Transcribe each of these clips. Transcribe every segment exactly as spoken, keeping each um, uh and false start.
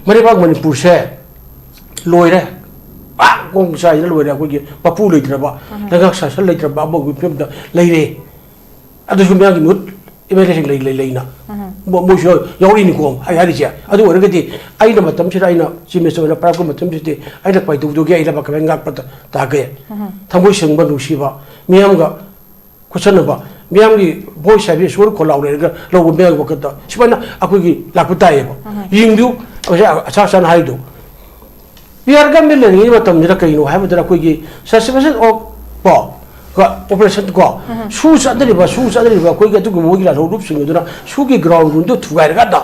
ꯃꯔꯩꯕꯥꯛ ꯃꯅꯤꯄꯨꯔꯁꯦ ꯂꯣꯏꯔꯦ꯫ ꯄꯥꯛ ꯀꯣꯡ ꯆꯥꯏꯗꯅ ꯂꯣꯏꯔꯦ꯫ ꯑꯩꯈꯣꯏꯒꯤ ꯃꯄꯨ ꯂꯩꯇ꯭ꯔꯕ, ꯎꯝ꯫ ꯂꯩꯉꯥꯛ ꯁꯥꯁꯟ ꯂꯩꯇ꯭ꯔꯕ ꯑꯃꯒꯤ ꯐꯤꯕꯝꯗ ꯂꯩꯔꯦ꯫ ꯑꯗꯨꯁꯨ ꯃꯌꯥꯝꯒꯤ ꯃꯍꯨꯠ ꯑꯦꯝ ꯑꯦꯜ ꯑꯦꯁꯤꯡ ꯂꯩ, ꯂꯩ, ꯂꯩꯅ꯫ ꯎꯝ꯫ ꯃꯣ-, ꯃꯣꯏꯁꯨ ꯌꯥꯎꯔꯤꯅꯤꯀꯣ, ꯑꯩ ꯍꯥꯏꯔꯤꯁꯦ꯫ ꯑꯗꯨ ꯑꯣꯏꯔꯒꯗꯤ ꯑꯩꯅ ꯃꯇꯝꯁꯤꯗ, ꯑꯩꯅ ꯆꯤꯐ ꯃꯤꯅꯤꯁꯇꯔ ꯑꯣꯏꯅ ꯄꯥꯏꯔꯛꯄ ꯃꯇꯝꯁꯤꯗꯤ ꯑꯩꯅ ꯀꯃꯥꯏꯅ ꯇꯧꯗꯧꯒꯦ? ꯑꯩ ꯂꯩꯕꯥꯛ ꯀꯃꯥꯏꯅ ꯉꯥꯛꯄ ꯇ-, ꯇꯥꯒꯦ? ꯎꯝ꯫ ꯊꯃꯣꯏ ꯁꯦꯡꯕ, ꯅꯨꯡꯁꯤꯕ, ꯃꯤꯌꯥꯝꯒ ꯈꯨꯠꯁꯟꯅꯕ, ꯃꯤꯌꯥꯝꯒꯤ ꯚꯣꯏꯁ ꯍꯥꯏꯕꯁꯤ ꯁꯣꯔ ꯈꯣꯜꯂꯥꯎ ꯂꯩꯔꯒ ꯂꯧꯕ ꯃꯤꯌꯥꯝꯒꯤ ꯋꯥꯈꯜꯗ ꯁꯨꯃꯥꯏꯅ ꯑꯩꯈꯣꯏꯒꯤ ꯂꯥꯛꯄ ꯇꯥꯏꯌꯦꯕ꯫ ꯎꯝ꯫ ꯌꯦꯡꯕꯤꯌꯨ, ꯉꯁꯥꯏ ꯑꯆꯥ ꯑꯆꯥꯅ ꯍꯥꯏꯗꯣ, ꯕꯤꯍꯥꯔ ꯒꯃꯦꯟ ꯂꯩꯔꯤꯉꯩ ꯃꯇꯝꯁꯤꯗ ꯀꯩꯅꯣ ꯍꯥꯏꯕꯗ ꯑꯩꯈꯣꯏꯒꯤ suspension of ꯀꯣ, ꯀꯣ, operation ꯀꯣ, ꯎꯝ꯫ ꯁꯨ ꯆꯠꯅꯔꯤꯕ, ꯁꯨ ꯆꯠꯅꯔꯤꯕ ꯑꯩꯈꯣꯏꯒꯤ ꯑꯗꯨꯒꯨꯝꯕ ꯃꯣꯏꯒꯤ ꯂꯥꯜꯍꯧꯂꯨꯞꯁꯤꯡ ꯑꯗꯨꯅ ꯁꯨꯒꯤ ground ꯗꯨ ꯊꯨꯒꯥꯏꯔꯒ ꯑꯗ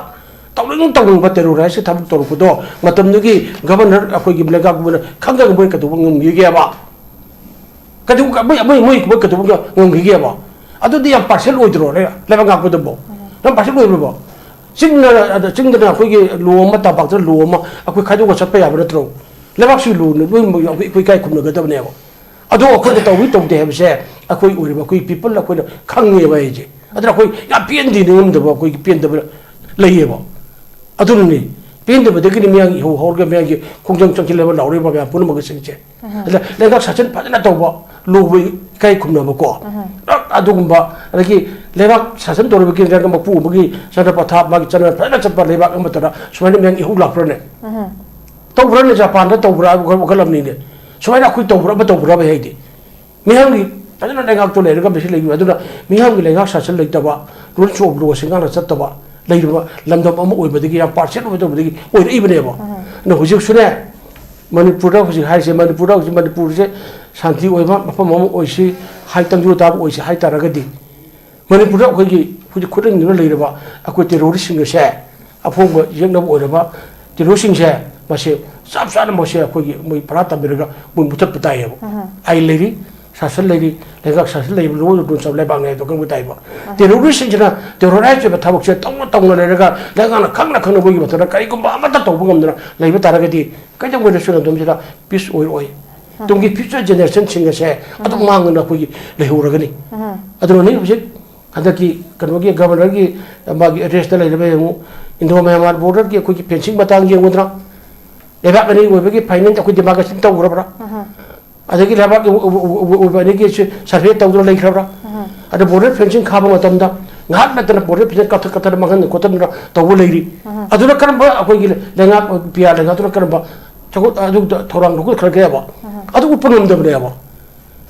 ꯇꯧꯅꯤꯡ ꯇꯧꯅꯤꯡꯕ terrorize ꯊꯕꯛ ꯇꯧꯔꯛꯄꯗꯣ ꯃꯇꯝꯗꯨꯒꯤ ꯒꯕꯔꯅꯔ ꯑꯩꯈꯣꯏꯒꯤ ꯂꯩꯉꯥꯛ ꯃꯣꯏꯅ ꯈꯪꯗꯅ ꯃꯣꯏ ꯀꯩꯗꯧꯕ ꯉꯝꯈꯤꯒꯦꯕ? ꯀꯩꯗꯧ-, ꯃꯣꯏ, ꯃꯣꯏ, ꯃꯣꯏ, ꯃꯣꯏ ꯀꯩꯗꯧꯕ ꯉꯝꯈꯤꯒꯦꯕ? ꯑꯗꯨꯗꯤ ꯌꯥꯝ partial ꯑꯣꯏꯗ꯭ꯔꯣ ꯂꯩ-, ꯂꯩꯕꯥꯛ ꯉꯥꯛꯄꯗꯨꯕꯣ? ꯎꯝ꯫ ꯌꯥꯝ partial ꯑꯣꯏꯕ꯭ꯔꯣ? ꯆꯤꯡꯗ, ꯑꯗ ꯆꯤꯡꯗꯅ ꯑꯩꯈꯣꯏꯒꯤ ꯂꯣ ꯑꯃ, ꯇꯝꯄꯥꯛꯇ ꯂꯣ ꯑꯃ ꯑꯩꯈꯣꯏ ꯈꯥꯏꯗꯣꯛꯑꯒ ꯆꯠꯄ ꯌꯥꯕ ꯅꯠꯇ꯭ꯔꯣ? ꯂꯩꯕꯥꯛꯁꯤ ꯂꯣ ꯂꯣꯏꯅꯃꯛ ꯑꯩꯈꯣꯏ, ꯑꯩꯈꯣꯏ ꯏꯀꯥꯏ ꯈꯨꯝꯅꯒꯗꯕꯅꯦꯕ꯫ ꯑꯗꯣ ꯑꯩꯈꯣꯏꯅ ꯇꯧꯏ ꯇꯧꯗꯦ ꯍꯥꯏꯕꯁꯦ ꯑꯩꯈꯣꯏ ꯑꯣꯏꯔꯤꯕ ꯑꯩꯈꯣꯏ people ꯑꯩꯈꯣꯏꯅ ꯈꯪꯉꯦꯕ ꯑꯩꯁꯦ꯫ ꯑꯗꯨꯅ ꯑꯩꯈꯣꯏ ꯌꯥꯝ ꯄꯦꯟꯗꯦ ꯅꯤꯡꯉꯝꯗꯕ ꯑꯩꯈꯣꯏꯒꯤ ꯄꯦꯟꯗꯕ ꯂꯩꯌꯦꯕ꯫ ꯑꯗꯨꯅꯅꯤ ꯄꯦꯟꯗꯕꯗꯒꯤꯅꯤ ꯃꯤꯌꯥꯝꯒꯤ ꯏꯍꯧ ꯍꯧꯔꯒ ꯃꯤꯌꯥꯝꯒꯤ ꯈꯣꯡꯖꯪ ꯆꯪꯁꯤꯜꯂꯕ ꯂꯥꯎꯔꯤꯕ ꯃꯌꯥꯝ ꯄꯨꯝꯅꯃꯛꯁꯤꯡꯁꯦ꯫ ꯎꯝ꯫ ꯑꯗ ꯂꯩꯉꯥꯛ ꯁꯥꯁꯟ ꯐꯖꯅ ꯇꯧꯕ, ꯂꯨꯕ ꯏꯀꯥꯏ ꯈꯨꯝꯅꯕꯀꯣ꯫ ꯎꯝ꯫ ꯑꯗꯨꯒꯨꯝꯕ, ꯑꯗꯒꯤ ꯂꯩꯕꯥꯛ ꯁꯥꯁꯟ ꯇꯧꯔꯤꯕ ꯀꯦꯟꯗ꯭ꯔꯒ ꯃꯄꯨ ꯑꯃꯒꯤ ꯆꯠꯅ ꯄꯊꯥꯞ, ꯃꯥꯒꯤ ꯆꯠꯅ ꯐꯖꯅ ꯆꯠꯄ ꯂꯩꯕꯥꯛ ꯑꯃꯠꯇꯗ ꯁꯨꯃꯥꯏꯅ ꯃꯌꯥꯝ ꯏꯍꯧ ꯂꯥꯛꯄ꯭ꯔꯅꯦ? ꯎꯝ꯫ ꯇꯧꯕ꯭ꯔꯅꯦ? ꯖꯄꯥꯟꯗ ꯇꯧꯕ꯭ꯔꯥ? ꯋꯥꯈꯜ ꯑꯃꯅꯤꯅꯦ꯫ ꯁꯨꯃꯥꯏꯅ ꯑꯩꯈꯣꯏ ꯇꯧꯕ꯭ꯔꯥ? ꯑꯃ ꯇꯧꯕ꯭ꯔꯥ? ꯍꯥꯏꯗꯤ ꯃꯤꯌꯥꯝꯒꯤ ꯐꯖꯅ ꯂꯩꯉꯥꯛꯇꯣ ꯂꯩꯔꯒ ꯃꯁꯤ ꯂꯩꯕ꯫ ꯑꯗꯨꯅ ꯃꯤꯌꯥꯝꯒꯤ ꯂꯩꯉꯥꯛ ꯁꯥꯁꯟ ꯂꯩꯇꯕ, rules of law ꯁꯤ ꯉꯥꯛꯅ ꯆꯠꯇꯕ ꯂꯩꯔꯤꯕ ꯂꯝꯗꯝ ꯑꯃ ꯑꯣꯏꯕꯗꯒꯤ, ꯌꯥꯝ partial ꯑꯣꯏꯕ ꯇꯧꯕꯗꯒꯤ ꯑꯣꯏꯔꯛꯏꯕꯅꯦꯕ꯫ ꯎꯝ꯫ ꯑꯗꯨꯅ ꯍꯧꯖꯤꯛꯁꯨꯅꯦ, ꯃꯅꯤꯄꯨꯔꯗ ꯍꯧꯖꯤꯛ ꯍꯥꯏꯔꯤꯁꯦ, ꯃꯅꯤꯄꯨꯔꯗ ꯍꯧꯖꯤꯛ ꯃꯅꯤꯄꯨꯔꯁꯦ ꯁꯥꯟꯇꯤ ꯑꯣꯏꯕ ꯃꯐꯝ ꯑꯃ ꯑꯣꯏꯁꯤ ꯍꯥꯏ, ꯇꯪꯗꯨ ꯇꯥꯕ ꯑꯣꯏꯁꯤ ꯍꯥꯏ ꯇꯥꯔꯒꯗꯤ, ꯃꯅꯤꯄꯨꯔꯗ ꯑꯩꯈꯣꯏꯒꯤ ꯍꯧꯖꯤꯛ ꯈꯨꯠꯂꯪꯗꯨꯅ ꯂꯩꯔꯕ ꯑꯩꯈꯣꯏ terrorist ꯁꯤꯡ ꯑꯁꯦ, ꯑꯐꯣꯡꯕ ꯌꯦꯛꯅꯕ ꯑꯣꯏꯔꯕ terrorist ꯁꯤꯡꯁꯦ, ꯃꯁꯦ ꯆꯞ ꯆꯥꯅ ꯃꯁꯦ ꯑꯩꯈꯣꯏꯒꯤ ꯃꯣꯏ ꯄꯔꯥ ꯇꯝꯕꯤꯔꯒ ꯃꯣꯏ ꯃꯨꯊꯠꯄ ꯇꯥꯏꯌꯦꯕ꯫ ꯎꯝ꯫ ꯑꯥꯏꯟ ꯂꯩꯔꯤ, ꯁꯥꯁꯟ ꯂꯩꯔꯤ, ꯂꯩꯉꯥꯛ ꯁꯥꯁꯟ ꯂꯩꯔꯤꯕ ꯂꯣꯏꯅ ꯂꯣꯏ ꯆꯞ ꯂꯩꯕꯥꯛꯅꯦ ꯍꯥꯏꯗꯣ ꯈꯪꯕ ꯇꯥꯏꯕ꯫ ꯎꯝ꯫ Terrorist ꯁꯤꯡꯁꯤꯅ terrorize ꯑꯣꯏꯕ ꯊꯕꯛꯁꯦ ꯇꯧꯅ ꯇꯧꯅ ꯂꯩꯔꯒ ꯂꯩꯉꯥꯛꯅ ꯈꯪꯅ ꯈꯪꯅ ꯃꯣꯏꯒꯤ ꯃꯊꯛꯇ ꯀꯔꯤꯒꯨꯝꯕ ꯑꯃꯠꯇ ꯇꯧꯕ ꯉꯝꯗꯅ ꯂꯩꯕ ꯇꯥꯔꯒꯗꯤ ꯀꯩꯗꯧꯉꯩꯗꯁꯨ ꯂꯝꯗꯝꯁꯤꯗ peace ꯑꯣꯏꯔꯣꯏ꯫ ꯎꯝ꯫ ꯇꯨꯡꯒꯤ future generation ꯁꯤꯡ ꯑꯁꯦ ꯑꯗꯨꯝ ꯎꯝ꯫ ꯃꯥꯡꯗꯅ ꯑꯩꯈꯣꯏꯒꯤ ꯂꯩꯍꯧꯔꯒꯅꯤ꯫ ꯎꯝ꯫ ꯑꯗꯨꯅꯅꯤ ꯍꯧꯖꯤꯛ ꯍꯟꯗꯛꯀꯤ ꯀꯩꯅꯣꯒꯤ ꯒꯕꯔꯅꯔꯒꯤ ꯃꯥꯒꯤ ꯑꯦꯗ꯭ꯔꯦꯁꯇ ꯂꯩꯔꯤꯕ ꯌꯦꯡꯉꯨ, ꯏꯟꯗꯣ ꯃꯌꯥꯟꯃꯥꯔ ꯕꯣꯔꯗꯔꯒꯤ ꯑꯩꯈꯣꯏꯒꯤ ꯐꯦꯟꯁꯤꯡ ꯃꯇꯥꯡ ꯌꯦꯡꯉꯨꯗꯅ, ꯂꯩꯕꯥꯛ ꯑꯅꯤ ꯑꯣꯏꯕꯒꯤ ꯐꯥꯏꯅꯦꯟꯁ ꯑꯩꯈꯣꯏ ꯗꯤꯃꯥꯔꯀꯦꯁꯟ ꯇꯧꯈ꯭ꯔꯕ꯭ꯔꯥ? ꯑꯗꯒꯤ ꯂꯩꯕꯥꯛ ꯑꯣꯏꯕ ꯑꯅꯤꯒꯤ ꯁꯔꯚꯦ ꯇꯧꯗꯨꯅ ꯂꯩꯈ꯭ꯔꯕ꯭ꯔꯥ? ꯑꯗ ꯕꯣꯔꯗꯔ ꯐꯦꯟꯁꯤꯡ ꯈꯥꯕ ꯃꯇꯝꯗ ꯉꯥꯏꯍꯥꯛ ꯅꯠꯇꯅ ꯕꯣꯔꯗꯔ ꯐꯦꯟꯁꯤꯡ ꯀꯛꯊꯠ ꯀꯛꯊꯠꯅ ꯃꯥꯡꯍꯟ ꯈꯣꯠꯍꯟꯗꯅ ꯇꯧꯕ ꯂꯩꯔꯤ꯫ ꯑꯗꯨꯅ ꯀꯔꯝꯕ ꯑꯩꯈꯣꯏꯒꯤ ꯂꯩꯉꯥꯛ, ꯄꯤ ꯑꯥꯔ ꯂꯩꯉꯥꯛꯇꯨꯅ ꯀꯔꯝꯕ ꯆꯥꯎꯈꯠ-, ꯑꯗꯨ ꯊꯧꯔꯥꯡ ꯂꯧꯈꯠꯈ꯭ꯔꯒꯦꯕ? ꯑꯗꯨ ꯎꯠꯄ ꯉꯝꯗꯕꯅꯦꯕ꯫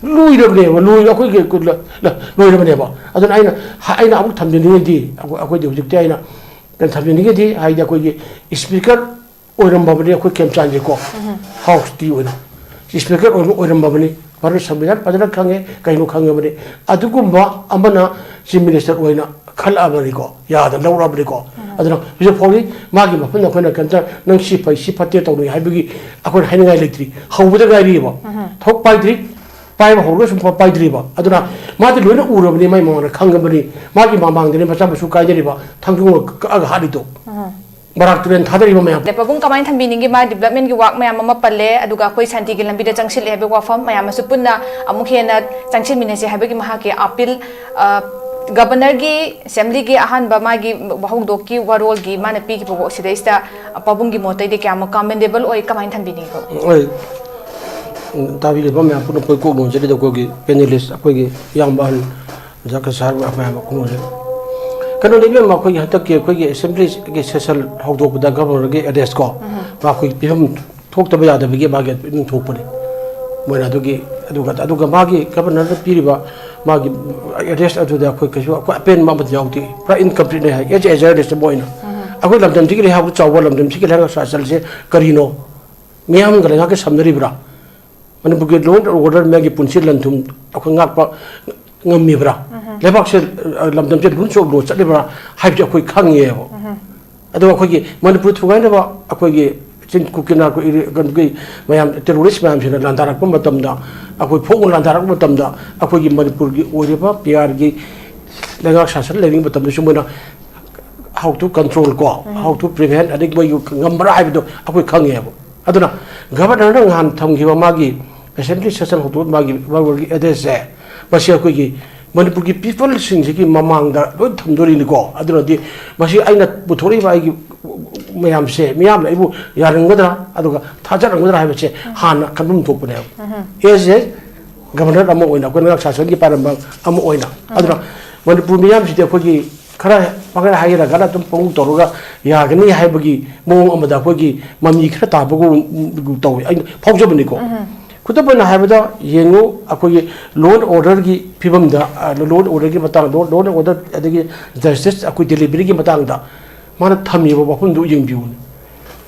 ꯂꯣꯏꯔꯕꯅꯦꯕ, ꯂꯣꯏ-, ꯑꯩꯈꯣꯏꯒꯤ ꯂ-, ꯂ-, ꯂꯣꯏꯔꯕꯅꯦꯕ꯫ ꯑꯗꯨꯅ ꯑꯩꯅ, ꯑꯩꯅ ꯑꯃꯨꯛ ꯊꯝꯖꯅꯤꯡꯉꯤꯗꯤ, ꯑꯩꯈꯣꯏ-, ꯑꯩꯈꯣꯏꯗꯤ ꯍꯧꯖꯤꯛꯇꯤ ꯑꯩꯅ ꯀꯩꯅꯣ ꯊꯝꯖꯅꯤꯡꯉꯤꯗꯤ, ꯍꯥꯏꯗꯤ ꯑꯩꯈꯣꯏꯒꯤ ꯏꯁꯄꯤꯀꯔ ꯑꯣꯏꯔꯝꯕꯕꯨꯗꯤ ꯑꯩꯈꯣꯏ ꯈꯦꯝꯆꯥꯟꯁꯦꯀꯣ, ꯍꯥꯎꯁꯀꯤ ꯑꯣꯏꯅ ꯏꯁꯄꯤꯀꯔ ꯑꯣꯏꯅ ꯑꯣꯏꯔꯝꯕꯕꯅꯤ꯫ ꯃꯔꯨ ꯁꯪꯕꯤꯙꯥꯟ ꯐꯖꯅ ꯈꯪꯉꯦ, ꯀꯩꯅꯣ ꯈꯪꯉꯕꯅꯤ꯫ ꯑꯗꯨꯒꯨꯝꯕ ꯑꯃꯅ ꯆꯤꯐ ꯃꯤꯅꯤꯁꯇꯔ ꯑꯣꯏꯅ ꯈꯜꯂꯛꯑꯕꯅꯤꯀꯣ, ꯌꯥꯗꯅ ꯂꯧꯔꯛꯑꯕꯅꯤꯀꯣ꯫ ꯑꯗꯨꯅ ꯍꯧꯖꯤꯛ ꯐꯥꯎꯗꯤ ꯃꯥꯒꯤ ꯃꯐꯝꯗ ꯑꯩꯈꯣꯏꯅ ꯀꯩꯝꯇ ꯅꯪ ꯁꯤ ꯐꯩ, ꯁꯤ ꯐꯠꯇꯦ ꯇꯧꯅꯤ ꯍꯥꯏꯕꯒꯤ ꯑꯩꯈꯣꯏꯅ ꯍꯥꯏꯅꯤꯡꯉꯥꯏ ꯂꯩꯇ꯭ꯔꯤ꯫ ꯍꯧꯕꯗ ꯉꯥꯏꯔꯤꯕ꯫ ꯊꯕꯛ ꯄꯥꯏꯗ꯭ꯔꯤ, ꯄꯥꯏꯕ ꯍꯧꯔꯒꯁꯨ ꯄꯥꯏꯗ꯭ꯔꯤꯕ꯫ ꯑꯗꯨꯅ ꯃꯥꯗꯤ ꯂꯣꯏꯅ ꯎꯔꯕꯅꯤ, ꯃꯥꯏ ꯃꯃꯥꯡꯗ ꯈꯪꯉꯕꯅꯤ꯫ ꯃꯥꯒꯤ ꯃꯃꯥꯡꯗꯅꯤ ꯃꯆꯥ ꯃꯁꯨ ꯀꯥꯏꯅꯔꯤꯕ, ꯊꯥꯡꯖꯨꯡ ꯀꯛꯑꯒ ꯍꯥꯠꯂꯤꯗꯣ꯫ ꯕꯔꯥꯛ ꯇꯨꯔꯦꯟ ꯊꯥꯗꯔꯤꯕ ꯃꯌꯥꯝ꯫ ꯑꯗꯩ ꯄꯥꯕꯨꯡ ꯀꯃꯥꯏꯅ ꯊꯝꯕꯤꯅꯤꯡꯒꯦ? ꯃꯥ ꯗꯤꯕ꯭ꯂꯞꯃꯦꯟꯒꯤ ꯋꯥꯛ ꯃꯌꯥꯝ ꯑꯃ ꯄꯜꯂꯦ, ꯑꯗꯨꯒ ꯑꯩꯈꯣꯏ ꯁꯥꯟꯇꯤꯒꯤ ꯂꯝꯕꯤꯗ ꯆꯪꯁꯤꯜꯂꯦ ꯍꯥꯏꯕꯒꯤ ꯋꯥꯐꯝ ꯃꯌꯥꯝ ꯑꯃꯁꯨ ꯄꯨꯟꯅ ꯑꯃꯨꯛ ꯍꯦꯟꯅ ꯆꯪꯁꯤꯟꯃꯤꯟꯅꯁꯦ ꯍꯥꯏꯕꯒꯤ ꯃꯍꯥꯛꯀꯤ ꯑꯄꯤꯜ, ꯑ, ꯒꯕꯔꯅꯔꯒꯤ ꯑꯦꯁꯦꯝꯕ꯭ꯂꯤꯒꯤ ꯑꯍꯥꯟꯕ ꯃꯥꯒꯤ ꯋꯥꯍꯧꯗꯣꯛꯀꯤ ꯋꯥꯔꯣꯜꯒꯤ ꯃꯥꯅ ꯄꯤꯈꯤꯕ ꯋꯥ-, ꯁꯤꯗꯩꯁꯤꯗ ꯄꯥꯕꯨꯡꯒꯤ ꯃꯣꯠꯇꯩꯗꯤ ꯀꯌꯥꯃꯨꯛ ꯀꯃꯦꯟꯗꯦꯕꯜ ꯑꯣꯏ, ꯀꯃꯥꯏꯅ ꯊꯝꯕꯤꯅꯤꯡꯉꯤ ꯄꯥꯕꯨꯡ? ꯍꯣꯏ, ꯎꯝ, ꯇꯥꯕꯤꯔꯤꯕ ꯃꯌꯥꯝ ꯄꯨꯝꯅꯃꯛ ꯑꯩꯈꯣꯏ ꯀꯣꯛ ꯅꯣꯟꯖꯔꯤꯗ ꯑꯩꯈꯣꯏꯒꯤ ꯄꯦꯅꯦꯂꯤꯁ, ꯑꯩꯈꯣꯏꯒꯤ ꯏꯌꯥꯝꯕ ꯑꯍꯟ ꯑꯣꯖꯥ ꯀꯁꯥꯔ ꯃꯌꯥꯝ ꯑꯩꯈꯣꯏ ꯅꯣꯟꯖꯔꯤ꯫ ꯀꯩꯅꯣꯅꯤ ꯏꯕꯦꯝꯃ, ꯑꯩꯈꯣꯏꯒꯤ ꯍꯟꯗꯛꯀꯤ ꯑꯩꯈꯣꯏꯒꯤ ꯑꯦꯁꯦꯝꯕ꯭ꯂꯤꯒꯤ ꯁꯦꯁꯟ ꯍꯧꯗꯣꯛꯄꯗ ꯒꯕꯔꯅꯔꯒꯤ ꯑꯦꯗ꯭ꯔꯦꯁ ꯀꯣ, ꯃꯥ ꯑꯩꯈꯣꯏ ꯄꯤꯐꯝ ꯊꯣꯛꯇꯕ ꯌꯥꯗꯕꯒꯤ ꯃꯥꯒꯤ ꯑꯗꯨꯝ ꯊꯣꯛꯄꯅꯤ꯫ ꯃꯣꯏꯅ ꯑꯗꯨꯒꯤ, ꯑꯗꯨꯒ, ꯑꯗꯨꯒ ꯃꯥꯒꯤ ꯒꯕꯔꯅꯔꯅ ꯄꯤꯔꯤꯕ ꯃꯥꯒꯤ ꯑꯦꯗ꯭ꯔꯦꯁ ꯑꯗꯨꯗ ꯑꯩꯈꯣꯏ ꯀꯩꯁꯨ ꯑꯩꯈꯣꯏ ꯑꯄꯦꯟꯕ ꯑꯃꯠꯇ ꯌꯥꯎꯗꯦ꯫ ꯄꯨꯔꯥ ꯏꯟꯀꯝꯄ꯭ꯂꯤꯠꯅꯦ ꯍꯥꯏ, ꯑꯦꯖ ꯑꯦ ꯖꯔꯅꯦꯂꯤꯁ ꯑꯃ ꯑꯣꯏꯅ꯫ ꯑꯩꯈꯣꯏ ꯂꯝꯗꯝꯁꯤꯒꯤ ꯂꯩꯍꯥꯎꯗ ꯆꯥꯎꯕ ꯂꯝꯗꯝꯁꯤꯒꯤ ꯂꯩꯉꯥꯛ ꯁꯥꯁꯜꯁꯦ ꯀꯔꯤꯅꯣ? ꯃꯤꯌꯥꯝꯒ ꯂꯩꯉꯥꯛꯀ ꯁꯝꯅꯔꯤꯕ꯭ꯔꯥ? ꯃꯅꯤꯄꯨꯔꯒꯤ law and order ꯃꯌꯥꯝꯒꯤ ꯄꯨꯟꯁꯤ ꯂꯟ ꯊꯨꯝ ꯑꯩꯈꯣꯏ ꯉꯥꯛꯄ ꯉꯝꯃꯤꯕ꯭ꯔꯥ? ꯂꯩꯕꯥꯛꯁꯦ, ꯑ, ꯂꯝꯗꯝꯁꯦ rule of law ꯆꯠꯂꯤꯕ꯭ꯔꯥ ꯍꯥꯏꯕꯁꯦ ꯑꯩꯈꯣꯏ ꯈꯪꯉꯦꯕ꯫ ꯑꯗꯨꯒ ꯑꯩꯈꯣꯏꯒꯤ ꯃꯅꯤꯄꯨꯔ ꯊꯨꯒꯥꯏꯅꯕ ꯑꯩꯈꯣꯏꯒꯤ ꯆꯤꯡ ꯀꯨꯀꯤ ꯅꯥꯔꯀꯣ ꯑꯦꯔꯤ-, ꯀꯩꯅꯣꯒꯤ ꯃꯌꯥꯝ, terrorist ꯃꯌꯥꯝꯁꯤꯅ ꯂꯥꯟꯗꯥꯔꯛꯄ ꯃꯇꯝꯗ, ꯑꯩꯈꯣꯏ ꯐꯣꯡꯅ ꯂꯥꯟꯗꯥꯔꯛꯄ ꯃꯇꯝꯗ, ꯑꯩꯈꯣꯏꯒꯤ ꯃꯅꯤꯄꯨꯔꯒꯤ ꯑꯣꯏꯔꯤꯕ ꯄꯤ ꯑꯥꯔꯒꯤ ꯂꯩꯉꯥꯛ ꯁꯥꯁꯟ ꯂꯩꯔꯤꯉꯩ ꯃꯇꯝꯗꯁꯨ ꯃꯣꯏꯅ how to control ꯀꯣ, how to prevent, ꯑꯗꯒꯤ ꯃꯣꯏꯒꯤ ꯉꯝꯕ꯭ꯔꯥ ꯍꯥꯏꯕꯗꯣ ꯑꯩꯈꯣꯏ ꯈꯪꯉꯦꯕ꯫ ꯑꯗꯨꯅ ꯒꯕꯔꯅꯔꯅ ꯅꯍꯥꯟ ꯊꯝꯈꯤꯕ ꯃꯥꯒꯤ ꯑꯦꯁꯦꯝꯕ꯭ꯂꯤ ꯁꯦꯁꯟ ꯍꯧꯗꯣꯛꯄ ꯃꯥꯒꯤ ꯃꯔꯨꯑꯣꯏꯕꯒꯤ ꯑꯦꯗ꯭ꯔꯦꯁꯁꯦ, ꯃꯁꯤ ꯑꯩꯈꯣꯏꯒꯤ ꯃꯅꯤꯄꯨꯔꯒꯤ ꯄꯤꯄꯜꯁꯤꯡꯁꯤꯒꯤ ꯃꯃꯥꯡꯗ ꯂꯣꯏ ꯊꯝꯗꯣꯔꯤꯅꯤꯀꯣ꯫ ꯑꯗꯨꯅꯗꯤ ꯃꯁꯤ ꯑꯩꯅ ꯄꯨꯊꯣꯔꯛꯏꯕ ꯑꯩꯒꯤ ꯃꯌꯥꯝꯁꯦ ꯃꯤꯌꯥꯝꯅ ꯑꯩꯕꯨ ꯌꯥꯔꯝꯒꯗ꯭ꯔꯥ, ꯑꯗꯨꯒ ꯊꯥꯖꯔꯝꯒꯗ꯭ꯔꯥ ꯍꯥꯏꯕꯁꯦ ꯍꯥꯟꯅ ꯈꯟꯐꯝ ꯊꯣꯛꯄꯅꯦꯕ꯫ ꯑꯦꯁ ꯑꯦ ꯒꯕꯔꯅꯔ ꯑꯃ ꯑꯣꯏꯅ, ꯑꯩꯈꯣꯏ ꯂꯩꯉꯥꯛ ꯁꯥꯁꯟꯒꯤ ꯄꯥꯏꯔꯝꯕ ꯑꯃ ꯑꯣꯏꯅ꯫ ꯑꯗꯨꯅ ꯃꯅꯤꯄꯨꯔ ꯃꯤꯌꯥꯝꯁꯤꯗꯤ ꯑꯩꯈꯣꯏꯒꯤ ꯈꯔ ꯄꯪꯍꯥꯏ ꯍꯥꯏꯔꯒ ꯑꯗꯨꯝ ꯄꯪꯉꯧ ꯇꯧꯔꯒ ꯌꯥꯒꯅꯤ ꯍꯥꯏꯕꯒꯤ ꯃꯑꯣꯡ ꯑꯃꯗ ꯑꯩꯈꯣꯏꯒꯤ ꯃꯃꯤ ꯈꯔ ꯇꯥꯕꯒꯨꯝ ꯇꯧꯋꯤ, ꯑꯩꯅ ꯐꯥꯎꯖꯕꯅꯤꯀꯣ꯫ ꯈꯨꯗꯝ ꯑꯣꯏꯅ ꯍꯥꯏꯕꯗ ꯌꯦꯡꯉꯨ, ꯑꯩꯈꯣꯏꯒꯤ ꯂꯣ ꯑꯦꯟ ꯑꯣꯔꯗꯔꯒꯤ ꯐꯤꯕꯝꯗ, ꯂꯣ ꯑꯦꯟ ꯑꯣꯔꯗꯔꯒꯤ ꯃꯇꯥꯡꯗ, ꯂꯣ ꯑꯦꯟ ꯑꯣꯔꯗꯔ ꯑꯗꯒꯤ ꯖꯁꯇꯤꯁ ꯑꯩꯈꯣꯏ ꯗꯦꯂꯤꯚꯔꯤꯒꯤ ꯃꯇꯥꯡꯗ ꯃꯥꯅ ꯊꯝꯃꯤꯕ ꯋꯥꯐꯝꯗꯨ ꯌꯦꯡꯕꯤꯌꯨꯅꯦ꯫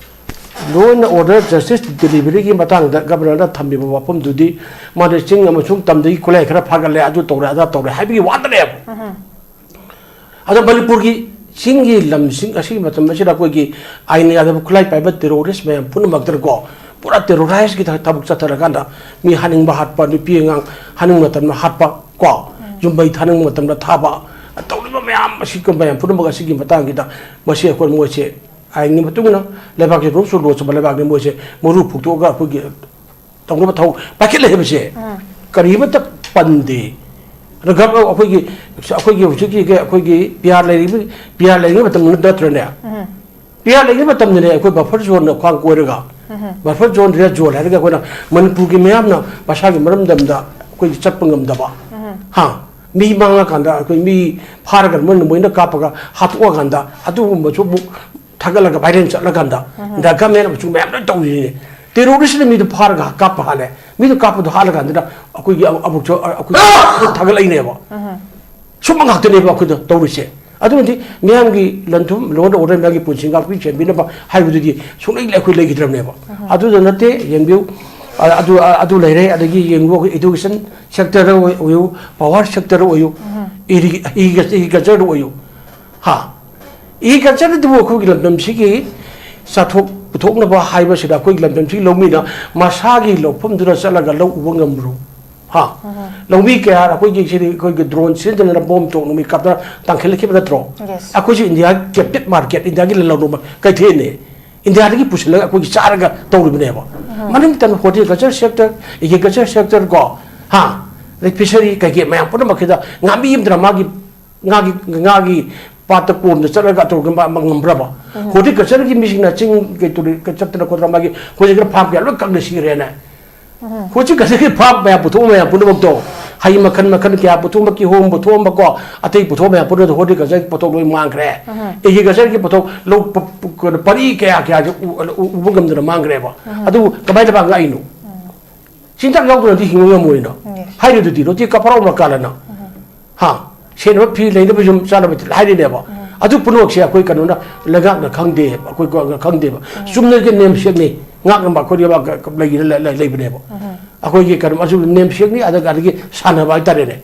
ꯂꯣ ꯑꯦꯟ ꯑꯣꯔꯗꯔ ꯖꯁꯇꯤꯁ ꯗꯦꯂꯤꯚꯔꯤꯒꯤ ꯃꯇꯥꯡꯗ ꯒꯕꯔꯅꯔꯅ ꯊꯝꯃꯤꯕ ꯋꯥꯐꯝꯗꯨꯗꯤ ꯃꯥꯅ ꯆꯤꯡ ꯑꯃꯁꯨꯡ ꯇꯝꯗꯒꯤ ꯈꯨꯠꯂꯥꯏ ꯈꯔ ꯐꯥꯒꯠꯂꯦ, ꯑꯗꯨ ꯇꯧꯔꯦ, ꯑꯗꯥ ꯇꯧꯔꯦ ꯍꯥꯏꯕꯒꯤ ꯋꯥꯗꯅꯦꯕ꯫ ꯑꯗꯣ ꯃꯅꯤꯄꯨꯔꯒꯤ ꯆꯤꯡꯒꯤ ꯂꯝꯁꯤꯡ ꯑꯁꯤꯒꯤ ꯃꯇꯝ ꯑꯁꯤꯗ ꯑꯩꯈꯣꯏꯒꯤ ꯑꯥꯏꯟ ꯌꯥꯗꯕ ꯈꯨꯠꯂꯥꯏ ꯄꯥꯏꯕ ꯇꯦꯔꯣꯔꯤꯁ ꯃꯌꯥꯝ ꯄꯨꯝꯅꯃꯛꯇꯅꯀꯣ, ꯄꯨꯔꯥ ꯇꯦꯔꯣꯔꯥꯏꯁꯀꯤ ꯊ-, ꯊꯕꯛ ꯆꯠꯊꯔꯀꯥꯟꯗ ꯃꯤ ꯍꯥꯠꯅꯤꯡꯕ ꯍꯥꯠꯄ, ꯅꯨꯄꯤ ꯑꯉꯥꯡ ꯍꯥꯠꯅꯤꯡꯕ ꯃꯇꯝꯗ ꯍꯥꯠꯄ ꯀꯣ, ꯌꯨꯝ ꯃꯩ ꯊꯥꯅꯤꯡꯕ ꯃꯇꯝꯗ ꯊꯥꯕ, ꯇꯧꯔꯤꯕ ꯃꯌꯥꯝ ꯑꯁꯤ ꯃꯌꯥꯝ ꯄꯨꯝꯅꯃꯛ ꯑꯁꯤꯒꯤ ꯃꯇꯥꯡꯁꯤꯗ ꯃꯁꯤ ꯑꯩꯈꯣꯏ ꯃꯣꯏꯁꯦ ꯑꯥꯏꯟꯒꯤ ꯃꯇꯨꯡ ꯏꯟꯅ ꯂꯩꯕꯥꯛꯀꯤ ꯔꯨꯜꯁ ꯂꯣ ꯆꯨꯝꯕ ꯂꯩꯕꯥꯛꯅꯤ꯫ ꯃꯣꯏꯁꯦ ꯃꯔꯨ ꯐꯨꯛꯇꯣꯛꯑꯒ ꯑꯩꯈꯣꯏꯒꯤ ꯇꯧꯅꯕ ꯊꯧ ꯄꯥꯏꯈꯠꯂꯦ ꯍꯥꯏꯕꯁꯦ ꯀꯔꯤꯃꯠꯇ ꯄꯟꯗꯦ꯫ ꯑꯗ ꯒꯚ-, ꯑꯩꯈꯣꯏꯒꯤ, ꯑꯩꯈꯣꯏꯒꯤ ꯍꯧꯖꯤꯛꯀꯤ ꯑꯩꯈꯣꯏꯒꯤ ꯄꯤ ꯑꯥꯔ ꯂꯩꯔꯤꯕ, ꯄꯤ ꯑꯥꯔ ꯂꯩꯔꯤꯉꯩ ꯃꯇꯝ ꯅꯠꯇ꯭ꯔꯅꯦ? ꯄꯤ ꯑꯥꯔ ꯂꯩꯔꯤꯉꯩ ꯃꯇꯝꯗꯅꯦ ꯑꯩꯈꯣꯏ ꯕꯐꯔ ꯖꯣꯟꯅ ꯈ꯭ꯋꯥꯡ ꯀꯣꯏꯔꯒ, ꯕꯐꯔ ꯖꯣꯟ, ꯔꯦꯗ ꯖꯣꯟ ꯍꯥꯏꯔꯒ ꯑꯩꯈꯣꯏꯅ ꯃꯅꯤꯄꯨꯔꯒꯤ ꯃꯤꯌꯥꯝꯅ ꯃꯁꯥꯒꯤ ꯃꯔꯝꯗꯝꯗ ꯑꯩꯈꯣꯏꯒꯤ ꯆꯠꯄ ꯉꯝꯗꯕ, ꯍꯥ, ꯃꯤ ꯃꯥꯡꯉꯀꯥꯟꯗ ꯑꯩꯈꯣꯏ ꯃꯤ ꯐꯥꯔꯒ ꯃꯣꯏꯅ, ꯃꯣꯏꯅ ꯀꯥꯞꯄꯒ ꯍꯥꯠꯇꯣꯛꯑꯀꯥꯟꯗ ꯑꯗꯨꯒꯨꯝꯕꯁꯨ ꯑꯃꯨꯛ ꯊꯥꯒꯠꯂꯒ ꯚꯥꯏꯔꯦꯜ ꯆꯠꯂꯀꯥꯟꯗ ꯗ ꯒꯃꯦꯟ ꯑꯃꯁꯨꯡ ꯃꯌꯥꯝ ꯂꯣꯏ ꯇꯧꯔꯤꯅꯦ꯫ ꯇꯦꯔꯣꯔꯤꯁꯅ ꯃꯤꯗꯣ ꯐꯥꯔꯒ ꯀꯥꯞꯄ ꯍꯥꯠꯂꯦ꯫ ꯃꯤꯗꯣ ꯀꯥꯞꯄꯗꯣ ꯍꯥꯠꯂꯀꯥꯟꯗ ꯑꯃꯨꯛꯁꯨ ꯑꯩꯈꯣꯏ ꯊꯥꯒꯠꯂꯛꯏꯅꯦꯕ꯫ ꯁꯨꯝꯕ ꯉꯥꯛꯇꯅꯦꯕ ꯑꯩꯈꯣꯏꯗ ꯇꯧꯔꯤꯁꯦ꯫ ꯑꯗꯨꯅꯗꯤ ꯃꯤꯌꯥꯝꯒꯤ ꯂꯟꯊꯨꯝ, ꯂꯣ ꯑꯦꯟ ꯑꯣꯔꯗꯔ, ꯃꯤꯌꯥꯝꯒꯤ ꯄꯨꯟꯁꯤ ꯉꯥꯛꯄꯤ ꯁꯦꯟꯕꯤꯅꯕ ꯍꯥꯏꯕꯗꯨꯗꯤ ꯁꯨꯡꯂꯩ ꯑꯩꯈꯣꯏ ꯂꯩꯈꯤꯗ꯭ꯔꯕꯅꯦꯕ꯫ ꯑꯗꯨꯗ ꯅꯠꯇꯦ, ꯌꯦꯡꯕꯤꯌꯨ, ꯑ-, ꯑꯗꯨ, ꯑ-, ꯑꯗꯨ ꯂꯩꯔꯦ꯫ ꯑꯗꯒꯤ ꯌꯦꯡꯕꯤꯌꯨ, ꯑꯩꯈꯣꯏ ꯏꯗꯨꯀꯦꯁꯟ ꯁꯦꯛꯇꯔꯗ ꯑꯣꯏ-, ꯑꯣꯏꯌꯨ, ꯄꯥꯋꯔ ꯁꯦꯛꯇꯔꯗ ꯑꯣꯏꯌꯨ, ꯏꯔꯤ-, ꯏꯔꯤꯒ-, ꯏꯔꯤꯀꯜꯆꯔꯗ ꯑꯣꯏꯌꯨ, ꯍꯥ, ꯏꯔꯤꯀꯜꯆꯔꯗꯨꯕꯨ ꯑꯩꯈꯣꯏꯒꯤ ꯂꯝꯗꯝꯁꯤꯒꯤ ꯆꯥꯊꯣꯛ ꯄꯨꯊꯣꯛꯅꯕ ꯍꯥꯏꯕꯁꯤꯗ ꯑꯩꯈꯣꯏꯒꯤ ꯂꯝꯗꯝꯁꯤꯒꯤ ꯂꯧꯃꯤꯅ ꯃꯁꯥꯒꯤ ꯂꯧꯐꯝꯗꯨꯗ ꯆꯠꯂꯒ ꯂꯧ ꯎꯕ ꯉꯝꯕ꯭ꯔꯣ? ꯍꯥ? ꯂꯧꯃꯤ ꯀꯌꯥ ꯑꯩꯈꯣꯏꯒꯤ ꯁꯤꯗꯤ ꯑꯩꯈꯣꯏꯒꯤ ꯗ꯭ꯔꯣꯟ ꯁꯤꯖꯤꯟꯅꯗꯅ ꯕꯣꯝ ꯇꯣꯛ ꯅꯨꯃꯤꯠ ꯀꯥꯞꯇꯅ ꯇꯥꯡꯈꯠꯂꯛꯈꯤꯕ ꯅꯠꯇ꯭ꯔꯣ? Yes. ꯑꯩꯈꯣꯏꯁꯨ ꯏꯟꯗꯤꯌꯥ ꯀꯦꯞꯇꯤꯞ ꯃꯥꯔꯀꯦꯠ, ꯏꯟꯗꯤꯌꯥꯒꯤ ꯂꯂꯣꯟꯕ ꯀꯩꯊꯦꯜꯅꯦ꯫ ꯏꯟꯗꯤꯌꯥꯗꯒꯤ ꯄꯨꯁꯤꯜꯂꯒ ꯑꯩꯈꯣꯏꯒꯤ ꯆꯥꯔꯒ ꯇꯧꯔꯤꯕꯅꯦꯕ꯫ ꯃꯅꯤꯡ ꯇꯝꯅ ꯍꯣꯔꯇꯤꯀꯜꯆꯔ ꯁꯦꯛꯇꯔ, ꯑꯦꯒ꯭ꯔꯤꯀꯜꯆꯔ ꯁꯦꯛꯇꯔ ꯀꯣ, ꯍꯥ, ꯑꯗꯩ ꯐꯤꯁꯔꯤ ꯀꯩꯀꯩ ꯃꯌꯥꯝ ꯄꯨꯝꯅꯃꯛꯁꯤꯗ ꯉꯥꯃꯤ ꯑꯃꯗꯅ ꯃꯥꯒꯤ ꯉꯥꯒꯤ ꯉꯥꯒꯤ ꯄꯥꯠꯇ ꯀꯣꯝꯗ ꯆꯠꯂꯒ ꯑꯇꯧꯔꯒ ꯃꯥ ꯃꯥ ꯉꯝꯕ꯭ꯔꯕ? ꯍꯣꯔꯇꯤꯀꯜꯆꯔꯒꯤ ꯃꯤꯁꯤꯡꯅ ꯆꯤꯡ ꯀꯩ ꯇꯨꯔꯦꯜ ꯀꯩ ꯆꯠꯇꯅ ꯈꯣꯠꯇꯅ ꯃꯥꯒꯤ ꯍꯧꯖꯤꯛ ꯈꯔ ꯐꯥꯝ ꯀꯌꯥ ꯂꯣꯏ ꯀꯪꯅ ꯁꯤꯈ꯭ꯔꯦꯅꯦ꯫ ꯍꯧꯖꯤꯛ ꯉꯁꯥꯏꯒꯤ ꯐꯥꯝ ꯃꯌꯥꯝ ꯄꯨꯊꯣꯛꯄ ꯃꯌꯥꯝ ꯄꯨꯝꯅꯃꯛꯇꯣ, ꯍꯩ ꯃꯈꯜ ꯃꯈꯜ ꯀꯌꯥ ꯄꯨꯊꯣꯛꯑꯝꯕ, ꯀꯤꯍꯣꯝ ꯄꯨꯊꯣꯛꯑꯝꯕꯀꯣ, ꯑꯇꯩ ꯄꯨꯊꯣꯛꯄ ꯃꯌꯥꯝ ꯄꯨꯝꯅꯃꯛꯇꯣ ꯍꯣꯔꯇꯤꯀꯜꯆꯔꯒꯤ ꯄꯣꯊꯣꯛ ꯂꯣꯏ ꯃꯥꯡꯈ꯭ꯔꯦ꯫ ꯑꯦꯒ꯭ꯔꯤꯀꯜꯆꯔꯒꯤ ꯄꯣꯊꯣꯛ ꯂꯧ ꯄ- ꯄ- ꯀꯩꯅꯣ ꯄꯔꯤ ꯀꯌꯥ ꯀꯌꯥꯁꯦ ꯎ- ꯎ- ꯎꯕ ꯉꯝꯗꯅ ꯃꯥꯡꯈ꯭ꯔꯦꯕ꯫ ꯑꯗꯨ ꯀꯃꯥꯏꯅ ꯂꯩꯕꯥꯛ ꯉꯥꯛꯏꯅꯣ? ꯆꯤꯟꯖꯥꯛ ꯌꯥꯎꯗꯅꯗꯤ ꯍꯤꯡꯕ ꯉꯝꯃꯣꯏꯅ ꯍꯥꯏꯔꯤꯗꯨꯗꯤ ꯔꯣꯇꯤ ꯀꯄꯔꯥꯎ ꯃꯀꯥꯂꯅ꯫ ꯍꯥ? ꯁꯦꯠꯅꯕ ꯐꯤ, ꯂꯩꯅꯕ ꯌꯨꯝ, ꯆꯥꯅꯕ ꯍꯥꯏꯔꯤꯅꯦꯕ꯫ ꯑꯗꯨ ꯄꯨꯝꯅꯃꯛꯁꯦ ꯑꯩꯈꯣꯏ ꯀꯩꯅꯣꯅ ꯂꯩꯉꯥꯛꯅ ꯈꯪꯗꯦ, ꯑꯩꯈꯣꯏ ꯈꯪꯗꯦꯕ꯫ ꯆꯨꯝꯅꯒꯤ ꯅꯦꯝꯁꯦꯛꯅꯤ, ꯉꯥꯛꯅꯕ ꯑꯩꯈꯣꯏ ꯂꯩꯕꯥꯛ ꯂꯩ- ꯂꯩ- ꯂꯩꯕꯅꯦꯕ꯫ ꯑꯩꯈꯣꯏꯒꯤ ꯀꯩꯅꯣ ꯑꯗꯨ ꯅꯦꯝꯁꯦꯛꯅꯤ, ꯑꯗꯒꯤ ꯑꯗꯒꯤ ꯁꯥꯟꯅꯕ ꯍꯥꯏꯇꯥꯔꯦꯅꯦ꯫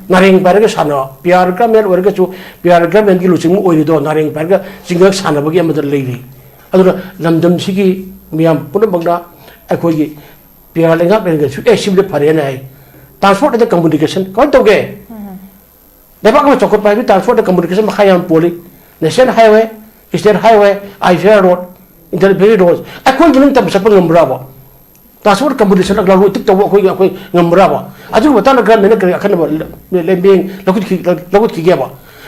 ꯅꯥꯔꯦꯡ ꯄꯥꯏꯔꯒ ꯁꯥꯟꯅꯕ, ꯄꯤ ꯑꯥꯔ ꯒꯔꯃꯦꯟ ꯑꯣꯏꯔꯒꯁꯨ, ꯄꯤ ꯑꯥꯔ ꯒꯔꯃꯦꯟꯒꯤ ꯂꯨꯆꯤꯡꯕ ꯑꯣꯏꯔꯤꯗꯣ ꯅꯥꯔꯦꯡ ꯄꯥꯏꯔꯒ ꯆꯤꯡꯉꯛ ꯁꯥꯟꯅꯕꯒꯤ ꯑꯃꯗ ꯂꯩꯔꯤ꯫ ꯑꯗꯨꯅ ꯂꯝꯗꯝꯁꯤꯒꯤ ꯃꯤꯌꯥꯝ ꯄꯨꯝꯅꯃꯛꯅ ꯑꯩꯈꯣꯏꯒꯤ ꯄꯤ ꯑꯥꯔ ꯂꯩꯉꯥꯛ ꯂꯩꯔꯒꯁꯨ ꯑꯦ ꯁꯤꯕꯨꯗꯤ ꯐꯔꯦꯅ ꯍꯥꯏ꯫ ꯇ꯭ꯔꯥꯟꯁꯄꯣꯔꯠ ꯑꯦꯟ ꯀꯝꯃꯨꯅꯤꯀꯦꯁꯟ ꯀꯃꯥꯏꯅ ꯇꯧꯒꯦ? ꯂꯩꯕꯥꯛ ꯑꯃ ꯆꯥꯎꯈꯠꯄ ꯍꯥꯏꯕꯗꯤ ꯇ꯭ꯔꯥꯟꯁꯄꯣꯔꯠ ꯑꯦꯟ ꯀꯝꯃꯨꯅꯤꯀꯦꯁꯟ ꯃꯈꯥ ꯌꯥꯝ ꯄꯣꯜꯂꯤ꯫ National highway, state highway, international road, ꯑꯩꯈꯣꯏꯒꯤ ꯅꯤꯡꯇꯝꯕ ꯆꯠꯄ ꯉꯝꯕ꯭ꯔꯥꯕ? ꯇ꯭ꯔꯥꯟꯁꯄꯣꯔꯠ ꯀꯝꯄꯤꯇꯤꯁꯟ ꯂꯂꯣꯟ ꯏꯇꯤꯛ ꯇꯧꯕ ꯑꯩꯈꯣꯏꯒꯤ ꯑꯩꯈꯣꯏ ꯉꯝꯕ꯭ꯔꯥꯕ? ꯑꯗꯨꯒꯤ ꯃꯇꯥꯡꯗ ꯒꯔꯃꯦꯟꯅ ꯀꯔꯤ ꯑꯈꯟꯅꯕ ꯂꯦꯝꯕꯤꯡ ꯂꯧꯈꯠꯈꯤ- ꯂꯧꯈꯠꯈꯤꯒꯦꯕ?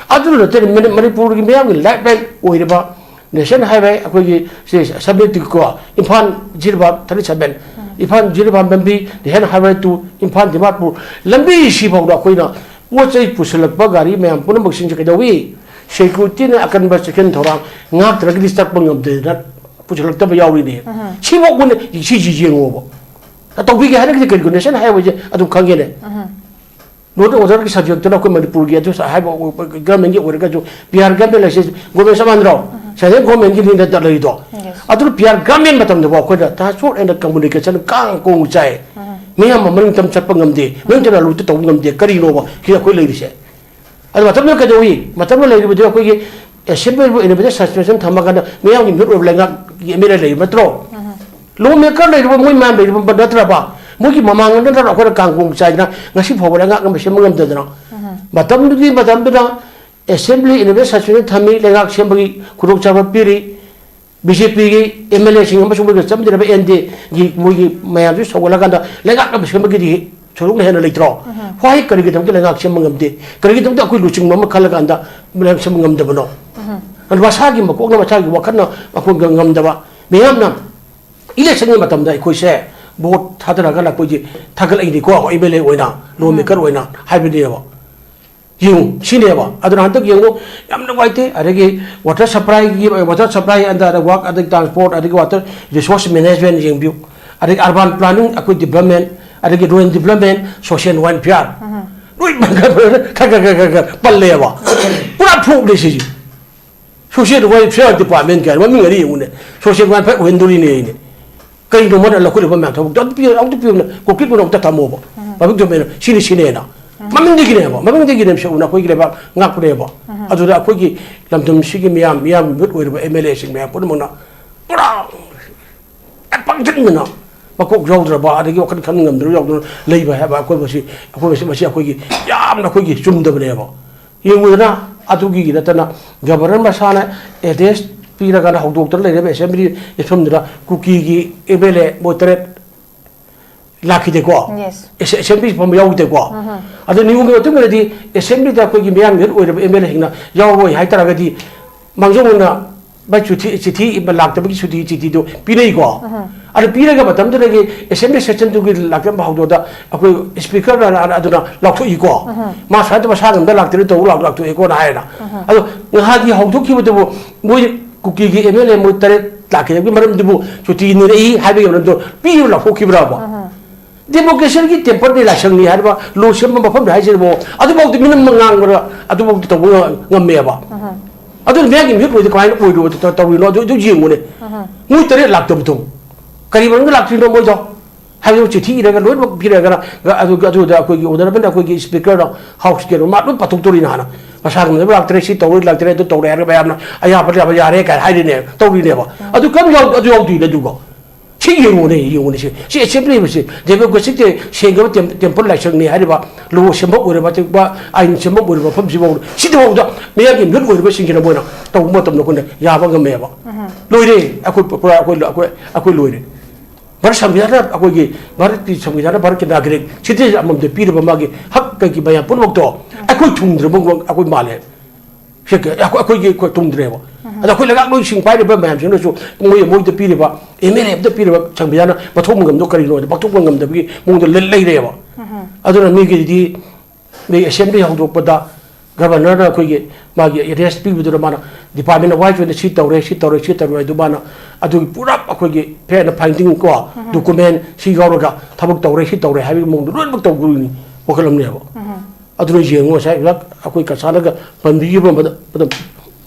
ꯑꯗꯨ ꯅꯠꯇꯦ, ꯃꯅꯤ- ꯃꯅꯤꯄꯨꯔꯒꯤ ꯃꯤꯌꯥꯝꯒꯤ ꯂꯥꯏꯐ ꯂꯥꯏꯟ ꯑꯣꯏꯔꯤꯕ ꯅꯦꯁꯅꯦꯜ ꯍꯥꯏꯋꯦ ꯑꯩꯈꯣꯏꯒꯤ ꯁꯤ ꯁꯕꯦꯟꯇꯤꯀꯣ, ꯏꯝꯐꯥꯜ ꯖꯤꯔꯤꯕꯥꯝ ꯊꯥꯔꯇꯤ ꯁꯕꯦꯟ, ꯏꯝꯐꯥꯜ ꯖꯤꯔꯤꯕꯥꯝ ꯂꯝꯕꯤ, national highway two Imphal Dimapur ꯂꯝꯕꯤ ꯁꯤꯐꯥꯎꯗ ꯑꯩꯈꯣꯏꯅ ꯄꯣꯠ ꯆꯩ ꯄꯨꯁꯤꯜꯂꯛꯄ ꯒꯥꯔꯤ ꯃꯌꯥꯝ ꯄꯨꯝꯅꯃꯛꯁꯤꯡꯁꯦ ꯀꯩꯗꯧꯏ? ꯁꯦꯀ꯭ꯌꯨꯔꯤꯇꯤꯅ ꯑꯀꯟꯕ ꯆꯦꯛꯁꯤꯟ ꯊꯧꯔꯥꯡ ꯉꯥꯛꯇ꯭ꯔꯒꯗꯤ ꯆꯠꯄ ꯉꯝꯗꯗꯅ ꯄꯨꯁꯤꯜꯂꯛꯇꯕ ꯌꯥꯎꯔꯤꯅꯦ꯫ ꯁꯤꯐꯥꯎ ꯑꯩꯈꯣꯏꯅ ꯁꯤꯁꯤ ꯌꯦꯡꯉꯣꯕ꯫ ꯇꯧꯕꯤꯒꯦ ꯍꯥꯏꯔꯒꯗꯤ ꯀꯔꯤꯒꯨꯝꯕ ꯅꯦꯁꯅꯦꯜ ꯍꯥꯏꯋꯦꯁꯦ ꯑꯗꯨꯝ ꯈꯪꯉꯦꯅꯦ꯫ ꯂꯣ ꯑꯣꯔꯗꯔꯒꯤ ꯁꯕꯖꯦꯛꯇꯨꯅ ꯑꯩꯈꯣꯏ ꯃꯅꯤꯄꯨꯔꯒꯤ ꯑꯗꯨ ꯍꯥꯏꯕ ꯒꯔꯃꯦꯟꯒꯤ ꯑꯣꯏꯔꯒꯁꯨ, ꯄꯤ ꯑꯥꯔ ꯒꯔꯃꯦꯟ ꯍꯥꯏꯁꯦ ꯒꯣꯔꯃꯦꯟ ꯆꯞ ꯃꯥꯟꯅꯔꯣ? ꯁꯦꯟꯇ꯭ꯔꯦꯜ ꯒꯣꯔꯃꯦꯟꯒꯤ ꯂꯤꯡꯗ ꯂꯩꯔꯤꯗꯣ꯫ ꯑꯗꯨꯅ ꯄꯤ ꯑꯥꯔ ꯒꯔꯃꯦꯟ ꯃꯇꯝꯗꯕꯨ ꯑꯩꯈꯣꯏꯅ ꯇ꯭ꯔꯥꯟꯁꯄꯣꯔꯠ ꯑꯦꯟ ꯀꯝꯃꯨꯅꯤꯀꯦꯁꯟ ꯀꯥꯡ ꯀꯣꯡ ꯆꯥꯏ꯫ ꯃꯤꯌꯥꯝ ꯑꯃ ꯅꯤꯡꯇꯝ ꯆꯠꯄ ꯉꯝꯗꯦ, ꯅꯤꯡꯇꯝꯅ ꯂꯨꯠꯇ ꯇꯧꯕ ꯉꯝꯗꯦ꯫ ꯀꯔꯤꯅꯣꯕ ꯁꯤꯗ ꯑꯩꯈꯣꯏ ꯂꯩꯔꯤꯁꯦ? ꯑꯗꯨ ꯃꯇꯝꯗꯨꯗ ꯀꯩꯗꯧꯏ? ꯃꯇꯝꯗꯨꯗ ꯂꯩꯔꯤꯕꯗꯤ ꯑꯩꯈꯣꯏꯒꯤ ꯑꯦꯁꯦꯝꯕ꯭ꯂꯤꯕꯨ ꯏꯟꯗꯤꯄꯦꯟꯗꯦꯟ ꯁꯁꯄꯦꯟꯁꯟ ꯊꯝꯃꯀꯥꯟꯗ ꯃꯤꯌꯥꯝꯒꯤ ꯃꯤꯍꯨꯠ ꯑꯣꯏꯕ ꯂꯩꯉꯥꯛꯀꯤ ꯑꯦꯝ ꯑꯦꯜ ꯑꯦ ꯂꯩꯕ ꯅꯠꯇ꯭ꯔꯣ? ꯂꯣ ꯃꯦꯀꯔ ꯂꯩꯔꯤꯕ ꯃꯣꯏ ꯃꯌꯥꯝ ꯂꯩꯔꯤꯕ ꯅꯠꯇ꯭ꯔꯕ? ꯃꯣꯏꯒꯤ ꯃꯃꯥꯡꯗ ꯅꯠꯇ꯭ꯔ ꯑꯩꯈꯣꯏꯅ ꯀꯥꯡꯒꯣꯡ ꯆꯥꯏꯗꯅ ꯉꯁꯤ ꯐꯥꯎꯕ ꯂꯩꯉꯥꯛ ꯑꯃ ꯁꯦꯝꯕ ꯉꯝꯗꯗꯅ? ꯃꯇꯝꯗꯨꯒꯤ ꯃꯇꯝꯗꯨꯗ ꯑꯦꯁꯦꯝꯕ꯭ꯂꯤ ꯏꯟꯗꯤꯄꯦꯟꯗꯦꯟ ꯁꯁꯄꯦꯟꯁꯟ ꯊꯝꯃꯤ, ꯂꯩꯉꯥꯛ ꯁꯦꯝꯕꯒꯤ ꯈꯨꯗꯣꯡꯆꯥꯕ ꯄꯤꯔꯤ꯫ ꯕꯤ ꯖꯦ ꯄꯤꯒꯤ ꯑꯦꯝ ꯑꯦꯜ ꯑꯦꯁꯤꯡ ꯑꯃꯁꯨꯡ ꯃꯣꯏꯒ ꯆꯠꯃꯤꯟꯅꯔꯕ ꯑꯦꯟ ꯗꯤ ꯑꯦꯒꯤ ꯃꯣꯏꯒꯤ ꯃꯌꯥꯝꯁꯨ ꯁꯧꯒꯠꯂꯀꯥꯟꯗ ꯂꯩꯉꯥꯛ ꯑꯃ ꯁꯦꯝꯕꯒꯤꯗꯤ ꯁꯔꯨꯛꯅ ꯍꯦꯟꯅ ꯂꯩꯇ꯭ꯔꯣ? ꯍꯣꯏ, ꯀꯔꯤꯒꯤꯗꯝꯇ ꯂꯩꯉꯥꯛ ꯁꯦꯝꯕ ꯉꯝꯗꯦ? ꯀꯔꯤꯒꯤꯗꯝꯇ ꯑꯩꯈꯣꯏ ꯂꯨꯆꯤꯡꯕ ꯑꯃ ꯈꯜꯂꯀꯥꯟꯗ ꯂꯩꯉꯥꯛ ꯁꯦꯝꯕ ꯉꯝꯗꯕꯅꯣ? ꯑꯗꯨ ꯃꯁꯥꯒꯤ ꯃꯀꯣꯛꯅ, ꯃꯁꯥꯒꯤ ꯋꯥꯈꯜꯅ ꯑꯩꯈꯣꯏ ꯉꯝꯗꯕ ꯃꯤꯌꯥꯝꯅ ꯏꯂꯦꯛꯁꯟꯒꯤ ꯃꯇꯝꯗ ꯑꯩꯈꯣꯏꯁꯦ ꯚꯣꯠ ꯊꯥꯗꯔꯒ ꯑꯩꯈꯣꯏꯁꯦ ꯊꯥꯒꯠꯂꯛꯏꯅꯤꯀꯣ, ꯑꯦꯝ ꯑꯦꯜ ꯑꯦ ꯑꯣꯏꯅ, ꯂꯣ ꯃꯦꯀꯔ ꯑꯣꯏꯅ ꯍꯥꯏꯕꯅꯦꯕ꯫ ꯌꯦꯡꯉꯨ, ꯁꯤꯅꯦꯕ꯫ ꯑꯗꯨꯅ ꯍꯟꯗꯛ ꯌꯦꯡꯉꯨ, ꯌꯥꯝ ꯅꯨꯡꯉꯥꯏꯇꯦ꯫ ꯑꯗꯒꯤ ꯋꯥꯇꯔ ꯁꯄ꯭ꯂꯥꯏꯒꯤ, ꯋꯥꯇꯔ ꯁꯄ꯭ꯂꯥꯏ ꯑꯟꯗꯔ ꯋꯥꯛ, ꯑꯗꯒꯤ ꯇ꯭ꯔꯥꯟꯁꯄꯣꯔꯠ, ꯑꯗꯒꯤ ꯋꯥꯇꯔ ꯔꯤꯁꯣꯔꯁ ꯃꯦꯅꯦꯖꯃꯦꯟ ꯌꯦꯡꯕꯤꯌꯨ, ꯑꯗꯒꯤ ꯑꯔꯕꯥꯟ ꯄ꯭ꯂꯥꯅꯤꯡ, ꯑꯩꯈꯣꯏ ꯗꯤꯕ꯭ꯂꯞꯃꯦꯟ, ꯑꯗꯒꯤ ꯔꯨꯔꯦꯜ ꯗꯤꯕ꯭ꯂꯞꯃꯦꯟ, ꯁꯣꯁꯤꯌꯦꯜ ꯋꯦꯜꯐꯤꯌꯥꯔ, ꯂꯣꯏ ꯈꯔ ꯈꯔ ꯈꯔ ꯈꯔ ꯈꯔ ꯄꯜꯂꯦꯕ꯫ ꯄꯨꯔꯥ ꯐ꯭ꯂꯣꯞꯅꯦ ꯁꯤꯁꯦ꯫ ꯁꯣꯁꯤꯌꯦꯜ ꯋꯦꯜꯐꯤꯌꯥꯔ ꯗꯤꯄꯥꯔꯠꯃꯦꯟ ꯀꯥꯏꯅ ꯃꯃꯤꯡ ꯑꯅꯤ ꯌꯦꯡꯉꯨꯅꯦ꯫ ꯁꯣꯁꯤꯌꯦꯜ ꯋꯦꯜꯐꯤꯌꯥꯔ ꯑꯣꯏꯍꯟꯗꯣꯔꯤꯅꯦ ꯑꯩꯅꯦ꯫ ꯀꯩꯅꯣ ꯃꯣꯏꯅ ꯂꯧꯈꯠꯂꯤꯕ ꯃꯌꯥꯝ ꯊꯕꯛꯇꯣ? ꯑꯗꯨ ꯄꯤꯌꯨ, ꯑꯗꯨ ꯄꯤꯌꯨꯅ, ꯀꯣꯀꯤꯠꯄꯨꯅ ꯑꯝꯇ ꯊꯝꯃꯣꯕ꯫ ꯄꯕ꯭ꯂꯤꯛ ꯗꯣꯃꯦꯟ ꯁꯤꯅꯤ ꯁꯤꯅꯦꯅ꯫ ꯃꯃꯤꯡꯗꯒꯤꯅꯦꯕ, ꯃꯃꯤꯡꯗꯒꯤꯅꯦꯕ ꯁꯦ ꯎꯅ ꯑꯩꯈꯣꯏꯒꯤ ꯂꯩꯕꯥꯛ ꯉꯥꯛꯄꯅꯦꯕ꯫ ꯑꯗꯨꯗ ꯑꯩꯈꯣꯏꯒꯤ ꯂꯝꯗꯝꯁꯤꯒꯤ ꯃꯤꯌꯥꯝ, ꯃꯤꯌꯥꯝꯒꯤ ꯃꯤꯍꯨꯠ ꯑꯣꯏꯔꯤꯕ ꯑꯦꯝ ꯑꯦꯜ ꯑꯦꯁꯤꯡ ꯃꯌꯥꯝ ꯄꯨꯝꯅꯃꯛꯅ ꯄꯨꯔꯥ ꯄꯥꯡꯖꯟꯗꯅ ꯃꯀꯣꯛ ꯌꯥꯎꯗ꯭ꯔꯕ, ꯑꯗꯒꯤ ꯋꯥꯈꯜ ꯈꯟ ꯉꯝꯗ꯭ꯔꯕ ꯌꯥꯎꯗꯅ ꯂꯩꯕ ꯍꯥꯏꯕ ꯑꯩꯈꯣꯏ ꯃꯁꯤ, ꯑꯩꯈꯣꯏ ꯃꯁꯤ, ꯃꯁꯤ ꯑꯩꯈꯣꯏꯒꯤ ꯌꯥꯝꯅ ꯑꯩꯈꯣꯏꯒꯤ ꯆꯨꯝꯗꯕꯅꯦꯕ꯫ ꯌꯦꯡꯉꯨꯗꯅ, ꯑꯗꯨꯒꯤ ꯅꯠꯇꯅ ꯒꯕꯔꯅꯔ ꯃꯁꯥꯅ ꯑꯦꯗ꯭ꯔꯦꯁ ꯄꯤꯔꯒꯅ ꯍꯧꯗꯣꯛꯇꯅ ꯂꯩꯔꯤꯕ ꯑꯦꯁꯦꯝꯕ꯭ꯂꯤ ꯃꯐꯝꯗꯨꯗ ꯀꯨꯀꯤꯒꯤ ꯑꯦꯝ ꯑꯦꯜ ꯑꯦ ꯃꯣꯏ ꯇꯔꯦꯠ ꯂꯥꯛꯈꯤꯗꯦꯀꯣ? Yes. ꯑꯦꯁ-, ꯑꯦꯁꯦꯝꯕ꯭ꯂꯤ ꯐꯝꯕ ꯌꯥꯎꯈꯤꯗꯦꯀꯣ? ꯑꯗꯣ ꯅꯤꯌꯣꯝꯒꯤ ꯃꯇꯨꯡ ꯏꯟꯅꯗꯤ ꯑꯦꯁꯦꯝꯕ꯭ꯂꯤꯗ ꯑꯩꯈꯣꯏꯒꯤ ꯃꯤꯌꯥꯝꯒꯤ ꯃꯤꯍꯨꯠ ꯑꯣꯏꯔꯕ ꯑꯦꯝ ꯑꯦꯜ ꯑꯦꯁꯤꯡꯅ ꯌꯥꯎꯔꯣꯏ ꯍꯥꯏꯇꯥꯔꯒꯗꯤ ꯃꯥꯡꯖꯧꯅꯅ ꯚꯥꯏ ꯆꯤꯊꯤ, ꯆꯤꯊꯤ ꯂꯥꯛꯇꯕꯒꯤ ꯁꯨꯇꯤ ꯆꯤꯊꯤꯗꯣ ꯄꯤꯅꯩꯀꯣ? ꯑꯗꯨ ꯄꯤꯔꯒ ꯃꯇꯝꯗꯨꯗꯒꯤ ꯑꯦꯁꯦꯝꯕ꯭ꯂꯤ ꯁꯦꯁꯟꯗꯨꯒꯤ ꯂꯥꯛꯂꯝꯕ ꯍꯧꯗꯣꯛꯗ ꯑꯩꯈꯣꯏ ꯏꯁꯄꯤꯀꯔꯅ ꯑꯗꯨꯅ ꯂꯥꯎꯊꯣꯛꯏꯀꯣ? ꯃꯥ ꯁ꯭ꯋꯥꯏꯗ ꯃꯁꯥ ꯉꯝꯗ ꯂꯥꯛꯇ꯭ꯔꯦ, ꯇꯧꯕ ꯂꯥꯛ-, ꯂꯥꯎꯊꯣꯛꯑꯦꯀꯣꯅ ꯍꯥꯏꯌꯦꯅ꯫ ꯑꯗꯣ ꯉꯍꯥꯟꯒꯤ ꯍꯧꯗꯣꯛꯈꯤꯕꯗꯨꯕꯨ ꯃꯣꯏ ꯀꯨꯀꯤꯒꯤ ꯑꯦꯝ ꯑꯦꯜ ꯑꯦ ꯃꯣꯏ ꯇꯔꯦꯠ ꯂꯥꯛꯈꯤꯗꯕꯒꯤ ꯃꯔꯝꯗꯨꯕꯨ ꯁꯨꯇꯤ ꯅꯤꯔꯛꯏ ꯍꯥꯏꯕꯒꯤ ꯃꯔꯝꯗꯣ ꯄꯤꯔ ꯂꯥꯎꯊꯣꯛꯈꯤꯕ꯭ꯔꯕ? ꯗꯦꯃꯣꯀ꯭ꯔꯦꯁꯤꯒꯤ ꯇꯦꯝꯄꯜꯅꯤ, ꯂꯥꯏꯁꯪꯅꯤ ꯍꯥꯏꯔꯤꯕ ꯂꯣ ꯁꯦꯝꯕ ꯃꯐꯝꯗ ꯍꯥꯏꯁꯤꯕꯨ ꯑꯗꯨꯐꯥꯎꯗꯤ ꯃꯤꯅꯝ ꯉꯥꯡꯕꯗ ꯑꯗꯨꯐꯥꯎꯗꯤ ꯇꯧꯕ ꯉ-, ꯉꯝꯃꯦꯕ꯫ ꯑꯗꯨꯅ ꯃꯌꯥꯝꯒꯤ ꯃꯤꯍꯨꯠ ꯑꯣꯏꯗꯤ ꯀꯃꯥꯏꯅ ꯑꯣꯏꯔꯨꯕ ꯇ-, ꯇꯧꯔꯤꯅꯣ? ꯑꯗꯨ, ꯑꯗꯨ ꯌꯦꯡꯉꯨꯅꯦ꯫ ꯃꯣꯏ ꯇꯔꯦꯠ ꯂꯥꯛꯇꯕꯗꯣ ꯀꯔꯤ ꯃꯔꯝꯗ ꯂꯥꯛꯇ꯭ꯔꯤꯅꯣ ꯃꯣꯏꯗꯣ? ꯍꯥꯏꯕꯗꯤ ꯆꯤꯊꯤ ꯏꯔꯒ ꯂꯣꯏꯅꯃꯛ ꯄꯤꯔꯒꯅ ꯑꯗꯨ, ꯑꯗꯨꯗ ꯑꯩꯈꯣꯏꯒꯤ ꯑꯣꯅꯔꯦꯕꯜ ꯑꯩꯈꯣꯏꯒꯤ ꯏꯁꯄꯤꯀꯔꯗꯣ, ꯍꯥꯎꯁꯀꯤ ꯀꯩꯅꯣ, ꯃꯥ ꯂꯣꯏ ꯄꯥꯊꯣꯛꯇꯣꯔꯤꯅꯦ ꯍꯥꯟꯅ꯫ ꯃꯁꯥ ꯉꯝꯗꯕ ꯂꯥꯛꯇ꯭ꯔꯦ, ꯁꯤ ꯇꯧꯔꯦ ꯂꯥꯛꯇ꯭ꯔꯦ, ꯑꯗꯨ ꯇꯧꯔꯦ ꯍꯥꯏꯔꯒ ꯃꯌꯥꯝꯅ ꯑꯌꯥꯕ ꯌꯥꯕ ꯌꯥꯔꯦ ꯀꯥꯏꯅ ꯍꯥꯏꯔꯤꯅꯦ, ꯇꯧꯔꯤꯅꯦꯕ꯫ ꯑꯗꯨ ꯀꯔꯤꯝ ꯌꯥꯎ-, ꯑꯗꯨ ꯌꯥꯎꯗꯣꯏꯅꯦ ꯑꯗꯨꯒ꯫ ꯁꯤ ꯌꯦꯡꯉꯨꯅꯦ, ꯌꯦꯡꯉꯨꯅꯦ, ꯁꯤ, ꯁꯤ ꯑꯦꯁꯦꯝꯕ꯭ꯂꯤ ꯍꯥꯏꯕꯁꯤ ꯗꯦꯃꯣꯀ꯭ꯔꯦꯁꯤꯛ ꯇꯦ-, ꯁꯦꯡꯂꯕ ꯇꯦꯝ-, ꯇꯦꯝꯄꯜ ꯂꯥꯏꯁꯪꯅꯤ ꯍꯥꯏꯔꯤꯕ ꯂꯣ ꯁꯦꯝꯕ ꯑꯣꯏꯔꯕ, ꯑꯇꯦꯛꯄ ꯑꯥꯏꯟ ꯁꯦꯝꯕ ꯑꯣꯏꯔꯕ ꯃꯐꯝꯁꯤꯐꯥꯎ, ꯁꯤꯗꯐꯥꯎꯗ ꯃꯌꯥꯝꯒꯤ ꯃꯤꯍꯨꯠ ꯑꯣꯏꯔꯤꯕꯁꯤꯡꯁꯤꯅ ꯃꯣꯏꯅ ꯇꯧꯕ ꯃꯇꯝꯗ ꯑꯩꯈꯣꯏꯅ ꯌꯥꯕ ꯉꯝꯃꯦꯕ꯫ ꯂꯣꯏꯔꯦ, ꯑꯩꯈꯣꯏ ꯄꯨꯔꯥ ꯑꯩꯈꯣꯏ, ꯑꯩꯈꯣꯏ, ꯑꯩꯈꯣꯏ ꯂꯣꯏꯔꯦ꯫ ꯚꯥꯔꯠ ꯁꯪꯕꯤꯙꯥꯟꯅ, ꯑꯩꯈꯣꯏꯒꯤ ꯚꯥꯔꯠꯀꯤ ꯁꯪꯕꯤꯙꯥꯟꯅ ꯚꯥꯔꯠꯀꯤ ꯅꯥꯒꯔꯤꯛ ꯁꯤꯇꯤꯖꯟ ꯑꯃꯃꯝꯗ ꯄꯤꯔꯤꯕ ꯃꯥꯒꯤ ꯍꯛ ꯀꯩꯒꯤ ꯃꯌꯥꯝ ꯄꯨꯝꯅꯃꯛꯇꯣ ꯑꯩꯈꯣꯏ ꯊꯨꯡꯗ꯭ꯔꯕ ꯑꯩꯈꯣꯏ ꯃꯥꯜꯂꯦ꯫ ꯁꯤ ꯀ-, ꯑꯩꯈꯣꯏ, ꯑꯩꯈꯣꯏꯒꯤ ꯑꯩꯈꯣꯏ ꯊꯨꯡꯗ꯭ꯔꯦꯕ꯫ ꯑꯗ ꯑꯩꯈꯣꯏ ꯂꯩꯉꯥꯛꯂꯣꯏꯁꯤꯡ ꯄꯥꯏꯔꯤꯕ ꯃꯌꯥꯝꯁꯤꯡꯅꯁꯨ ꯃꯣꯏ, ꯃꯣꯏꯗ ꯄꯤꯔꯤꯕ, ꯑꯦꯝ ꯑꯦꯜ ꯑꯦ ꯑꯃꯗ ꯄꯤꯔꯤꯕ ꯁꯪꯕꯤꯙꯥꯟꯅ ꯃꯊꯧ ꯃꯉꯝꯗꯣ ꯀꯔꯤꯅꯣ ꯍꯥꯏꯗ ꯄꯥꯡꯊꯣꯛꯄ ꯉꯝꯗꯕꯒꯤ ꯃꯑꯣꯡꯗ ꯂꯩ-, ꯂꯩꯔꯦꯕ꯫ ꯑꯗꯨꯅ ꯃꯤꯒꯤꯗꯤ ꯃꯤ ꯑꯦꯁꯦꯝꯕ꯭ꯂꯤ ꯍꯧꯗꯣꯛꯄꯗ ꯒꯚꯔꯅꯔꯅ ꯑꯩꯈꯣꯏꯒꯤ ꯃꯥꯒꯤ ꯑꯦꯗ꯭ꯔꯦꯁ ꯄꯤꯕꯗꯨꯗ ꯃꯥꯅ ꯗꯤꯄꯥꯔꯠꯃꯦꯟ ꯋꯥꯏꯁ ꯑꯣꯏꯅ ꯁꯤ ꯇꯧꯔꯦ, ꯁꯤ ꯇꯧꯔꯦ, ꯁꯤ ꯇꯧꯔꯦ ꯍꯥꯏꯗꯨ ꯃꯥꯅ ꯑꯗꯨꯒꯤ ꯄꯨꯔꯥ ꯑꯩꯈꯣꯏꯒꯤ ꯐꯦꯟ ꯐꯥꯏꯟꯗꯤꯡ ꯀꯣ, ꯗꯣꯀꯨꯃꯦꯟ ꯁꯤ ꯌꯥꯎꯔꯒ ꯊꯕꯛ ꯇꯧꯔꯦ, ꯁꯤ ꯇꯧꯔꯦ ꯍꯥꯏꯕꯒꯤ ꯃꯑꯣꯡꯗ ꯂꯣꯏꯅꯃꯛ ꯇꯧꯗꯣꯏꯅꯤ ꯋꯥꯈꯜ ꯑꯃꯅꯦꯕ꯫ ꯑꯗꯨꯅ ꯌꯦꯡꯉꯣ ꯉꯁꯥꯏ ꯑꯩꯈꯣꯏ ꯀꯁꯥꯅꯒ ꯄꯟꯕꯤꯈꯤꯕ ꯃꯇꯝ-, ꯃꯇꯝ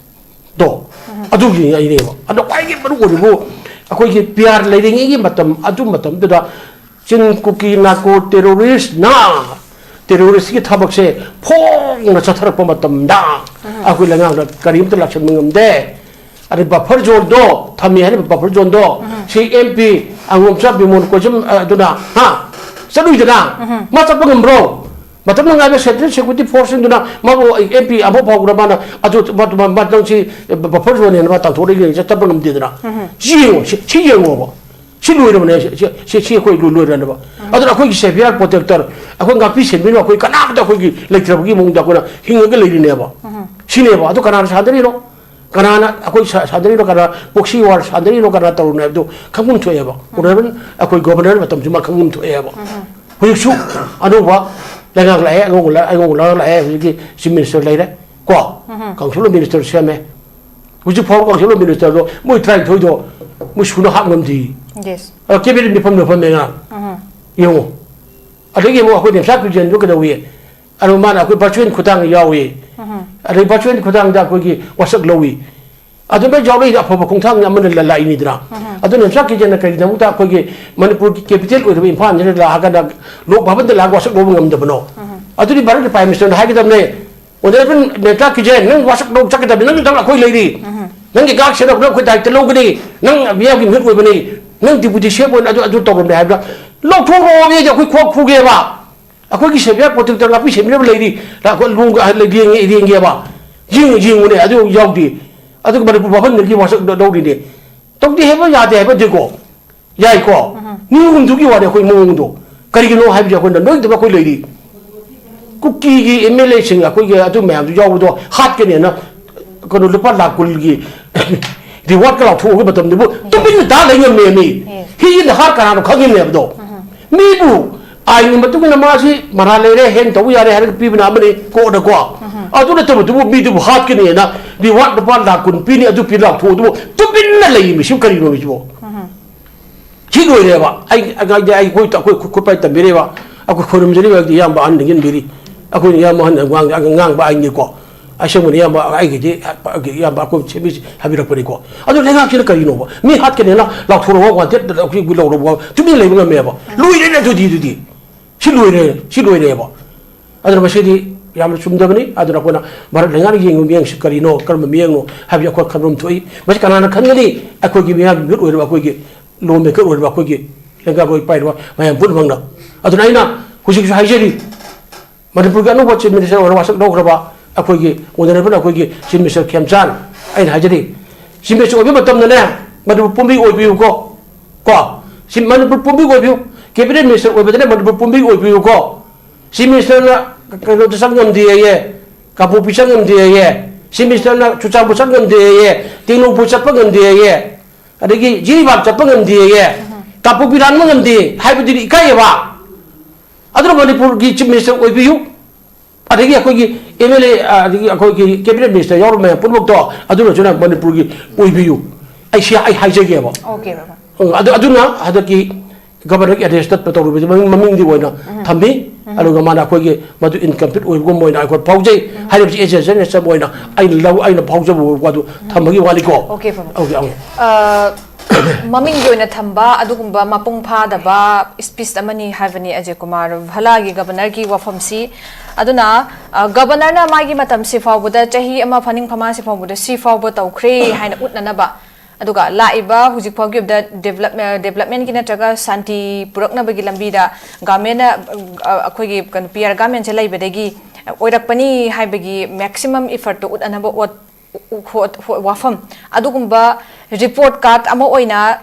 ꯗꯣ, ꯑꯗꯨꯒꯤ ꯑꯩꯅꯦꯕ꯫ ꯑꯗꯣ ꯈ꯭ꯋꯥꯏꯗꯒꯤ ꯃꯔꯨ ꯑꯣꯏꯔꯤꯕꯨ ꯑꯩꯈꯣꯏꯒꯤ ꯄꯤ ꯑꯥꯔ ꯂꯩꯔꯤꯉꯩꯒꯤ ꯃꯇꯝ, ꯑꯗꯨ ꯃꯇꯝꯗꯨꯗ ꯆꯤꯟ ꯀꯨꯀꯤ ꯅꯥꯀꯣ ꯇꯦꯔꯣꯔꯤꯁꯅ ꯇꯦꯔꯣꯔꯤꯁꯀꯤ ꯊꯕꯛꯁꯦ ꯐꯣꯡꯅ ꯆꯠꯊꯔꯛꯄ ꯃꯇꯝꯗ ꯑꯩꯈꯣꯏ ꯂꯩꯉꯥꯛꯅ ꯀꯔꯤꯝꯇ ꯂꯥꯛꯁꯟꯕ ꯉꯝꯗꯦ꯫ ꯑꯗꯩ ꯕꯐꯔ ꯖꯣꯟꯗꯣ ꯊꯝꯃꯤ ꯍꯥꯏꯔꯤꯕ ꯕꯐꯔ ꯖꯣꯟꯗꯣ ꯁꯤ ꯑꯦꯝ ꯄꯤ ꯑꯉꯣꯝꯆꯥ ꯕꯤꯃꯣꯟ ꯀꯣꯏꯖꯝ, ꯑ, ꯑꯗꯨꯅ, ꯍꯥ, ꯆꯠꯂꯨꯏꯗꯅ? ꯃꯥ ꯆꯠꯄ ꯉꯝꯕ꯭ꯔꯣ? ꯃꯇꯝ ꯅꯨꯡꯉꯥꯏꯕ ꯁꯦꯟꯇ꯭ꯔꯦꯜ ꯁꯦꯀ꯭ꯌꯨꯔꯤꯇꯤ ꯐꯣꯔꯁꯁꯤꯡꯗꯨꯅ ꯃꯥꯕꯨ ꯑꯦꯝ ꯄꯤ ꯑꯃꯐꯥꯎ ꯐꯥꯎꯕꯗ ꯃꯥꯅ ꯑꯗꯨ ꯃꯥ-, ꯃꯥ-, ꯃꯥ-, ꯅꯪꯁꯤ ꯕꯐꯔ ꯖꯣꯟꯅꯦꯅ ꯃꯥ ꯇꯥꯟꯊꯣꯛꯂꯒ ꯆꯠꯄ ꯉꯝꯗꯦꯗꯅ? ꯁꯤ ꯌꯦꯡꯉꯣ, ꯁꯤ, ꯁꯤ ꯌꯦꯡꯉꯣꯕ꯫ ꯁꯤ ꯂꯣꯏꯔꯕꯅꯦ, ꯁꯤ, ꯁꯤ, ꯁꯤ, ꯁꯤ ꯑꯩꯈꯣꯏ ꯂꯣꯏ-, ꯂꯣꯏꯔꯅꯦꯕ꯫ ꯑꯗꯨꯅ ꯑꯩꯈꯣꯏꯒꯤ ꯁꯦꯚꯤꯌꯔ ꯄ꯭ꯔꯣꯇꯦꯛꯇꯔ, ꯑꯩꯈꯣꯏ ꯉꯥꯛꯄꯤ ꯁꯦꯟꯕꯤꯅꯕ ꯑꯩꯈꯣꯏ ꯀꯅꯥꯝꯇ ꯑꯩꯈꯣꯏꯒꯤ ꯂꯩꯇ꯭ꯔꯕꯒꯤ ꯃꯑꯣꯡꯗ ꯑꯩꯈꯣꯏꯅ ꯍꯤꯡꯉꯒ ꯂꯩꯔꯤꯅꯦꯕ꯫ ꯁꯤꯅꯦꯕ꯫ ꯑꯗꯨ ꯀꯅꯥꯅ ꯁꯥꯟꯅꯔꯤꯅꯣ? ꯀꯅꯥꯅ ꯑꯩꯈꯣꯏ ꯁꯥ-, ꯁꯥꯟꯅꯔꯤꯅꯣ? ꯀꯅꯥ ꯄ꯭ꯔꯣꯛꯁꯤ ꯋꯥꯔ ꯁꯥꯟꯅꯔꯤꯅꯣ? ꯀꯅꯥ ꯇꯧꯔꯤꯅꯣ ꯍꯥꯏꯕꯗꯨ ꯈꯪꯐꯝ ꯊꯣꯛꯑꯦꯕ꯫ ꯑꯣꯅꯔꯦꯕꯜ ꯑꯩꯈꯣꯏ ꯒꯣꯕꯔꯅꯔ ꯃꯇꯝꯁꯤ ꯃꯥ ꯈꯪꯐꯝ ꯊꯣꯛꯑꯦꯕ꯫ ꯍꯧꯖꯤꯛꯁꯨ ꯑꯅꯧꯕ ꯂꯩꯉꯥꯛ ꯂꯥꯛꯑꯦ, ꯑꯉꯧꯕ ꯂꯥꯛ-, ꯑꯉꯧꯕ ꯂꯩꯉꯥꯛ ꯂꯥꯛꯑꯦ, ꯍꯧꯖꯤꯛꯀꯤ ꯆꯤꯐ ꯃꯤꯅꯤꯁꯇꯔ ꯂꯩꯔꯦ ꯀꯣ, ꯀꯥꯎꯟꯁꯤꯜ ꯑꯣꯐ ꯃꯤꯅꯤꯁꯇꯔ ꯁꯦꯝꯃꯦ꯫ ꯍꯧꯖꯤꯛ ꯐꯥꯎꯕ ꯀꯥꯎꯟꯁꯤꯜ ꯑꯣꯐ ꯃꯤꯅꯤꯁꯇꯔꯗꯣ ꯃꯣꯏ ꯇꯔꯥꯅꯤꯊꯣꯏꯗꯣ ꯃꯣꯏ ꯁꯨꯅ ꯍꯥꯞ ꯉꯝꯗꯦ꯫ ꯌꯦꯁ꯫ ꯑ, ꯀꯦꯕꯤꯅꯦꯠ ꯃꯤꯐꯝ ꯃꯤꯐꯝꯅꯦ ꯉꯔꯥꯡ꯫ ꯌꯦꯡꯉꯣ꯫ ꯑꯗꯒꯤ ꯑꯃꯨꯛ ꯑꯩꯈꯣꯏ ꯅꯦꯝꯆꯥ ꯀꯤꯔꯟꯗꯣ ꯀꯩꯗꯧꯏ? ꯑꯗꯨ ꯃꯥꯅ ꯑꯩꯈꯣꯏ ꯚꯔꯆꯨꯋꯦꯜ ꯈꯨꯊꯥꯡ ꯌꯥꯎꯏ꯫ ꯑꯗꯩ ꯚꯔꯆꯨꯋꯦꯜ ꯈꯨꯊꯥꯡꯗ ꯑꯩꯈꯣꯏꯒꯤ ꯋꯥꯁꯛ ꯂꯧꯏ꯫ ꯑꯗꯨꯃꯥꯏꯅ ꯌꯥꯎꯔꯛꯏꯁꯦ ꯑꯐꯕ ꯈꯣꯡꯊꯥꯡ ꯑꯃꯅ ꯂ-, ꯂꯥꯛꯏꯅꯤꯗꯅ꯫ ꯑꯗꯨ ꯅꯦꯝꯆꯥ ꯀꯤꯔꯟꯅ ꯀꯔꯤꯒꯤꯗꯃꯛꯇ ꯑꯩꯈꯣꯏꯒꯤ ꯃꯅꯤꯄꯨꯔꯒꯤ ꯀꯦꯄꯤꯇꯦꯜ ꯑꯣꯏꯔꯤꯕ ꯏꯝꯐꯥꯜꯁꯤꯗ ꯂꯥꯛꯑꯒ ꯂꯣꯛ ꯚꯕꯟꯗ ꯂꯥꯛꯑꯒ ꯋꯥꯁꯛ ꯂꯧꯕ ꯉꯝꯗꯕꯅꯣ? ꯑꯗꯨꯗꯤ ꯚꯥꯔꯠꯀꯤ ꯄ꯭ꯔꯥꯏꯝ ꯃꯤꯅꯤꯁꯇꯔꯅ ꯍꯥꯏꯒꯗꯕꯅꯦ, ꯑꯣꯅꯔꯦꯕꯜ ꯅꯦꯇꯥ ꯀꯤꯖꯦꯟ, ꯅꯪ ꯋꯥꯁꯛ ꯂꯧ ꯆꯠꯀꯗꯕꯅꯤ, ꯅꯪꯒꯤꯗꯃꯛ ꯑꯩꯈꯣꯏ ꯂꯩꯔꯤ꯫ ꯅꯪꯒꯤ ꯒꯥꯔꯗ ꯁꯦꯟꯅꯕꯗ ꯑꯩꯈꯣꯏ ꯗꯥꯏꯇ ꯂꯧꯒꯅꯤ, ꯅꯪ ꯃꯤꯌꯥꯝꯒꯤ ꯃꯤꯍꯨꯠ ꯑꯣꯏꯕꯅꯤ, ꯅꯪ ꯗꯤꯄꯨꯇꯤ ꯁꯤ ꯑꯦꯝ ꯑꯣꯏꯅ ꯑꯗꯨ, ꯑꯗꯨ ꯇꯧꯔꯝꯃꯦ ꯍꯥꯏꯕꯗ ꯂꯧꯊꯣꯛꯂꯛꯑꯣ, ꯑꯩꯗꯤ ꯑꯩꯈꯣꯏ ꯈꯣꯡ ꯐꯨꯒꯦꯕ꯫ ꯑꯩꯈꯣꯏꯒꯤ ꯁꯦꯚꯤꯌꯔ ꯄ꯭ꯔꯣꯇꯦꯛꯇꯔ ꯉꯥꯛꯄꯤ ꯁꯦꯟꯕꯤꯅꯕ ꯂꯩꯔꯤ, ꯂꯥꯛꯄ ꯂꯣꯡ-, ꯂꯦꯡꯉꯦ, ꯂꯦꯡꯉꯦꯕ꯫ ꯌꯦꯡꯉꯨ, ꯌꯦꯡꯉꯨꯅꯦ, ꯑꯗꯨ ꯌꯥꯎꯗꯦ꯫ ꯑꯗꯨꯒ ꯃꯅꯤꯄꯨꯔ ꯚꯥꯕꯟꯗꯒꯤ ꯋꯥꯁꯛ ꯂꯧꯔꯤꯅꯦ꯫ ꯇꯧꯗꯦ ꯍꯥꯏꯕ ꯌꯥꯗꯦ ꯍꯥꯏꯕ ꯅꯠꯇꯦꯀꯣ꯫ ꯌꯥꯏꯀꯣ꯫ ꯅꯤꯌꯣꯝꯗꯨꯒꯤ ꯋꯥꯅꯤ ꯑꯩꯈꯣꯏ ꯃꯑꯣꯡꯗꯣ꯫ ꯀꯔꯤꯒꯤꯅꯣ ꯍꯥꯏꯕꯁꯦ ꯑꯩꯈꯣꯏꯅ ꯂꯣꯏꯅꯃꯛ ꯑꯩꯈꯣꯏ ꯂꯩꯔꯤ꯫ ꯀꯨꯀꯤꯒꯤ ꯑꯦꯝ ꯑꯦꯜ ꯑꯦꯁꯤꯡ ꯑꯩꯈꯣꯏꯒꯤ ꯑꯗꯨ ꯃꯌꯥꯝꯗꯨ ꯌꯥꯎꯕꯗꯣ ꯍꯥꯠꯀꯅꯦꯅ ꯀꯩꯅꯣ ꯂꯨꯄꯥ ꯂꯥꯈ ꯀꯨꯟꯒꯤ ꯔꯤꯋꯥꯔꯗꯀ ꯂꯥꯎꯊꯣꯛꯑꯒ ꯃꯇꯝꯗꯨꯕꯨ ꯇꯨꯃꯤꯟꯅ ꯇꯥ ꯂꯩ ꯉꯝꯃꯦ ꯃꯤ꯫ ꯍꯤ ꯏꯟ ꯗ ꯍꯥꯔꯠ ꯀꯅꯥꯅꯣ ꯈꯪꯉꯤꯕꯅꯦꯕꯗꯣ? ꯃꯤꯕꯨ ꯑꯥꯏꯟꯒꯤ ꯃꯇꯨꯡ ꯏꯟꯅ ꯃꯥꯁꯤ ꯃꯔꯥꯜ ꯂꯩꯔꯦ, ꯍꯦꯟ ꯇꯧꯕ ꯌꯥꯔꯦ ꯍꯥꯏꯔꯒ ꯄꯤꯕꯅ ꯑꯃꯅꯤ ꯀꯣꯛꯅꯀꯣ꯫ ꯑꯗꯨ ꯅꯠꯇꯕꯗꯨꯕꯨ ꯃꯤꯗꯨꯕꯨ ꯍꯥꯠꯀꯅꯦꯅ ꯔꯤꯋꯥꯔꯗ ꯂꯨꯄꯥ ꯂꯥꯈ ꯀꯨꯟ ꯄꯤꯅꯤ, ꯑꯗꯨ ꯄꯤ ꯂꯥꯎꯊꯣꯛꯑꯗꯨꯕꯨ ꯇꯨꯃꯤꯟꯅ ꯂꯩꯔꯤ ꯃꯤꯁꯤꯕꯨ ꯀꯔꯤꯅꯣ ꯃꯤꯁꯤꯕꯣ? ꯁꯤ ꯂꯣꯏꯔꯦꯕ꯫ ꯑꯩ, ꯑꯩ, ꯑꯩ, ꯑꯩꯈꯣꯏ, ꯑꯩꯈꯣꯏ ꯈꯨꯠ ꯄꯥꯏ ꯇꯝꯕꯤꯔꯦꯕ꯫ ꯑꯩꯈꯣꯏ ꯈꯣꯏꯔꯨꯝꯖꯔꯤꯕ ꯍꯥꯏꯗꯤ ꯏꯌꯥꯝꯕ ꯑꯍꯟ ꯅꯤꯡꯁꯤꯟꯕꯤꯔꯤ꯫ ꯑꯩꯈꯣꯏꯅ ꯏꯌꯥꯝꯕ ꯑꯍꯟ ꯉꯥꯡ-, ꯉꯥꯡꯕ ꯑꯍꯟꯅꯤꯀꯣ꯫ ꯑꯁꯦꯡꯕꯅꯤ ꯏꯌꯥꯝꯕ ꯑꯩꯒꯤꯗꯤ, ꯏꯌꯥꯝꯕ ꯑꯩꯈꯣꯏ ꯁꯦꯝꯕꯤꯁꯤ ꯍꯥꯏꯕꯤꯔꯛꯄꯅꯤꯀꯣ꯫ ꯑꯗꯨ ꯂꯩꯉꯥꯛꯁꯤꯅ ꯀꯔꯤꯅꯣꯕ? ꯃꯤ ꯍꯥꯠꯀꯅꯤꯅ ꯂꯥꯎꯊꯣꯔꯛꯑꯣ, ꯋꯥꯟꯇꯦꯠ ꯑꯩꯈꯣꯏ ꯂꯧꯔꯕ ꯇꯨꯃꯤꯟ ꯂꯩꯕ ꯉꯝꯃꯦꯕ꯫ ꯂꯣꯏꯔꯦꯅꯦ ꯑꯗꯨꯗꯤ, ꯑꯗꯨꯗꯤ꯫ ꯁꯤ ꯂꯣꯏꯔꯦ, ꯁꯤ ꯂꯣꯏꯔꯦꯕ꯫ ꯑꯗꯨꯅ ꯃꯁꯤꯗꯤ ꯌꯥꯝꯅ ꯆꯨꯝꯗꯕꯅꯤ꯫ ꯑꯗꯨꯅ ꯑꯩꯈꯣꯏꯅ ꯚꯥꯔꯠ ꯂꯩꯉꯥꯛꯅ ꯌꯦꯡꯕ ꯃꯤꯠꯌꯦꯡꯁꯤ ꯀꯔꯤꯅꯣ, ꯀꯔꯝꯕ ꯃꯤꯠꯌꯦꯡꯅꯣ ꯍꯥꯏꯕꯁꯤ ꯑꯩꯈꯣꯏ ꯈꯟꯐꯝ ꯊꯣꯛꯏ꯫ ꯃꯁꯤ ꯀꯅꯥꯅ ꯈꯟꯒꯅꯤ? ꯑꯩꯈꯣꯏꯒꯤ ꯃꯤꯌꯥꯝꯒꯤ ꯃꯤꯍꯨꯠ ꯑꯣꯏꯔꯤꯕ ꯑꯩꯈꯣꯏꯒꯤ ꯂꯣ ꯃꯦꯀꯔ ꯑꯣꯏꯔꯤꯕ ꯑꯩꯈꯣꯏꯒꯤ ꯂꯩꯉꯥꯛꯂꯣꯏ ꯄꯥꯏꯔꯤꯕ ꯃꯌꯥꯝ ꯄꯨꯝꯅꯃꯛꯅ꯫ ꯑꯗꯨꯅ ꯑꯩꯅ ꯍꯧꯖꯤꯛꯁꯨ ꯍꯥꯏꯖꯔꯤ, ꯃꯅꯤꯄꯨꯔꯒꯤ ꯑꯅꯧꯕ ꯆꯤꯐ ꯃꯤꯅꯤꯁꯇꯔ ꯑꯣꯏꯅ ꯋꯥꯁꯛ ꯂꯧꯈ꯭ꯔꯕ ꯑꯩꯈꯣꯏꯒꯤ ꯑꯣꯅꯔꯦꯕꯜ ꯑꯩꯈꯣꯏꯒꯤ ꯆꯤꯐ ꯃꯤꯅꯤꯁꯇꯔ ꯈꯦꯝꯆꯥꯟ, ꯑꯩꯅ ꯍꯥꯏꯖꯔꯤ, ꯆꯤꯐ ꯃꯤꯅꯤꯁꯇꯔ ꯑꯣꯏꯕ ꯃꯇꯝꯗꯅꯦ ꯃꯅꯤꯄꯨꯔ ꯄꯨꯝꯕꯤ ꯑꯣꯏꯕꯤꯌꯨꯀꯣ꯫ ꯀꯣ, ꯁꯤ ꯃꯅꯤꯄꯨꯔ ꯄꯨꯝꯕꯤ ꯑꯣꯏꯕꯤꯌꯨ, ꯀꯦꯕꯤꯅꯦꯠ ꯃꯤꯅꯤꯁꯇꯔ ꯑꯣꯏꯕꯗꯅꯦ ꯃꯅꯤꯄꯨꯔ ꯄꯨꯝꯕꯤ ꯑꯣꯏꯕꯤꯌꯨꯀꯣ꯫ ꯆꯤꯐ ꯃꯤꯅꯤꯁꯇꯔꯅ ꯀꯩꯅꯣꯗ ꯆꯪ ꯉꯝꯗꯦꯌꯦ, ꯀꯥꯡꯄꯣꯛꯄꯤ ꯆꯪ ꯉꯝꯗꯦꯌꯦ, ꯆꯤꯐ ꯃꯤꯅꯤꯁꯇꯔꯅ ꯆꯨꯔꯆꯥꯟꯄꯨꯔ ꯆꯪ ꯉꯝꯗꯦꯌꯦ, ꯇꯦꯡꯅꯧꯄꯜ ꯆꯠꯄ ꯉꯝꯗꯦꯌꯦ, ꯑꯗꯒꯤ ꯖꯤꯔꯤꯕꯥꯝ ꯆꯠꯄ ꯉꯝꯗꯦꯌꯦ, ꯀꯥꯡꯄꯣꯛꯄꯤ ꯂꯥꯟꯕ ꯉꯝꯗꯦ ꯍꯥꯏꯕꯗꯨꯗꯤ ꯏꯀꯥꯏꯌꯦꯕ꯫ ꯑꯗꯨꯅ ꯃꯅꯤꯄꯨꯔꯒꯤ ꯆꯤꯐ ꯃꯤꯅꯤꯁꯇꯔ ꯑꯣꯏꯕꯤꯌꯨ, ꯑꯗꯒꯤ ꯑꯩꯈꯣꯏꯒꯤ ꯑꯦꯝ ꯑꯦꯜ ꯑꯦ, ꯑꯗꯒꯤ ꯑꯩꯈꯣꯏꯒꯤ ꯀꯦꯕꯤꯅꯦꯠ ꯃꯤꯅꯤꯁꯇꯔ ꯌꯥꯎꯔꯤꯕ ꯃꯌꯥꯝ ꯄꯨꯝꯅꯃꯛꯇꯣ ꯑꯗꯨꯅꯁꯨꯅ ꯃꯅꯤꯄꯨꯔꯒꯤ ꯑꯣꯏꯕꯤꯌꯨ, ꯑꯩ ꯁꯤ ꯑꯩ ꯍꯥꯏꯖꯒꯦꯕ꯫ ꯑꯣꯀꯦ ꯕꯕꯥ꯫ ꯎꯝ, ꯑꯗꯨ, ꯑꯗꯨꯅ ꯍꯟꯗꯛꯀꯤ ꯒꯕꯔꯅꯔꯒꯤ ꯑꯦꯗ꯭ꯔꯦꯁꯇ ꯇꯧꯔꯤꯕꯁꯤ ꯃꯃꯤꯡ, ꯃꯃꯤꯡꯗꯤ ꯑꯣꯏꯅ ꯊꯝꯃꯤ꯫ ꯑꯗꯨꯒ ꯃꯥꯅ ꯑꯩꯈꯣꯏꯒꯤ ꯃꯗꯨ ꯏꯟꯀꯝꯄ꯭ꯂꯤꯠ ꯑꯣꯏꯕꯒꯨꯝꯕ ꯑꯣꯏꯅ ꯑꯩꯈꯣꯏ ꯐꯥꯎꯖꯩ ꯍꯥꯏꯔꯤꯕꯁꯤ ꯑꯦꯖꯦꯟꯁꯤꯅ ꯆꯝ ꯑꯣꯏꯅ ꯑꯩꯅ ꯂꯧ, ꯑꯩꯅ ꯐꯥꯎꯖꯕ ꯋꯥꯗꯨ ꯊꯝꯕꯒꯤ ꯋꯥꯅꯤꯀꯣ꯫ ꯑꯣꯀꯦ ꯕꯕꯥ꯫ Okay, okay. ꯑ, ꯃꯃꯤꯡꯒꯤ ꯑꯣꯏꯅ ꯊꯝꯕ ꯑꯗꯨꯒꯨꯝꯕ ꯃꯄꯨꯡ ꯐꯥꯗꯕ ꯁ꯭ꯄꯤꯁ ꯑꯃꯅꯤ ꯍꯥꯏꯕꯅꯤ ꯑꯖꯌ ꯀꯨꯃꯥꯔ ꯚꯜꯂꯥꯒꯤ ꯒꯕꯔꯅꯔꯒꯤ ꯋꯥꯐꯝꯁꯤ꯫ ꯑꯗꯨꯅ, ꯑ, ꯒꯕꯔꯅꯔꯅ ꯃꯥꯒꯤ ꯃꯇꯝꯁꯤ ꯐꯥꯎꯕꯗ, ꯆꯍꯤ ꯑꯃ ꯐꯥꯅꯤꯡ ꯐꯃꯥꯁꯤ ꯐꯥꯎꯕꯗ ꯁꯤ ꯐꯥꯎꯕ ꯇꯧꯈ꯭ꯔꯦ ꯍꯥꯏꯅ ꯎꯠꯅꯅꯕ, ꯑꯗꯨꯒ ꯂꯥꯛꯏꯕ ꯍꯧꯖꯤꯛ ꯐꯥꯎꯒꯤ ꯑꯣꯏꯕꯗ ꯗꯦꯕꯂꯞ-, ꯑ, ꯗꯦꯕꯂꯞꯃꯦꯟꯒꯤ ꯅꯠꯇ꯭ꯔꯒ ꯁꯥꯟꯇꯤ ꯄꯨꯔꯛꯅꯕꯒꯤ ꯂꯝꯕꯤꯗ ꯒꯃꯦꯟꯅ, ꯑ, ꯑꯩꯈꯣꯏꯒꯤ ꯀꯩꯅꯣ, ꯄꯤ ꯑꯥꯔ ꯒꯃꯦꯟꯁꯦ ꯂꯩꯕꯗꯒꯤ ꯑꯣꯏꯔꯛꯄꯅꯤ ꯍꯥꯏꯕꯒꯤ ꯃꯦꯛꯁꯤꯃꯝ ꯏꯐꯔꯠꯇꯣ ꯎꯠꯅꯅꯕ ꯑꯣꯠ-, ꯎ-, ꯍꯣ-, ꯍꯣ-, ꯋꯥꯐꯝ, ꯑꯗꯨꯒꯨꯝꯕ ꯔꯤꯄꯣꯔꯠ ꯀꯥꯔꯗ ꯑꯃ ꯑꯣꯏꯅ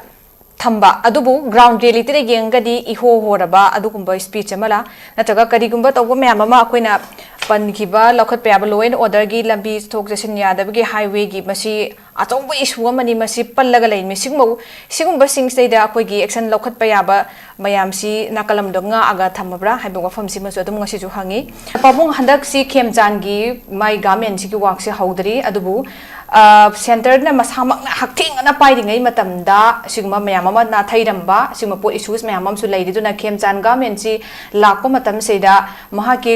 ꯊꯝꯕ, ꯑꯗꯨꯕꯨ ꯒ꯭ꯔꯥꯎꯟ ꯔꯤꯌꯦꯂꯤꯇꯤꯗ ꯌꯦꯡꯉꯒꯗꯤ ꯏꯍꯣ ꯍꯣꯔꯕ ꯑꯗꯨꯒꯨꯝꯕ ꯁ꯭ꯄꯤꯆ ꯑꯃꯂ, ꯅꯠꯇ꯭ꯔꯒ ꯀꯔꯤꯒꯨꯝꯕ ꯇꯧꯕ ꯃꯌꯥꯝ ꯑꯃ ꯑꯩꯈꯣꯏꯅ ꯄꯟꯈꯤꯕ, ꯂꯧꯈꯠꯄ ꯌꯥꯕ ꯂꯣ ꯑꯦꯟ ꯑꯣꯔꯗꯔꯒꯤ ꯂꯝꯕꯤ ꯆꯠꯊꯣꯛ ꯆꯠꯁꯤꯟ ꯌꯥꯗꯕꯒꯤ, ꯍꯥꯏꯋꯦꯒꯤ, ꯃꯁꯤ ꯑꯆꯧꯕ ꯏꯁꯨ ꯑꯃꯅꯤ, ꯃꯁꯤ ꯄꯜꯂꯒ ꯂꯩꯔꯤꯃꯤ꯫ ꯁꯤꯒꯨꯝꯕ, ꯁꯤꯒꯨꯝꯕꯁꯤꯡꯁꯤꯗꯩꯗ ꯑꯩꯈꯣꯏꯒꯤ ꯑꯦꯛꯁꯟ ꯂꯧꯈꯠꯄ ꯌꯥꯕ ꯃꯌꯥꯝꯁꯤ ꯅꯥꯀꯜ ꯑꯃꯗ ꯉꯥꯛꯑꯒ ꯊꯝꯃꯕ꯭ꯔꯥ ꯍꯥꯏꯕ ꯋꯥꯐꯝꯁꯤꯃꯁꯨ ꯑꯗꯨꯝ ꯉꯁꯤꯁꯨ ꯍꯪꯉꯤ꯫ ꯄꯥꯕꯨꯡ, ꯍꯟꯗꯛꯁꯤ ꯈꯦꯝꯆꯥꯟꯒꯤ ꯃꯥꯏ ꯒꯥꯔꯃꯦꯟꯁꯤꯒꯤ ꯋꯥꯛꯁꯦ ꯍꯧꯗ꯭ꯔꯤ, ꯑꯗꯨꯕꯨ, ꯑ, ꯁꯦꯟꯇꯔꯅ ꯃꯁꯥꯃꯛꯅ ꯍꯛꯊꯦꯡꯅꯅ ꯄꯥꯏꯔꯤꯉꯩ ꯃꯇꯝꯗ ꯁꯤꯒꯨꯝꯕ ꯃꯌꯥꯝ ꯑꯃ ꯅꯥꯊꯩꯔꯝꯕ, ꯁꯤꯒꯨꯝꯕ ꯄꯣꯠ ꯏꯁꯨꯁ ꯃꯌꯥꯝ ꯑꯃꯁꯨ ꯂꯩꯔꯤ꯫ ꯑꯗꯨꯅ ꯈꯦꯝꯆꯥꯟ ꯒꯥꯔꯃꯦꯟꯁꯤ ꯂꯥꯛꯄ ꯃꯇꯝꯁꯤꯗ ꯃꯍꯥꯛꯀꯤ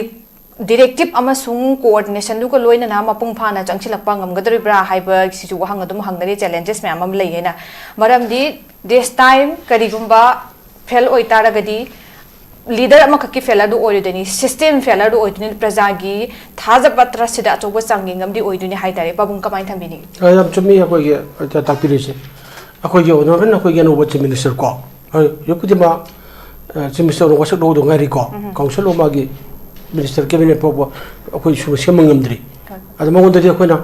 ꯗꯤꯔꯦꯛꯇꯤꯞ ꯑꯃꯁꯨꯡ ꯀꯣꯑꯣꯔꯗꯤꯅꯦꯁꯟꯗꯨꯒ ꯂꯣꯏꯅꯅ ꯃꯄꯨꯡ ꯐꯥꯅ ꯆꯪꯁꯤꯜꯂꯛꯄ ꯉꯝꯒꯗꯧꯔꯤꯕ꯭ꯔꯥ ꯍꯥꯏꯕꯁꯤꯁꯨ ꯋꯥꯍꯪ ꯑꯗꯨꯝ ꯍꯪꯅꯔꯤ꯫ ꯆꯦꯂꯦꯟꯖꯦꯁ ꯃꯌꯥꯝ ꯑꯃ ꯂꯩ ꯍꯥꯏꯅ꯫ ꯃꯔꯝꯗꯤ ꯗꯤꯁ ꯇꯥꯏꯝ ꯀꯔꯤꯒꯨꯝꯕ ꯐꯦꯜ ꯑꯣꯏꯇꯥꯔꯒꯗꯤ ꯂꯤꯗꯔ ꯑꯃꯈꯛꯀꯤ ꯐꯦꯂꯔꯗꯨ ꯑꯣꯏꯔꯣꯏꯗꯣꯏꯅꯤ, ꯁꯤꯁꯇꯦꯝ ꯐꯦꯂꯔꯗꯨ ꯑꯣꯏꯗꯣꯏꯅꯤ, ꯄ꯭ꯔꯖꯥꯒꯤ ꯊꯥꯖꯕ ꯇ꯭ꯔꯁꯁꯤꯗ ꯑꯆꯧꯕ ꯆꯥꯡꯌꯦꯡ ꯑꯃꯗꯤ ꯑꯣꯏꯗꯣꯏꯅꯤ ꯍꯥꯏꯇꯥꯔꯦ꯫ ꯄꯥꯕꯨꯡ, ꯀꯃꯥꯏꯅ ꯊꯝꯕꯤꯅꯤꯡꯏ? ꯑ, ꯌꯥꯝ ꯆꯨꯝꯃꯤ ꯑꯩꯈꯣꯏꯒꯤ, ꯑ, ꯇꯥꯛꯄꯤꯔꯤꯁꯦ꯫ ꯑꯩꯈꯣꯏꯒꯤ ꯑꯣꯅꯔꯦꯕꯜ ꯑꯩꯈꯣꯏꯒꯤ ꯑꯅꯧꯕ ꯆꯤꯐ ꯃꯤꯅꯤꯁꯇꯔ ꯀꯣ, ꯍꯧꯖꯤꯛꯄꯨꯗꯤ ꯃꯥ, ꯑ, ꯆꯤꯐ ꯃꯤꯅꯤꯁꯇꯔ ꯑꯣꯏꯅ ꯋꯥꯁꯛ ꯂꯧꯗ ꯉꯥꯏꯔꯤꯀꯣ꯫ ꯎꯝ꯫ ꯀꯥꯎꯟꯁꯤꯜ ꯑꯣꯐ ꯃꯥꯒꯤ ꯃꯤꯅꯤꯁꯇꯔ ꯀꯦꯕꯤꯅꯦꯠ ꯐꯥꯎꯕ ꯑꯩꯈꯣꯏ ꯁꯨꯝꯕ ꯁꯦꯝꯕ ꯉꯝꯗ꯭ꯔꯤ꯫ ꯍꯣꯏ꯫ ꯑꯗꯣ ꯃꯉꯣꯟꯗꯗꯤ ꯑꯩꯈꯣꯏꯅ,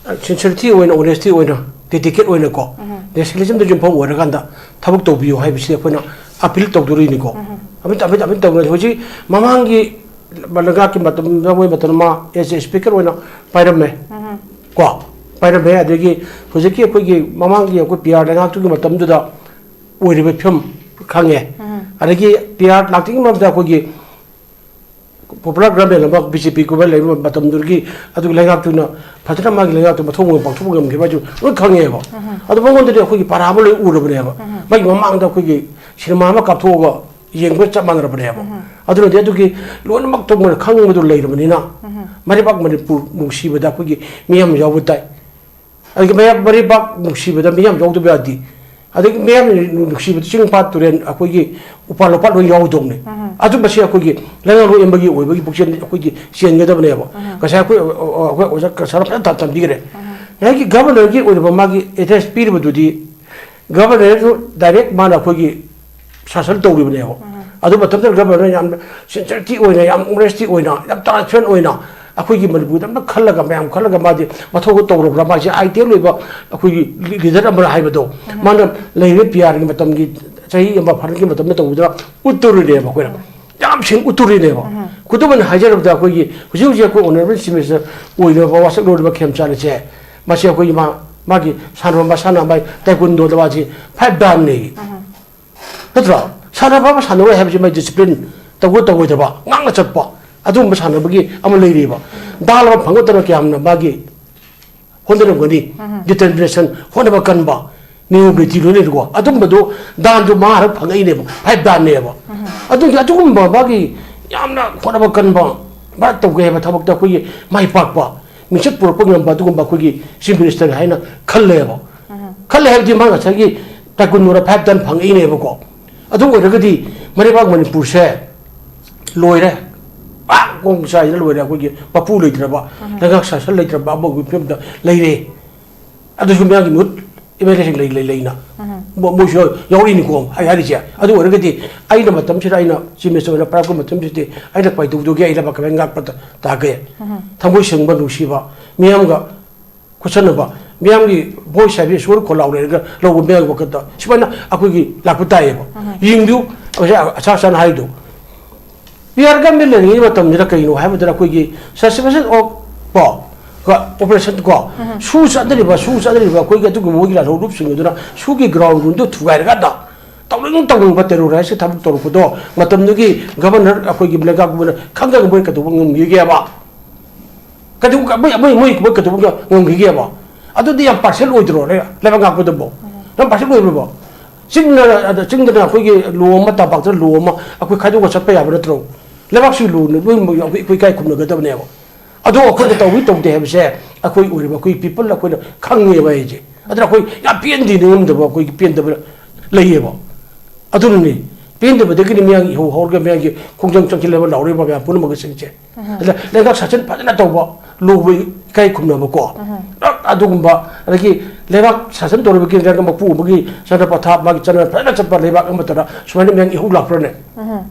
ꯑ, ꯁꯤꯟꯁꯤꯌꯔꯤꯇꯤ ꯑꯣꯏꯅ, ꯑꯣꯅꯦꯁꯇꯤ ꯑꯣꯏꯅ, ꯗꯦꯗꯤꯀꯦꯠ ꯑꯣꯏꯅꯀꯣ, ꯎꯝ꯫ ꯅꯦꯁꯅꯦꯂꯤꯖꯝꯗ ꯌꯨꯝꯐꯝ ꯑꯣꯏꯔꯀꯥꯟꯗ ꯊꯕꯛ ꯇꯧꯕꯤꯌꯨ ꯍꯥꯏꯕꯁꯤꯗꯤ ꯑꯩꯈꯣꯏꯅ ꯑꯄꯤꯜ ꯇꯧꯗꯣꯔꯤꯅꯤꯀꯣ꯫ ꯎꯝ꯫ ꯑꯄꯤꯜ, ꯑꯄꯤꯜ, ꯑꯄꯤꯜ ꯇꯧꯗꯣꯔꯤ꯫ ꯍꯧꯖꯤꯛ ꯃꯃꯥꯡꯒꯤ ꯂꯩꯉꯥꯛꯀꯤ ꯃꯇꯝꯗ, ꯃꯣꯏ ꯃꯇꯝꯗ ꯃꯥ ꯑꯦꯁ ꯑꯦ ꯁ꯭ꯄꯤꯀꯔ ꯑꯣꯏꯅ ꯄꯥꯏꯔꯝꯃꯦ꯫ ꯎꯝ꯫ ꯀꯣ, ꯄꯥꯏꯔꯝꯃꯦ꯫ ꯑꯗꯒꯤ ꯍꯧꯖꯤꯛꯀꯤ ꯑꯩꯈꯣꯏꯒꯤ ꯃꯃꯥꯡꯒꯤ ꯑꯩꯈꯣꯏ ꯄꯤ ꯑꯥꯔ ꯂꯩꯉꯥꯛꯇꯨꯒꯤ ꯃꯇꯝꯗꯨꯗ ꯑꯣꯏꯔꯤꯕ ꯐꯤꯕꯝ ꯈꯪꯉꯦ꯫ ꯎꯝ꯫ ꯑꯗꯒꯤ ꯄꯤ ꯑꯥꯔ ꯂꯥꯛꯇ꯭ꯔꯤꯉꯩ ꯃꯃꯥꯡꯗ ꯑꯩꯈꯣꯏꯒꯤ ꯄꯣꯄꯨꯂꯔ ꯒꯚꯔꯟꯃꯦꯟ ꯑꯃ, ꯕꯤ ꯖꯦ ꯄꯤ ꯒꯚꯔꯟꯃꯦꯟ ꯂꯩꯕ ꯃꯇꯝꯗꯨꯒꯤ ꯑꯗꯨꯒꯤ ꯂꯩꯉꯥꯛꯇꯨꯅ ꯐꯖꯅ ꯃꯥꯒꯤ ꯂꯩꯉꯥꯛꯇꯨ ꯃꯊꯧ ꯃꯉꯝ ꯄꯥꯡꯊꯣꯛꯄ ꯉꯝꯈꯤꯕ ꯍꯥꯏꯁꯨ ꯂꯣꯏ ꯈꯪꯉꯦꯕ꯫ ꯎꯝ꯫ ꯑꯗꯨ ꯃꯉꯣꯟꯗꯗꯤ ꯑꯩꯈꯣꯏꯒꯤ ꯄꯔꯥ ꯑꯃ ꯂꯣꯏ ꯎꯔꯕꯅꯦꯕ꯫ ꯎꯝ꯫ ꯃꯥꯒꯤ ꯃꯃꯥꯡꯗ ꯑꯩꯈꯣꯏꯒꯤ ꯁꯤꯅꯦꯃꯥ ꯑꯃ ꯀꯥꯞꯊꯣꯛꯑꯒ ꯌꯦꯡꯕꯒ ꯆꯞ ꯃꯥꯟꯅꯔꯕꯅꯦꯕ꯫ ꯎꯝ꯫ ꯑꯗꯨꯅꯗꯤ ꯑꯗꯨꯒꯤ ꯂꯣꯏꯅꯃꯛ ꯇꯧꯕ ꯈꯪꯕꯗꯨ ꯂꯩꯔꯕꯅꯤꯅ, ꯎꯝ꯫ ꯃꯔꯩꯕꯥꯛ ꯃꯅꯤꯄꯨꯔ ꯅꯨꯡꯁꯤꯕꯗ ꯑꯩꯈꯣꯏꯒꯤ ꯃꯤꯌꯥꯝ ꯌꯥꯎꯕ ꯇꯥꯏ꯫ ꯑꯗꯒꯤ ꯃꯌꯥꯝ, ꯃꯔꯩꯕꯥꯛ ꯅꯨꯡꯁꯤꯕꯗ ꯃꯤꯌꯥꯝ ꯌꯥꯎꯗꯕ ꯌꯥꯗꯦ꯫ ꯑꯗꯒꯤ ꯃꯤꯌꯥꯝ ꯅꯨꯡꯁꯤꯕꯗ ꯆꯤꯡ ꯄꯥꯠ ꯇꯨꯔꯦꯜ ꯑꯩꯈꯣꯏꯒꯤ ꯎꯄꯥꯜ ꯋꯥꯄꯥꯜ ꯂꯣꯏ ꯌꯥꯎꯗꯧꯅꯦ꯫ ꯎꯝ꯫ ꯑꯗꯨꯝꯕꯁꯦ ꯑꯩꯈꯣꯏꯒꯤ ꯂꯩꯉꯥꯛꯂꯣꯏ ꯑꯃꯒꯤ ꯑꯣꯏꯕꯒꯤ ꯄꯨꯛꯆꯦꯜ ꯑꯩꯈꯣꯏꯒꯤ ꯆꯦꯟꯒꯗꯕꯅꯦꯕ꯫ ꯎꯝ꯫ ꯉꯁꯥꯏ ꯑꯩꯈꯣꯏ, ꯑꯩꯈꯣꯏ ꯑꯣꯖꯥ ꯀꯁꯥꯔ ꯐꯖꯅ ꯇꯝ-, ꯇꯝꯕꯤꯈ꯭ꯔꯦ꯫ ꯎꯝ꯫ ꯉꯁꯥꯏꯒꯤ ꯒꯚꯔꯅꯔꯒꯤ ꯑꯣꯏꯔꯕ ꯃꯥꯒꯤ ꯑꯦꯗ꯭ꯔꯦꯁ ꯄꯤꯔꯤꯕꯗꯨꯗꯤ ꯒꯚꯔꯅꯔꯁꯨ ꯗꯥꯏꯔꯦꯛ ꯃꯥꯅ ꯑꯩꯈꯣꯏꯒꯤ ꯁꯥꯁꯟ ꯇꯧꯔꯤꯕꯅꯦꯕ꯫ ꯎꯝ꯫ ꯑꯗꯨ ꯃꯇꯝꯗꯨꯗ ꯒꯚꯔꯅꯔ ꯌꯥꯝꯅ ꯁꯤꯟꯁꯤꯌꯔꯤꯇꯤ ꯑꯣꯏꯅ, ꯌꯥꯝ ꯑꯣꯅꯦꯁꯇꯤ ꯑꯣꯏꯅ, ꯌꯥꯝ ꯇ꯭ꯔꯥꯟꯁꯄꯦꯔꯦꯟ ꯑꯣꯏꯅ ꯑꯩꯈꯣꯏꯒꯤ ꯃꯅꯤꯄꯨꯔꯗ ꯑꯝꯇ ꯈꯜꯂꯒ, ꯃꯌꯥꯝ ꯈꯜꯂꯒ ꯃꯥꯗꯤ ꯃꯊꯧꯗꯣ ꯇꯧꯔꯕ꯭ꯔꯥ? ꯃꯥꯁꯦ ꯑꯥꯏꯗꯤꯌꯦꯜ ꯑꯣꯏꯕ ꯑꯩꯈꯣꯏꯒꯤ ꯂꯤꯗꯔ ꯑꯃꯔ ꯍꯥꯏꯕꯗꯣ, ꯃꯥꯅ ꯂꯩꯔꯤꯕ ꯄꯤ ꯑꯥꯔꯒꯤ ꯃꯇꯝꯒꯤ, ꯆꯍꯤ ꯑꯃ ꯐꯥꯔꯛꯀꯤ ꯃꯇꯝꯗ ꯇꯧꯕꯗꯨꯅ ꯎꯠꯇꯣꯔꯤꯅꯦꯕ ꯑꯩꯈꯣꯏꯅ꯫ ꯌꯥꯝ ꯁꯦꯡꯅ ꯎꯠꯇꯣꯔꯤꯅꯦꯕ꯫ ꯈꯨꯗꯝ ꯑꯣꯏꯅ ꯍꯥꯏꯖꯔꯕꯗ, ꯑꯩꯈꯣꯏꯒꯤ ꯍꯧꯖꯤꯛ ꯍꯧꯖꯤꯛ ꯑꯩꯈꯣꯏ ꯑꯣꯅꯔꯦꯕꯜ ꯆꯤꯐ ꯃꯤꯅꯤꯁꯇꯔ ꯑꯣꯏꯔꯤꯕ ꯋꯥꯁꯛ ꯂꯣꯏꯔꯤꯕ ꯈꯦꯝꯆꯥꯟ ꯑꯁꯦ, ꯃꯁꯤ ꯑꯩꯈꯣꯏꯒꯤ ꯃꯥ, ꯃꯥꯒꯤ ꯁꯥꯟꯅꯕ ꯃꯁꯥꯟꯅ, ꯃꯥꯏ ꯇꯥꯏꯀꯨꯟꯗꯣꯗ ꯃꯥꯁꯤ ꯐꯥꯏꯚ ꯗꯥꯟꯅꯦ꯫ ꯅꯠꯇ꯭ꯔꯣ? ꯁꯥꯟꯅꯕ ꯑꯃ ꯁꯥꯟꯅꯔꯣꯏ ꯍꯥꯏꯕꯁꯤ ꯃꯥꯏ ꯗꯤꯁꯤꯄ꯭ꯂꯤꯟ ꯇꯧꯕ ꯇꯧꯔꯣꯏꯗꯕ, ꯉꯥꯛꯅ ꯆꯠꯄ, ꯑꯗꯨꯒꯨꯝꯕ ꯁꯥꯟꯅꯕꯒꯤ ꯑꯃ ꯂꯩꯔꯤꯕ꯫ ꯗꯥꯜ ꯑꯃ ꯐꯪꯒꯗꯕ ꯀꯌꯥꯝꯅ ꯃꯥꯒꯤ ꯍꯣꯠꯅꯔꯝꯒꯅꯤ, ꯗꯤꯇꯔꯃꯤꯅꯦꯁꯟ, ꯍꯣꯠꯅꯕ ꯀꯟꯕ, ꯅꯤꯌꯣꯝ ꯅꯤꯇꯤ ꯂꯣꯏ ꯂꯩꯔꯤꯀꯣ꯫ ꯑꯗꯨꯝꯕꯗꯣ ꯗꯥꯟꯗꯣ ꯃꯉꯥꯔꯛ ꯐꯪꯉꯛꯏꯅꯦꯕ, ꯐꯥꯏꯚ ꯗꯥꯟꯅꯦꯕ꯫ ꯑꯗꯨꯒꯤ ꯑꯗꯨꯒꯨꯝꯕ ꯃꯥꯒꯤ ꯌꯥꯝꯅ ꯍꯣꯠꯅꯕ ꯀꯟꯕ, ꯃꯥ ꯇꯧꯒꯦ ꯍꯥꯏꯕ ꯊꯕꯛꯇ ꯑꯩꯈꯣꯏꯒꯤ ꯃꯥꯏ ꯄꯥꯛꯄ, ꯃꯤꯡꯆꯠ ꯄꯨꯔꯛꯄ ꯉꯝꯕ ꯑꯗꯨꯒꯨꯝꯕ ꯑꯩꯈꯣꯏꯒꯤ ꯆꯤꯐ ꯃꯤꯅꯤꯁꯇꯔ ꯍꯥꯏꯅ ꯈꯜꯂꯦꯕ꯫ ꯈꯜꯂꯦ ꯍꯥꯏꯕꯗꯤ ꯃꯥ ꯉꯁꯥꯏꯒꯤ ꯇꯥꯏꯀꯨꯟꯗꯣꯗ ꯐꯥꯏꯚ ꯗꯥꯟ ꯐꯪꯉꯛꯏꯅꯦꯕꯀꯣ꯫ ꯑꯗꯨ ꯑꯣꯏꯔꯒꯗꯤ ꯃꯔꯩꯕꯥꯛ ꯃꯅꯤꯄꯨꯔꯁꯦ ꯂꯣꯏꯔꯦ, ꯄꯥꯛ ꯀꯣꯡ ꯆꯥꯏꯗꯅ ꯂꯣꯏꯔꯦ, ꯑꯩꯈꯣꯏꯒꯤ ꯃꯄꯨ ꯂꯩꯇ꯭ꯔꯕ, ꯂꯩꯉꯥꯛ ꯁꯥꯁꯟ ꯂꯩꯇ꯭ꯔꯕ ꯑꯃꯒꯤ ꯐꯤꯕꯝꯗ ꯂꯩꯔꯦ꯫ ꯑꯗꯨꯁꯨ ꯃꯌꯥꯝꯒꯤ ꯃꯍꯨꯠ ꯑꯦꯝ ꯑꯦꯜ ꯑꯦꯁꯤꯡ ꯂꯩ, ꯂꯩ, ꯂꯩꯅ ꯃꯣ-, ꯃꯣꯏꯁꯨ ꯌꯥꯎꯔꯤꯅꯤꯀꯣ꯫ ꯑꯩ ꯍꯥꯏꯔꯤꯁꯦ, ꯑꯗꯨ ꯑꯣꯏꯔꯒꯗꯤ ꯑꯩꯅ ꯃꯇꯝꯁꯤꯗ, ꯑꯩꯅ ꯆꯤꯐ ꯃꯤꯅꯤꯁꯇꯔ ꯑꯣꯏꯅ ꯄꯥꯏꯔꯛꯄ ꯃꯇꯝꯁꯤꯗꯤ, ꯑꯩꯅ ꯀꯃꯥꯏꯅ ꯇꯧꯗꯧꯒꯦ? ꯑꯩ ꯂꯩꯕꯥꯛ ꯀꯃꯥꯏꯅ ꯉꯥꯛꯄ ꯇꯥꯒꯦ? ꯊꯃꯣꯏ ꯁꯦꯡꯕ, ꯅꯨꯡꯁꯤꯕ, ꯃꯤꯌꯥꯝꯒ ꯈꯨꯠꯁꯟꯅꯕ, ꯃꯤꯌꯥꯝꯒꯤ ꯚꯣꯏꯁ ꯍꯥꯏꯕꯁꯤ ꯁꯣꯔ ꯈꯣꯜꯂꯥꯎ ꯂꯩꯔꯒ ꯂꯧꯕ ꯃꯤꯌꯥꯝꯒꯤ ꯋꯥꯈꯜꯗ ꯁꯨꯃꯥꯏꯅ ꯑꯩꯈꯣꯏꯒꯤ ꯂꯥꯛꯄ ꯇꯥꯏꯌꯦꯕ꯫ ꯌꯦꯡꯕꯤꯌꯨ, ꯉꯁꯥꯏ ꯑꯆꯥ ꯑꯆꯥꯅ ꯍꯥꯏꯗꯣ, ꯄꯤ ꯑꯥꯔ ꯒꯃꯦꯟ ꯂꯩꯔꯤꯉꯩ ꯃꯇꯝꯁꯤꯗ ꯀꯩꯅꯣ ꯍꯥꯏꯕꯗ ꯑꯩꯈꯣꯏꯒꯤ suspension of ꯀꯣ, ꯀꯣ, operation ꯀꯣ, ꯁꯨ ꯆꯠꯅꯔꯤꯕ, ꯁꯨ ꯆꯠꯅꯔꯤꯕ ꯑꯩꯈꯣꯏꯒꯤ ꯑꯗꯨꯒꯨꯝꯕ ꯃꯣꯏꯒꯤ ꯂꯥꯜꯍꯧꯂꯨꯞꯁꯤꯡ ꯑꯗꯨꯅ ꯁꯨꯒꯤ ꯒ꯭ꯔꯥꯎꯟ ꯔꯨꯜꯗꯣ ꯊꯨꯒꯥꯏꯔꯀꯥꯟꯗ ꯇꯧꯅꯤꯡ ꯇꯧꯅꯤꯡꯕ ꯇꯦꯔꯣꯔꯥꯏꯁꯀꯤ ꯊꯕꯛ ꯇꯧꯔꯛꯄꯗꯣ ꯃꯇꯝꯗꯨꯒꯤ ꯒꯚꯔꯅꯔ ꯑꯩꯈꯣꯏꯒꯤ ꯂꯩꯉꯥꯛꯄꯅ ꯈꯪꯗꯅ ꯃꯣꯏ ꯀꯩꯗꯧꯕ ꯉꯝꯈꯤꯒꯦꯕ? ꯀꯩꯗꯧ-, ꯃꯣꯏ, ꯃꯣꯏ, ꯃꯣꯏ, ꯃꯣꯏ ꯀꯩꯗꯧꯕ ꯉꯝꯈꯤꯒꯦꯕ? ꯑꯗꯨꯗꯤ ꯌꯥꯝ ꯄꯥꯔꯁꯦꯜ ꯑꯣꯏꯗ꯭ꯔꯣ ꯂꯩ-, ꯂꯩꯕꯥꯛ ꯉꯥꯛꯄꯗꯕꯣ? ꯌꯥꯝ ꯄꯥꯔꯁꯦꯜ ꯑꯣꯏꯕ꯭ꯔꯕꯣ? ꯆꯤꯡꯗ, ꯑꯗ ꯆꯤꯡꯗꯅ ꯑꯩꯈꯣꯏꯒꯤ ꯂꯣ ꯑꯃ, ꯇꯝꯄꯥꯛꯇꯅ ꯂꯣ ꯑꯃ ꯑꯩꯈꯣꯏ ꯈꯥꯏꯗꯣꯛꯑꯒ ꯆꯠꯄ ꯌꯥꯕ ꯅꯠꯇ꯭ꯔꯣ? ꯂꯩꯕꯥꯛꯁꯤ ꯂꯣꯅ ꯂꯣꯏꯅꯃꯛ ꯑꯩꯈꯣꯏ, ꯑꯩꯈꯣꯏ ꯏꯀꯥꯏ ꯈꯨꯝꯅꯒꯗꯕꯅꯦꯕ꯫ ꯑꯗꯣ ꯑꯩꯈꯣꯏꯅ ꯇꯧꯏ ꯇꯧꯗꯦ ꯍꯥꯏꯕꯁꯦ ꯑꯩꯈꯣꯏ ꯑꯣꯏꯔꯤꯕ ꯑꯩꯈꯣꯏ ꯄꯤꯄꯜ ꯑꯩꯈꯣꯏꯅ ꯈꯪꯉꯦꯕ ꯑꯩꯁꯦ꯫ ꯑꯗꯨꯅ ꯑꯩꯈꯣꯏ ꯌꯥꯝ ꯄꯦꯟꯗꯦ ꯅꯤꯡꯉꯝꯗꯕ ꯑꯩꯈꯣꯏꯒꯤ ꯄꯦꯟꯗꯕ ꯂꯩꯌꯦꯕ꯫ ꯑꯗꯨꯅꯅꯤ, ꯄꯦꯟꯗꯕꯗꯒꯤꯅꯤ ꯃꯤꯌꯥꯝꯒꯤ ꯏꯍꯧ ꯍꯧꯔꯒ ꯃꯤꯌꯥꯝꯒꯤ ꯈꯣꯡꯖꯪ ꯆꯪꯁꯤꯜꯂꯕ ꯂꯥꯎꯔꯤꯕ ꯃꯌꯥꯝ ꯄꯨꯝꯅꯃꯛꯁꯤꯡꯁꯦ꯫ ꯑꯗ ꯂꯩꯉꯥꯛ ꯁꯥꯁꯟ ꯐꯖꯅ ꯇꯧꯕ, ꯂꯨꯕ ꯏꯀꯥꯏ ꯈꯨꯝꯅꯕꯀꯣ꯫ ꯑꯗꯨꯒꯨꯝꯕ, ꯑꯗꯒꯤ ꯂꯩꯕꯥꯛ ꯁꯥꯁꯟ ꯇꯧꯔꯤꯕ ꯀꯦꯟꯗ꯭ꯔꯒ ꯃꯄꯨ ꯑꯃꯒꯤ ꯆꯠꯅ ꯄꯊꯥꯞ, ꯃꯥꯒꯤ ꯆꯠꯅ ꯐꯖꯅ ꯆꯠꯄ ꯂꯩꯕꯥꯛ ꯑꯃꯠꯇꯗ ꯁꯨꯃꯥꯏꯅ ꯃꯤꯌꯥꯝ ꯏꯍꯧ ꯂꯥꯛꯄ꯭ꯔꯅꯦ?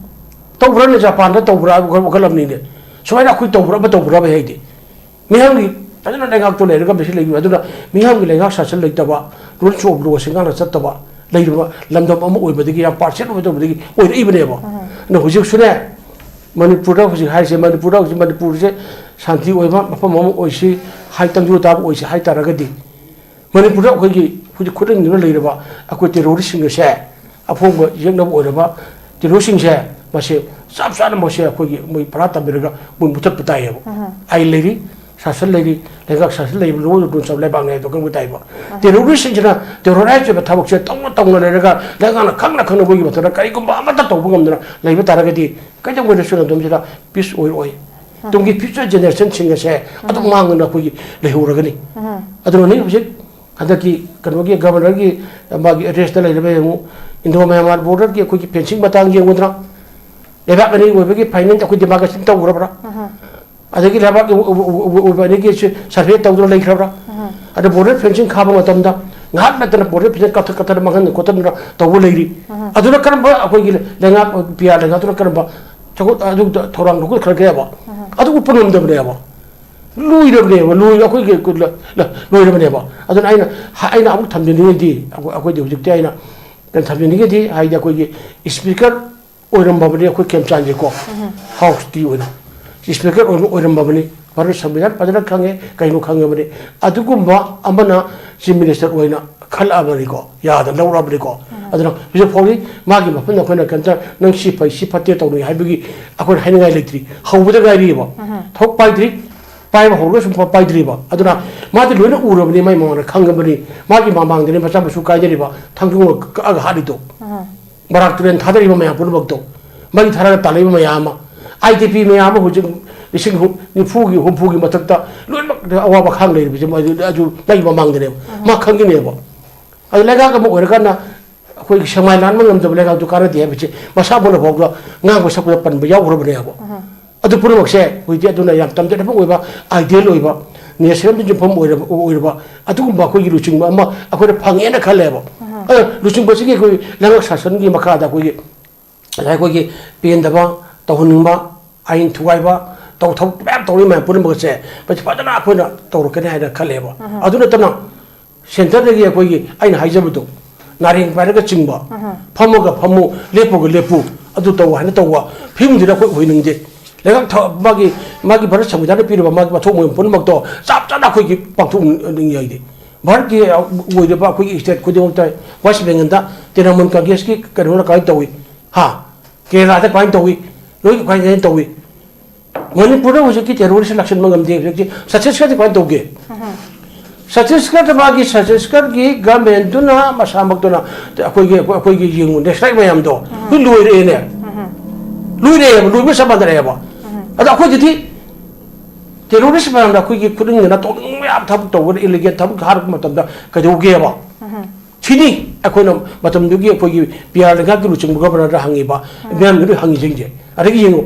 ꯇꯧꯕ꯭ꯔꯅꯦ? ꯖꯄꯥꯟꯗ ꯇꯧꯕ꯭ꯔꯥ ꯍꯥꯏꯕ ꯋꯥꯈꯜ ꯑꯃꯅꯤꯅꯦ꯫ ꯁꯨꯃꯥꯏꯅ ꯑꯩꯈꯣꯏ ꯇꯧꯕ꯭ꯔꯥ ꯑꯃ ꯇꯧꯕ꯭ꯔꯥ ꯍꯥꯏꯗꯤ ꯃꯤꯌꯥꯝꯒꯤ ꯐꯖꯅ ꯂꯩꯉꯥꯛꯇꯣ ꯂꯩꯔꯒ ꯃꯁꯤ ꯂꯩꯕ ꯑꯗꯨꯅ ꯃꯤꯌꯥꯝꯒꯤ ꯂꯩꯉꯥꯛ ꯁꯥꯁꯟ ꯂꯩꯇꯕ, ꯔꯨꯜꯁ ꯑꯣꯐ ꯂꯣꯁꯤ ꯉꯥꯛꯅ ꯆꯠꯇꯕ ꯂꯩꯔꯤꯕ ꯂꯝꯗꯝ ꯑꯃ ꯑꯣꯏꯕꯗꯒꯤ ꯌꯥꯝ ꯄꯥꯔꯁꯦꯜ ꯑꯣꯏꯗꯕꯗꯒꯤ ꯑꯣꯏꯔꯛꯏꯕꯅꯦꯕ꯫ ꯑꯗꯨꯅ ꯍꯧꯖꯤꯛꯁꯨꯅꯦ ꯃꯅꯤꯄꯨꯔꯗ ꯍꯧꯖꯤꯛ ꯍꯥꯏꯔꯤꯁꯦ ꯃꯅꯤꯄꯨꯔꯗ ꯍꯧꯖꯤꯛ ꯃꯅꯤꯄꯨꯔꯁꯦ ꯁꯥꯟꯇꯤ ꯑꯣꯏꯕ ꯃꯐꯝ ꯑꯃ ꯑꯣꯏꯁꯤ ꯍꯥꯏ ꯇꯪꯗꯨ ꯇꯥꯕ ꯑꯣꯏꯁꯤ ꯍꯥꯏꯇꯥꯔꯒꯗꯤ ꯃꯅꯤꯄꯨꯔꯗ ꯑꯩꯈꯣꯏꯒꯤ ꯍꯧꯖꯤꯛ ꯈꯨꯠꯂꯪꯗꯨꯅ ꯂꯩꯔꯕ ꯑꯩꯈꯣꯏ ꯇꯦꯔꯣꯔꯤꯁꯁꯤꯡ ꯑꯁꯦ ꯑꯐꯣꯡꯕ ꯌꯦꯛꯅꯕ ꯑꯣꯏꯔꯕ ꯇꯦꯔꯣꯔꯤꯁꯁꯤꯡꯁꯦ ꯃꯁꯤ ꯆꯞ ꯆꯥꯅ ꯃꯁꯤ ꯑꯩꯈꯣꯏꯒꯤ ꯃꯣꯏ ꯄꯔꯥ ꯇꯝꯕꯤꯔꯒ ꯃꯣꯏ ꯃꯨꯊꯠꯄ ꯇꯥꯏꯌꯦꯕ꯫ ꯑꯥꯏꯟ ꯂꯩꯔꯤ, ꯁꯥꯁꯟ ꯂꯩꯔꯤ, ꯂꯩꯉꯥꯛ ꯁꯥꯁꯟ ꯂꯩꯔꯤꯕ ꯂꯣꯏꯅ ꯂꯣꯟ ꯆꯠ ꯂꯩꯕꯥꯛꯅꯤ ꯍꯥꯏꯗꯣ ꯈꯪꯕ ꯇꯥꯏꯕ꯫ ꯇꯦꯔꯣꯔꯤꯁꯁꯤꯡꯁꯤꯅ ꯇꯦꯔꯣꯔꯥꯏꯁ ꯑꯣꯏꯕ ꯊꯕꯛꯁꯦ ꯇꯧꯅ ꯇꯧꯅ ꯂꯩꯔꯒ ꯂꯩꯉꯥꯛꯅ ꯈꯪꯅ ꯈꯪꯅ ꯃꯣꯏꯒꯤ ꯃꯊꯛꯇ ꯀꯔꯤꯒꯨꯝꯕ ꯑꯃꯠꯇ ꯇꯧꯕ ꯉꯝꯗꯅ ꯂꯩꯕ ꯇꯥꯔꯒꯗꯤ ꯀꯩꯗꯧꯉꯩꯗꯁꯨ ꯂꯝꯗꯝꯁꯤꯗ ꯄꯤꯁ ꯑꯣꯏꯔꯣꯏ꯫ ꯇꯨꯡꯒꯤ ꯐ꯭ꯌꯨꯆꯔ ꯖꯦꯅꯦꯔꯦꯁꯟꯁꯤꯡ ꯑꯁꯦ ꯑꯗꯨꯝ ꯃꯥꯡꯗꯅ ꯑꯩꯈꯣꯏꯒꯤ ꯂꯩꯍꯧꯔꯒꯅꯤ꯫ ꯑꯗꯨꯅꯅꯤ ꯍꯧꯖꯤꯛ ꯍꯟꯗꯛꯀꯤ ꯀꯩꯅꯣꯒꯤ ꯒꯕꯔꯅꯔꯒꯤ ꯃꯥꯒꯤ ꯑꯦꯗ꯭ꯔꯦꯁꯇ ꯂꯩꯔꯤꯕ ꯌꯦꯡꯉꯨ, ꯏꯟꯗꯣ ꯃꯌꯥꯟꯃꯥꯔ ꯕꯣꯔꯗꯔꯒꯤ ꯑꯩꯈꯣꯏꯒꯤ ꯐꯦꯟꯁꯤꯡ ꯃꯇꯥꯡ ꯌꯦꯡꯉꯨꯗꯅ ꯂꯩꯕꯥꯛ ꯑꯅꯤ ꯑꯣꯏꯕꯒꯤ ꯐꯥꯏꯅꯦꯟꯁ ꯑꯩꯈꯣꯏ ꯗꯤꯃꯥꯔꯀꯦꯁꯟ ꯇꯧꯈ꯭ꯔꯕ꯭ꯔꯥ? ꯑꯗꯒꯤ ꯂꯩꯕꯥꯛꯀꯤ ꯑꯣꯏꯕ ꯑꯅꯤꯒꯤ ꯁꯔꯚꯦ ꯇꯧꯗꯨꯅ ꯂꯩꯈ꯭ꯔꯕ꯭ꯔꯥ? ꯑꯗ ꯕꯣꯔꯗꯔ ꯐꯦꯟꯁꯤꯡ ꯈꯥꯕ ꯃꯇꯝꯗ ꯉꯥꯏꯍꯥꯛ ꯅꯠꯇꯅ ꯕꯣꯔꯗꯔ ꯐꯦꯟꯁꯤꯡ ꯀꯛꯊꯠ ꯀꯛꯊꯠ ꯃꯥꯡꯍꯟ ꯈꯣꯠꯍꯟꯗꯅ ꯇꯧꯕ ꯂꯩꯔꯤ꯫ ꯑꯗꯨꯅ ꯀꯔꯝꯕ ꯑꯩꯈꯣꯏꯒꯤ ꯂꯩꯉꯥꯛ ꯄꯤ ꯑꯥꯔ ꯂꯩꯉꯥꯛꯇꯨꯅ ꯀꯔꯝꯕ ꯆꯥꯎꯈꯠ ꯑꯗꯨ ꯊꯧꯔꯥꯡ ꯂꯧꯈꯠꯈ꯭ꯔꯒꯦꯕ? ꯑꯗꯨ ꯎꯠꯄ ꯉꯝꯗꯕꯅꯦꯕ꯫ ꯂꯣꯏꯔꯕꯅꯦꯕ, ꯂꯣꯏ ꯑꯩꯈꯣꯏꯒꯤ ꯂ- ꯂ- ꯂꯣꯏꯔꯕꯅꯦꯕ꯫ ꯑꯗꯨꯅ ꯑꯩꯅ ꯍ- ꯑꯩꯅ ꯑꯃꯨꯛ ꯊꯝꯖꯅꯤꯡꯉꯤꯗꯤ ꯑꯩꯈꯣꯏ- ꯑꯩꯈꯣꯏꯗꯤ ꯍꯧꯖꯤꯛꯇꯤ ꯑꯩꯅ ꯀꯩꯅꯣ ꯊꯝꯖꯅꯤꯡꯉꯤꯗꯤ ꯍꯥꯏꯗꯤ ꯑꯩꯈꯣꯏꯒꯤ ꯏꯁꯄꯤꯀꯔ ꯑꯣꯏꯔꯝꯕꯕꯨꯗꯤ ꯑꯩꯈꯣꯏ ꯈꯦꯝꯆꯥꯟꯁꯦꯀꯣ, ꯍꯥꯎꯁꯀꯤ ꯑꯣꯏꯅ ꯏꯁꯄꯤꯀꯔ ꯑꯣꯏꯔꯝ- ꯑꯣꯏꯔꯝꯕꯕꯅꯤ꯫ ꯃꯔꯝ ꯁꯪꯕꯤꯙꯥꯟ ꯐꯖꯅ ꯈꯪꯉꯦ, ꯀꯩꯅꯣ ꯈꯪꯉꯕꯅꯤ꯫ ꯑꯗꯨꯒꯨꯝꯕ ꯑꯃꯅ ꯆꯤꯐ ꯃꯤꯅꯤꯁꯇꯔ ꯑꯣꯏꯅ ꯈꯜꯂꯛꯑꯕꯅꯤꯀꯣ, ꯌꯥꯗꯅ ꯂꯧꯔꯛꯑꯕꯅꯤꯀꯣ꯫ ꯑꯗꯨꯅ ꯍꯧꯖꯤꯛ ꯐꯥꯎꯗꯤ ꯃꯥꯒꯤ ꯃꯐꯝꯗ ꯑꯩꯈꯣꯏꯅ ꯀꯩꯝꯇ ꯅꯪ ꯁꯤ ꯐꯩ ꯁꯤ ꯐꯠꯇꯦ ꯇꯧꯅꯤ ꯍꯥꯏꯕꯒꯤ ꯑꯩꯈꯣꯏꯅ ꯍꯥꯏꯅꯤꯡꯉꯥꯏ ꯂꯩꯇ꯭ꯔꯤ꯫ ꯍꯧꯕꯗ ꯉꯥꯏꯔꯤꯕ, ꯊꯕꯛ ꯄꯥꯏꯗ꯭ꯔꯤ, ꯄꯥꯏꯕ ꯍꯧꯔꯒ ꯁꯨꯝ ꯄꯥꯏꯗ꯭ꯔꯤꯕ꯫ ꯑꯗꯨꯅ ꯃꯥꯗꯤ ꯂꯣꯏꯅ ꯎꯔꯕꯅꯤ, ꯃꯥꯏ ꯃꯃꯥꯡꯗ ꯈꯪꯉꯕꯅꯤ꯫ ꯃꯥꯒꯤ ꯃꯃꯥꯡꯗꯅꯤ ꯃꯆꯥ ꯃꯁꯨ ꯀꯥꯏꯅꯔꯤꯕ, ꯊꯥꯡꯖꯨꯡ ꯀꯛꯑꯒ ꯍꯥꯠꯂꯤꯗꯣ꯫ ꯕꯔꯥꯛ ꯇꯨꯔꯦꯟ ꯊꯥꯗꯔꯤꯕ ꯃꯌꯥꯝ ꯄꯨꯝꯅꯃꯛꯇꯣ, ꯃꯥꯒꯤ ꯊꯥꯔꯒ ꯇꯥꯜꯂꯛꯏꯕ ꯃꯌꯥꯝ ꯑꯃ, ꯑꯥꯏ ꯗꯤ ꯄꯤ ꯃꯌꯥꯝ ꯑꯃ ꯍꯧꯖꯤꯛ ꯂꯤꯁꯤꯡ ꯍꯨꯝ- ꯅꯤꯐꯨꯒꯤ ꯍꯨꯝꯐꯨꯒꯤ ꯃꯊꯛꯇ ꯂꯣꯏꯅꯃꯛ ꯑꯋꯥꯕ ꯈꯥꯡ ꯂꯩꯔꯤꯕꯁꯦ ꯃꯥꯒꯤ ꯑꯗꯨ ꯃꯥꯒꯤ ꯃꯃꯥꯡꯗꯅꯦꯕ꯫ ꯃꯥ ꯈꯪꯒꯅꯦꯕ꯫ ꯑꯗꯨ ꯂꯩꯉꯥꯛ ꯑꯃ ꯑꯣꯏꯔꯀꯥꯟꯗ ꯑꯩꯈꯣꯏꯒꯤ ꯁꯦꯛꯃꯥꯏ ꯂꯥꯟꯕ ꯉꯝꯗꯕ ꯂꯩꯉꯥꯛꯇꯨ ꯀꯥꯟꯅꯗꯦ ꯍꯥꯏꯕꯁꯦ ꯃꯁꯥ ꯃꯛꯅ ꯐꯥꯎꯗ ꯉꯥꯡꯕ ꯁꯛꯄꯗ ꯄꯟꯕ ꯌꯥꯎꯈ꯭ꯔꯕꯅꯦꯕ꯫ ꯑꯗꯨ ꯄꯨꯝꯅꯃꯛꯁꯦ ꯍꯧꯖꯤꯛꯇꯤ ꯑꯗꯨꯅ ꯌꯥꯝ ꯇꯝꯖꯅꯕ ꯑꯣꯏꯕ, ꯑꯥꯏꯗꯤꯌꯦꯜ ꯑꯣꯏꯕ, ꯅꯦꯆꯔꯦꯜꯗ ꯌꯨꯝꯐꯝ ꯑꯣꯏꯔꯕ ꯑꯣꯏꯔꯕ ꯑꯗꯨꯒꯨꯝꯕ ꯑꯩꯈꯣꯏꯒꯤ ꯂꯨꯆꯤꯡꯕ ꯑꯃ ꯑꯩꯈꯣꯏꯅ ꯐꯪꯉꯦꯅ ꯈꯜꯂꯦꯕ꯫ ꯑꯗꯣ ꯂꯨꯆꯤꯡꯕꯁꯤꯒꯤ ꯑꯩꯈꯣꯏ ꯂꯩꯉꯥꯛ ꯁꯥꯁꯟꯒꯤ ꯃꯈꯥꯗ ꯑꯩꯈꯣꯏꯒꯤ ꯉꯁꯥꯏ ꯑꯩꯈꯣꯏꯒꯤ ꯄꯦꯟꯗꯕ, ꯇꯧꯍꯟꯅꯤꯡꯕ, ꯑꯥꯏꯟ ꯊꯨꯒꯥꯏꯕ, ꯇꯧ ꯊꯕꯛ ꯃꯌꯥꯝ ꯇꯧꯔꯤ ꯃꯌꯥꯝ ꯄꯨꯝꯅꯃꯛꯁꯦ ꯃꯁꯤ ꯐꯖꯅ ꯑꯩꯈꯣꯏꯅ ꯇꯧꯔꯛꯀꯅꯤ ꯍꯥꯏꯅ ꯈꯜꯂꯦꯕ꯫ ꯑꯗꯨ ꯅꯠꯇꯅ ꯁꯦꯟꯇꯔꯗꯒꯤ ꯑꯩꯈꯣꯏꯒꯤ ꯑꯩꯅ ꯍꯥꯏꯖꯕꯗꯣ, ꯅꯥꯔꯦꯡ ꯄꯥꯏꯔꯒ ꯆꯤꯡꯕ, ꯐꯝꯃꯒ ꯐꯝꯃꯨ, ꯂꯦꯞꯄꯒ ꯂꯦꯞꯄꯨ, ꯑꯗꯨ ꯇꯧ ꯍꯥꯏꯅ ꯇꯧꯕ ꯐꯤꯕꯝꯗꯨꯗ ꯑꯩꯈꯣꯏ ꯑꯣꯏꯍꯟꯅꯤꯡꯗꯦ꯫ ꯂꯩꯉꯥꯛ ꯊ-, ꯃꯥꯒꯤ, ꯃꯥꯒꯤ ꯚꯥꯔꯠ ꯁꯪꯕꯤꯙꯥꯟꯅ ꯄꯤꯔꯤꯕ ꯃꯥꯒꯤ ꯃꯊꯧ ꯃꯉꯝ ꯄꯨꯝꯅꯃꯛꯇꯣ ꯆꯞ ꯆꯥꯅ ꯑꯩꯈꯣꯏꯒꯤ ꯄꯥꯡꯊꯣꯛꯅꯤꯡꯉꯤ ꯍꯥꯏꯗꯤ꯫ ꯚꯥꯔꯠꯀꯤ ꯑꯣꯏꯔꯤꯕ ꯑꯩꯈꯣꯏꯒꯤ state ꯈꯨꯗꯤꯡꯃꯛꯇ, ꯋꯦꯁ ꯕꯦꯡꯒꯜꯗ ꯇ꯭ꯔꯤꯅꯃꯨꯜ ꯀꯪꯒ꯭ꯔꯦꯁꯀꯤ ꯀꯩꯅꯣꯅ ꯀꯃꯥꯏꯅ ꯇꯧꯏ? ꯍꯥ? ꯀꯦꯔꯂꯥꯗ ꯀꯃꯥꯏꯅ ꯇꯧꯏ? ꯅꯣꯏ ꯀꯃꯥꯏꯅ ꯇꯧꯏ? ꯃꯅꯤꯄꯨꯔꯗ ꯍꯧꯖꯤꯛꯀꯤ terrorist ꯂꯥꯛꯁꯤꯟꯕ ꯉꯝꯗꯦ꯫ ꯍꯧꯖꯤꯛꯇꯤ ꯆꯇꯤꯁꯒꯔꯗ ꯀꯃꯥꯏꯅ ꯇꯧꯒꯦ? ꯆꯇꯤꯁꯒꯔꯗ ꯃꯥꯒꯤ, ꯆꯇꯤꯁꯒꯔꯒꯤ governmentꯗꯨꯅ ꯃꯁꯥꯃꯛꯇꯨꯅ ꯑꯩꯈꯣꯏꯒꯤ, ꯑꯩꯈꯣꯏꯒꯤ ꯌꯦꯡꯉꯨ, landslide ꯃꯌꯥꯝꯗꯣ ꯂꯣꯏ ꯂꯣꯏꯔꯛꯑꯦꯅꯦ꯫ ꯂꯣꯏꯔꯛꯑꯦꯕ, ꯂꯣꯏꯕ ꯆꯞ ꯃꯥꯟꯅꯔꯛꯑꯦꯕ꯫ ꯑꯗꯣ ꯑꯩꯈꯣꯏꯗꯗꯤ terrorist ꯃꯌꯥꯝꯅ ꯑꯩꯈꯣꯏꯒꯤ ꯈꯨꯗꯤꯡꯗꯅ ꯇꯧꯅꯤꯡꯕ ꯌꯥꯝ ꯊꯕꯛ ꯇꯧꯕꯗ, illegal ꯊꯕꯛ ꯍꯥꯏꯔꯛꯄ ꯃꯇꯝꯗ ꯀꯩꯗꯧꯒꯦꯕ? ꯁꯤꯅꯤ ꯑꯩꯈꯣꯏꯅ ꯃꯇꯝꯗꯨꯒꯤ ꯑꯩꯈꯣꯏꯒꯤ ꯄꯤ ꯑꯥꯔ ꯂꯩꯉꯥꯛꯀꯤ ꯂꯨꯆꯤꯡꯕ ꯒꯕꯔꯅꯔꯗ ꯍꯪꯉꯤꯕ, ꯃꯌꯥꯝꯗꯨꯗ ꯍꯪꯉꯤꯁꯤꯡꯁꯦ꯫ ꯑꯗꯒꯤ ꯌꯦꯡꯉꯨ,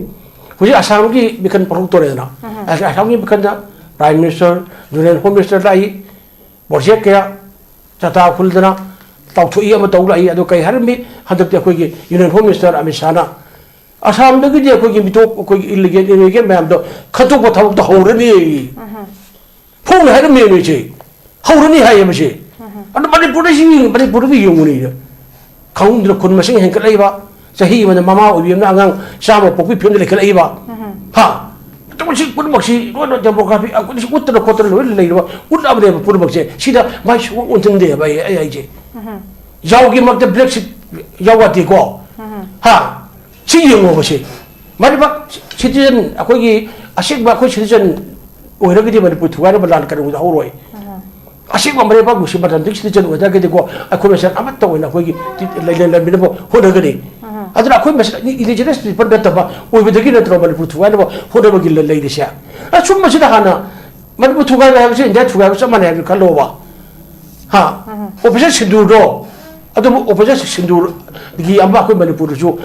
ꯍꯧꯖꯤꯛ ꯑꯁꯥꯝꯒꯤ ꯃꯤꯈꯜ ꯄꯣꯛꯊꯣꯛꯇꯣꯔꯦꯗꯅ꯫ ꯑꯁ-, ꯑꯁꯥꯝꯒꯤ ꯃꯤꯈꯜꯗ Prime Minister, Union Home Minister ꯂꯥꯛꯏ, ꯄ꯭ꯔꯣꯖꯦꯛ ꯀꯌꯥ ꯆꯇꯥ ꯈꯨꯜꯗꯅ ꯇꯧꯊꯣꯛꯏ, ꯑꯃ ꯇꯧ ꯂꯥꯛꯏ꯫ ꯑꯗꯣ ꯀꯩ ꯍꯥꯏꯔꯝꯃꯤ? ꯍꯟꯗꯛꯇꯤ ꯑꯩꯈꯣꯏꯒꯤ Union Home Minister ꯑꯃꯤꯠ ꯁꯥꯍꯅ ꯑꯁꯥꯝꯗꯒꯤꯗꯤ ꯑꯩꯈꯣꯏꯒꯤ ꯃꯤꯇꯣꯞ, ꯑꯩꯈꯣꯏꯒꯤ illegal immigrant ꯃꯌꯥꯝꯗꯣ ꯈꯟꯗꯣꯛꯄ ꯊꯕꯛꯇꯣ ꯍꯧꯔꯅꯤ꯫ ꯐꯣꯡꯅ ꯍꯥꯏꯔꯝꯃꯦ ꯅꯣꯏꯁꯦ꯫ ꯍꯧꯔꯅꯤ ꯍꯥꯏꯌꯦ ꯃꯁꯦ꯫ ꯑꯗꯣ ꯃꯅꯤꯄꯨꯔꯗ ꯁꯤ, ꯃꯅꯤꯄꯨꯔꯗ ꯌꯦꯡꯉꯨꯅꯦ꯫ ꯈꯪꯍꯧꯗꯅ ꯈꯨꯟ ꯃꯁꯤꯡ ꯍꯦꯟꯒꯠꯂꯛꯏꯕ, ꯆꯍꯤ ꯑꯃꯗ ꯃꯃꯥ ꯑꯣꯏꯕꯤ ꯑꯃꯅ ꯑꯉꯥꯡ ꯆꯥꯝꯃ ꯄꯣꯛꯄꯤ ꯐꯤꯕꯝꯗ ꯂꯩꯈꯠꯂꯛꯏꯕ꯫ ꯍꯥ? ꯑꯗꯨ ꯁꯤ ꯄꯨꯝꯅꯃꯛꯁꯤ ꯂꯣꯏꯅ demography, ꯑꯩꯈꯣꯏꯅ ꯁꯤ ꯎꯠꯇꯅ ꯈꯣꯠꯇꯅ ꯂꯣꯏꯅ ꯂꯩꯔꯕ, ꯎꯠꯂꯕꯅꯦꯕ ꯄꯨꯝꯅꯃꯛꯁꯦ꯫ ꯁꯤꯗ ꯃꯥꯏ ꯁꯨꯡꯑꯣꯟ ꯑꯣꯟꯁꯤꯟꯗꯦꯕ ꯑꯩ, ꯑꯩ ꯍꯥꯏꯁꯦ꯫ ꯌꯥꯎꯒꯤ ꯃꯔꯛꯇ black sheep ꯌꯥꯎ ꯌꯥꯗꯦꯀꯣ꯫ ꯍꯥ? ꯁꯤ ꯌꯦꯡꯉꯣꯕ ꯁꯤ꯫ ꯃꯅꯤꯄꯨꯔ citizen, ꯑꯩꯈꯣꯏꯒꯤ ꯑꯁꯦꯡꯕ ꯑꯩꯈꯣꯏ citizen ꯑꯣꯏꯔꯒꯗꯤ ꯃꯅꯤꯄꯨꯔ ꯊꯨꯒꯥꯏꯅꯕ ꯂꯥꯟ ꯀꯔꯤꯒꯨꯝꯕꯗ ꯍꯧꯔꯣꯏ꯫ ꯑꯁꯦꯡꯕ ꯃꯔꯩꯕꯥꯛ ꯅꯨꯡꯁꯤ ꯃꯇꯝꯗꯒꯤ citizen ꯑꯣꯏꯇꯥꯔꯒꯗꯤꯀꯣ, ꯑꯩꯈꯣꯏ ꯃꯁꯦꯜ ꯑꯃꯠꯇ ꯑꯣꯏꯅ ꯑꯩꯈꯣꯏꯒꯤ ꯇꯤ-, ꯂꯩ-, ꯂꯩ-, ꯂꯩꯃꯤꯟꯅꯕ ꯍꯣꯠꯅꯒꯅꯤ꯫ ꯑꯗꯨꯅ ꯑꯩꯈꯣꯏ ꯃꯁꯦꯜ indigenous people ꯅꯠꯇꯕ ꯑꯣꯏꯕꯗꯒꯤ ꯅꯠꯇ꯭ꯔꯣ ꯃꯅꯤꯄꯨꯔ ꯊꯨꯒꯥꯏꯅꯕ ꯍꯣꯠꯅꯕꯒꯤ ꯂ-, ꯂꯩꯔꯤꯁꯦ? ꯑꯁꯨꯝꯕꯁꯤꯗ ꯍꯥꯟꯅ ꯃꯅꯤꯄꯨꯔ ꯊꯨꯒꯥꯏꯕ ꯍꯥꯏꯕꯁꯤ ꯏꯟꯗꯤꯌꯥ ꯊꯨꯒꯥꯏꯕ ꯆꯞ ꯃꯥꯟꯅꯩ ꯍꯥꯏꯕꯗꯨ ꯈꯜꯂꯣꯕ꯫ ꯍꯥ? Operation ꯁꯤꯟꯗꯨꯔꯗꯣ, ꯑꯗꯨꯕꯨ Operation ꯁꯤꯟꯗꯨꯔꯒꯤ ꯑꯃ ꯑꯩꯈꯣꯏ ꯃꯅꯤꯄꯨꯔꯗꯁꯨ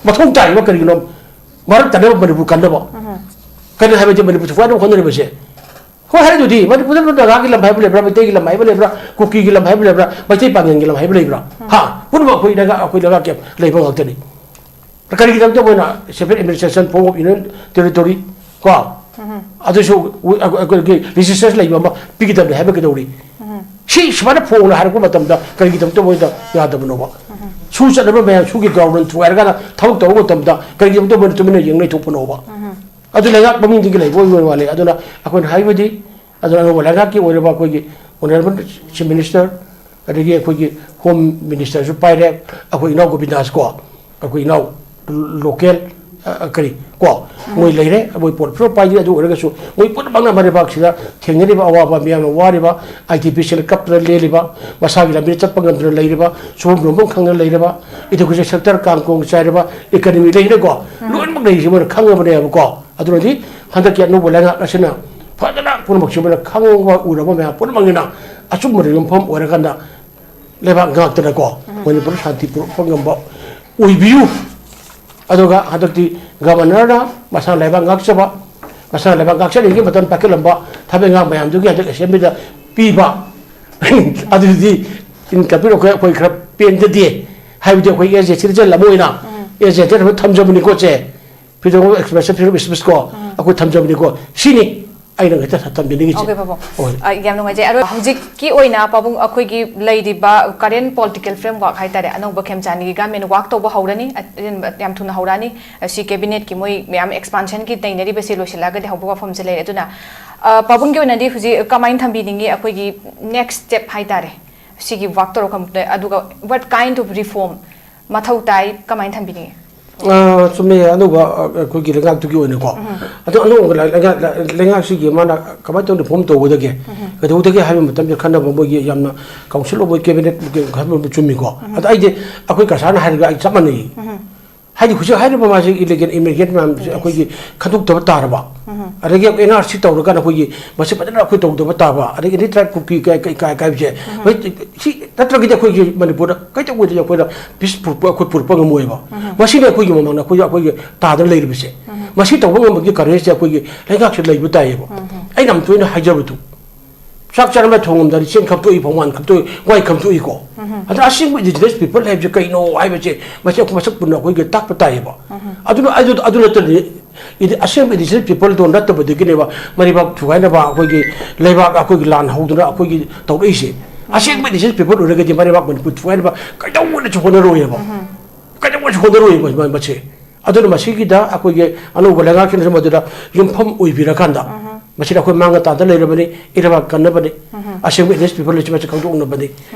ꯃꯊꯧ ꯇꯥꯏꯕ ꯀꯔꯤꯒꯤꯅꯣ? ꯃꯔꯛ ꯇꯥꯅꯕ ꯃꯅꯤꯄꯨꯔ ꯀꯟꯅꯕ꯫ ꯀꯔꯤ ꯍꯥꯏꯕꯗꯤ ꯃꯅꯤꯄꯨꯔ ꯊꯨꯒꯥꯏꯅꯕ ꯍꯣꯠꯅꯔꯤꯕꯁꯦ? ꯍꯣꯏ, ꯍꯥꯏꯔꯤꯗꯨꯗꯤ ꯃꯅꯤꯄꯨꯔꯗ ꯅꯥꯒꯥꯒꯤ ꯂꯝ ꯍꯥꯏꯕ ꯂꯩꯕ꯭ꯔꯥ, ꯃꯩꯇꯩꯒꯤ ꯂꯝ ꯍꯥꯏꯕ ꯂꯩꯕ꯭ꯔꯥ, ꯀꯨꯀꯤꯒꯤ ꯂꯝ ꯍꯥꯏꯕ ꯂꯩꯕ꯭ꯔꯥ, ꯃꯩꯇꯩ ꯄꯥꯡꯒꯜꯒꯤ ꯂꯝ ꯍꯥꯏꯕ ꯂꯩꯕ꯭ꯔꯥ? ꯍꯥ? ꯄꯨꯝꯅꯃꯛ ꯑꯩꯈꯣꯏ ꯂꯩꯉꯥꯛ, ꯑꯩꯈꯣꯏ ꯂꯩꯉꯥꯛꯀꯤ ꯂꯩꯕ ꯉꯥꯛꯇꯅꯤ꯫ ꯀꯔꯤꯒꯤꯗꯃꯛꯇ ꯃꯣꯏꯅ separate administration form of union territory ꯀꯣ ꯑꯗꯨꯁꯨ ꯑꯩꯈꯣꯏꯒꯤ ꯔꯤꯖꯤꯁꯇꯔ ꯂꯩꯕ ꯑꯃ ꯄꯤꯒꯗꯕꯅꯤ ꯍꯥꯏꯕ ꯀꯩꯗꯧꯔꯤ? ꯁꯤ ꯁꯨꯃꯥꯏꯅ ꯐꯣꯡꯅ ꯍꯥꯏꯔꯛꯄ ꯃꯇꯝꯗ ꯀꯔꯤꯒꯤꯗꯃꯛꯇ ꯃꯣꯏꯗ ꯌꯥꯗꯕꯅꯣꯕ? ꯁꯨ ꯆꯠꯅꯕ ꯃꯌꯥꯝ ꯁꯨꯒꯤ ꯒ꯭ꯔꯥꯎꯟ ꯊꯨꯒꯥꯏꯔꯀꯥꯟꯗ ꯊꯕꯛ ꯇꯧꯕ ꯃꯇꯝꯗ ꯀꯔꯤꯒꯤꯗꯃꯛꯇ ꯃꯣꯏꯅ ꯇꯨꯃꯤꯟꯅ ꯌꯦꯡ ꯂꯩꯊꯣꯛꯄꯅꯣꯕ? ꯑꯗꯨ ꯂꯩꯉꯥꯛ ꯃꯃꯤꯡꯗꯒꯤ ꯂꯩꯕ ꯑꯣꯏꯕ ꯋꯥꯅꯤ꯫ ꯑꯗꯨꯅ ꯑꯩꯈꯣꯏꯅ ꯍꯥꯏꯕꯗꯤ ꯑꯗꯨꯅ ꯑꯅꯧꯕ ꯂꯩꯉꯥꯛꯀꯤ ꯑꯣꯏꯔꯤꯕ ꯑꯩꯈꯣꯏꯒꯤ honourable chief minister ꯑꯗꯒꯤ ꯑꯩꯈꯣꯏꯒꯤ home ministerꯁꯨ ꯄꯥꯏꯔꯦ, ꯑꯩꯈꯣꯏ ꯏꯅꯥꯎ ꯒꯣꯕꯤꯟꯗꯥꯁ ꯀꯣ, ꯑꯩꯈꯣꯏ ꯏꯅꯥꯎ local ꯀꯔꯤ ꯀꯣ ꯃꯣꯏ ꯂꯩꯔꯦ, ꯃꯣꯏ ꯄꯣꯠ ꯄꯨꯔ ꯄꯥꯏꯗꯦ꯫ ꯑꯗꯨ ꯑꯣꯏꯔꯒꯁꯨ ꯃꯣꯏ ꯄꯨꯝꯅꯃꯛꯅ ꯃꯔꯩꯕꯥꯛꯁꯤꯗ ꯊꯦꯡꯅꯔꯤꯕ ꯑꯋꯥꯕ ꯃꯤꯌꯥꯝꯅ ꯋꯥꯔꯤꯕ, IDPꯁꯤꯡꯅ ꯀꯞꯇꯅ ꯂꯦꯜꯂꯤꯕ, ꯃꯁꯥꯒꯤ ꯂꯝꯕꯤꯗ ꯆꯠꯄ ꯉꯝꯗꯅ ꯂꯩꯔꯤꯕ, ꯁꯨꯐꯝ ꯅꯣꯝꯐꯝ ꯈꯪꯗꯅ ꯂꯩꯔꯕ, education sector ꯀꯥꯡ ꯀꯣꯡ ꯆꯥꯏꯔꯕ, economy ꯂꯩꯔꯦꯀꯣ, ꯂꯣꯏꯅꯃꯛ ꯂꯩꯔꯤꯁꯤ ꯃꯣꯏꯅ ꯈꯪꯉꯕꯅꯦꯕꯀꯣ꯫ ꯑꯗꯨꯅꯗꯤ ꯍꯟꯗꯛꯀꯤ ꯑꯅꯧꯕ ꯂꯩꯉꯥꯛ ꯑꯁꯤꯅ ꯐꯖꯅ ꯄꯨꯝꯅꯃꯛꯁꯤ ꯃꯣꯏꯅ ꯈꯪꯕ ꯎꯔꯕ ꯃꯌꯥꯝ ꯄꯨꯝꯅꯃꯛꯅꯤꯅ ꯑꯆꯨꯝꯕꯗ ꯌꯨꯝꯐꯝ ꯑꯣꯏꯔꯀꯥꯟꯗ ꯂꯩꯕꯥꯛ ꯉꯥꯛꯇꯅꯀꯣ ꯃꯅꯤꯄꯨꯔ ꯁꯥꯟꯇꯤ ꯄꯨꯔꯛꯄ ꯉꯝꯕ ꯑꯣꯏꯕꯤꯌꯨ꯫ ꯑꯗꯨꯒ ꯍꯟꯗꯛꯇꯤ ꯒꯕꯔꯅꯔꯅ ꯃꯁꯥ ꯂꯩꯕꯥꯛ ꯉꯥꯛꯆꯕ, ꯃꯁꯥ ꯂꯩꯕꯥꯛ ꯉꯥꯛꯆꯔꯤꯉꯩꯒꯤ ꯃꯇꯝ ꯄꯥꯏꯈꯠꯂꯝꯕ ꯊꯕꯛ ꯏꯪꯈꯥꯡ ꯃꯌꯥꯝꯗꯨꯒꯤ ꯍꯟꯗꯛ ꯑꯦꯁꯦꯝꯕ꯭ꯂꯤꯗ ꯄꯤꯕ ꯑꯗꯨꯗꯤ ꯏꯟ ꯀꯝꯄ꯭ꯂꯤꯠ ꯑꯩꯈꯣꯏ ꯑꯩꯈꯣꯏ ꯈꯔ ꯄꯦꯟꯖꯗꯦ꯫ ꯍꯥꯏꯕꯗꯤ ꯑꯩꯈꯣꯏ ꯑꯦꯖꯦꯟꯁꯤꯗ ꯆꯜꯂꯝꯃꯣꯏꯅ ꯑꯦꯖꯦꯟꯁꯤꯗ ꯊꯝꯖꯕꯅꯤꯀꯣ ꯁꯦ꯫ Freedom of expression, freedom of speech ꯀꯣ ꯑꯩꯈꯣꯏ ꯊꯝꯖꯕꯅꯤꯀꯣ꯫ ꯁꯤꯅꯤ ꯑꯩꯅ ꯉꯁꯤ ꯊꯝꯖꯅꯤꯡꯉꯤꯁꯦ꯫ ꯑꯣꯀꯦ ꯄꯥꯕꯨꯡ꯫ ꯍꯣꯏ꯫ ꯑ, ꯌꯥꯝ ꯅꯨꯡꯉꯥꯏꯖꯩ꯫ ꯑꯗꯣ ꯍꯧꯖꯤꯛꯀꯤ ꯑꯣꯏꯅ ꯄꯥꯕꯨꯡ ꯑꯩꯈꯣꯏꯒꯤ ꯂꯩꯔꯤꯕ current political framework ꯍꯥꯏꯇꯥꯔꯦ, ꯑꯅꯧꯕ ꯈꯦꯝꯆꯥꯟꯒꯤ government work ꯇꯧꯕ ꯍꯧꯔꯅꯤ, ꯑ, ꯌꯥꯝ ꯊꯨꯅ ꯍꯧꯔꯛꯑꯅꯤ꯫ ꯑ, ꯁꯤ cabinetꯀꯤ ꯃꯣꯏ ꯃꯌꯥꯝ expansionꯒꯤ ꯅꯩꯅꯔꯤꯕꯁꯦ ꯂꯣꯏꯁꯤꯜꯂꯛꯑꯒꯗꯤ ꯍꯧꯕ ꯋꯥꯐꯝꯁꯦ ꯂꯩꯔꯦ꯫ ꯑꯗꯨꯅ ꯑ, ꯄꯥꯕꯨꯡꯒꯤ ꯑꯣꯏꯅꯗꯤ ꯍꯧꯖꯤꯛ ꯀꯃꯥꯏꯅ ꯊꯝꯕꯤꯅꯤꯡꯉꯤ ꯑꯩꯈꯣꯏꯒꯤ next step ꯍꯥꯏꯇꯥꯔꯦ? ꯁꯤꯒꯤ work ꯇꯧꯔꯛꯄ ꯑꯗꯨꯒ what kind of reform ꯃꯊꯧ ꯇꯥꯏ, ꯀꯃꯥꯏꯅ ꯊꯝꯕꯤꯅꯤꯡꯉꯤ? ꯑ, ꯆꯨꯝꯃꯦ꯫ ꯑꯅꯧꯕ, ꯑ, ꯑꯩꯈꯣꯏꯒꯤ ꯂꯩꯉꯥꯛꯇꯨꯒꯤ ꯑꯣꯏꯅꯀꯣ꯫ ꯑꯗꯣ ꯑꯅꯧꯕ ꯂꯩ-, ꯂꯩꯉꯥꯛ-, ꯂꯩ-, ꯂꯩꯉꯥꯛꯁꯤꯒꯤ ꯃꯥꯅ ꯀꯃꯥꯏꯅ ꯇꯧꯅ reform ꯇꯧꯒꯗꯒꯦ? ꯀꯩꯗꯧꯒꯗꯒꯦ ꯍꯥꯏꯕ ꯃꯇꯝꯗ ꯈꯟꯅꯕ ꯃꯣꯏꯒꯤ ꯌꯥꯝꯅ council of ꯃꯣꯏ cabinet ꯈꯟꯕ ꯆꯨꯝꯃꯤꯀꯣ꯫ ꯑꯗꯣ ꯑꯩꯗꯤ ꯑꯩꯈꯣꯏ ꯀꯁꯥꯅ ꯍꯥꯏꯔꯒ ꯑꯩ ꯆꯞ ꯃꯥꯟꯅꯩ꯫ ꯍꯥꯏꯗꯤ ꯍꯧꯖꯤꯛ ꯍꯥꯏꯔꯤꯕ ꯃꯥꯁꯤ illegal immigrant ꯃꯌꯥꯝꯁꯦ ꯑꯩꯈꯣꯏꯒꯤ ꯈꯟꯗꯣꯛꯇꯕ ꯇꯥꯔꯕ, ꯑꯗꯒꯤ ꯑꯩꯈꯣꯏ NRC ꯇꯧꯔꯀꯥꯟꯗ ꯑꯩꯈꯣꯏꯒꯤ ꯃꯁꯤ ꯐꯖꯅ ꯑꯩꯈꯣꯏ ꯇꯧꯗꯕ ꯇꯥꯕ, ꯑꯗꯒꯤ any tribe ꯀꯨꯀꯤ ꯀꯥꯏ-, ꯀꯥꯏ-, ꯀꯥꯏ-, ꯀꯥꯏꯕꯁꯦ ꯍꯣꯏ, ꯁꯤ ꯅꯠꯇ꯭ꯔꯒꯗꯤ ꯑꯩꯈꯣꯏꯒꯤ ꯃꯅꯤꯄꯨꯔꯗ ꯀꯩꯗꯧꯕꯗꯤ ꯑꯩꯈꯣꯏꯅ peace ꯄꯨꯔꯛꯄ, ꯑꯩꯈꯣꯏ ꯄꯨꯔꯛꯄ ꯉꯝꯃꯣꯏꯕ꯫ ꯃꯁꯤꯅꯤ ꯑꯩꯈꯣꯏꯒꯤ ꯃꯃꯥꯡꯗ ꯑꯩꯈꯣꯏ, ꯑꯩꯈꯣꯏꯒꯤ ꯇꯥꯗꯅ ꯂꯩꯔꯤꯕꯁꯦ꯫ ꯃꯁꯤ ꯇꯧꯕ ꯉꯝꯕꯒꯤ courageꯁꯦ ꯑꯩꯈꯣꯏꯒꯤ ꯂꯩꯉꯥꯛꯁꯨ ꯂꯩꯕ ꯇꯥꯏꯌꯦꯕ꯫ ꯑꯩꯅ ꯌꯥꯝ ꯇꯣꯏꯅ ꯍꯥꯏꯖꯕꯗꯨ, ꯆꯥꯛ ꯆꯥꯔꯝꯗꯥꯏ ꯊꯣꯡꯉꯝꯗꯥꯏꯗ ꯆꯦꯡ ꯈꯞꯇꯣꯛꯏ, ꯐꯧꯃꯥꯟ ꯈꯞꯇꯣꯛꯏ, ꯋꯥꯏ ꯈꯞꯇꯣꯛꯏꯀꯣ꯫ ꯑꯗ ꯑꯁꯦꯡꯕ indigenous people ꯍꯥꯏꯕꯁꯦ ꯀꯩꯅꯣ ꯍꯥꯏꯕꯁꯦ ꯃꯁꯤ ꯑꯩꯈꯣꯏ ꯃꯁꯛ ꯄꯨꯟꯅ ꯑꯩꯈꯣꯏꯒꯤ ꯇꯥꯛꯄ ꯇꯥꯏꯌꯦꯕ꯫ ꯑꯗꯨꯅ ꯑꯗꯨ ꯑꯗꯨ ꯅꯠꯇꯅꯤ, ꯏꯗꯤ-, ꯑꯁꯦꯡꯕ indigenous peopleꯗꯣ ꯅꯠꯇꯕꯗꯒꯤꯅꯦꯕ ꯃꯔꯩꯕꯥꯛ ꯊꯨꯒꯥꯏꯅꯕ, ꯑꯩꯈꯣꯏꯒꯤ ꯂꯩꯕꯥꯛ ꯑꯩꯈꯣꯏꯒꯤ ꯂꯥꯟ ꯍꯧꯗꯅ ꯑꯩꯈꯣꯏꯒꯤ ꯇꯧꯔꯛꯏꯁꯦ꯫ ꯑꯁꯦꯡꯕ indigenous people ꯑꯣꯏꯔꯒꯗꯤ ꯃꯔꯩꯕꯥꯛ ꯃꯅꯤꯄꯨꯔ ꯊꯨꯒꯥꯏꯅꯕ ꯀꯩꯗꯧꯅꯁꯨ ꯍꯣꯠꯅꯔꯣꯏꯌꯦꯕ꯫ ꯀꯩꯗꯧꯅꯁꯨ ꯍꯣꯠꯅꯔꯣꯏꯌꯦꯕ ꯃ-, ꯃꯁꯦ꯫ ꯑꯗꯨꯅ ꯃꯁꯤꯒꯤꯗ ꯑꯩꯈꯣꯏꯒꯤ ꯑꯅꯧꯕ ꯂꯩꯉꯥꯛꯁꯤꯅꯁꯨ ꯃꯗꯨꯗ ꯌꯨꯝꯐꯝ ꯑꯣꯏꯕꯤꯔꯀꯥꯟꯗ, ꯃꯁꯤꯗ ꯑꯩꯈꯣꯏ ꯃꯥꯡ ꯇꯥꯛꯇ ꯂꯩꯔꯕꯅꯤ, ꯏꯔꯩꯕꯥꯛ ꯀꯟꯅꯕꯅꯤ, ꯑꯁꯦꯡꯕ indigenous people ꯂꯩꯁꯤ ꯃꯁꯤ ꯈꯪꯗꯣꯛꯅꯕꯅꯤ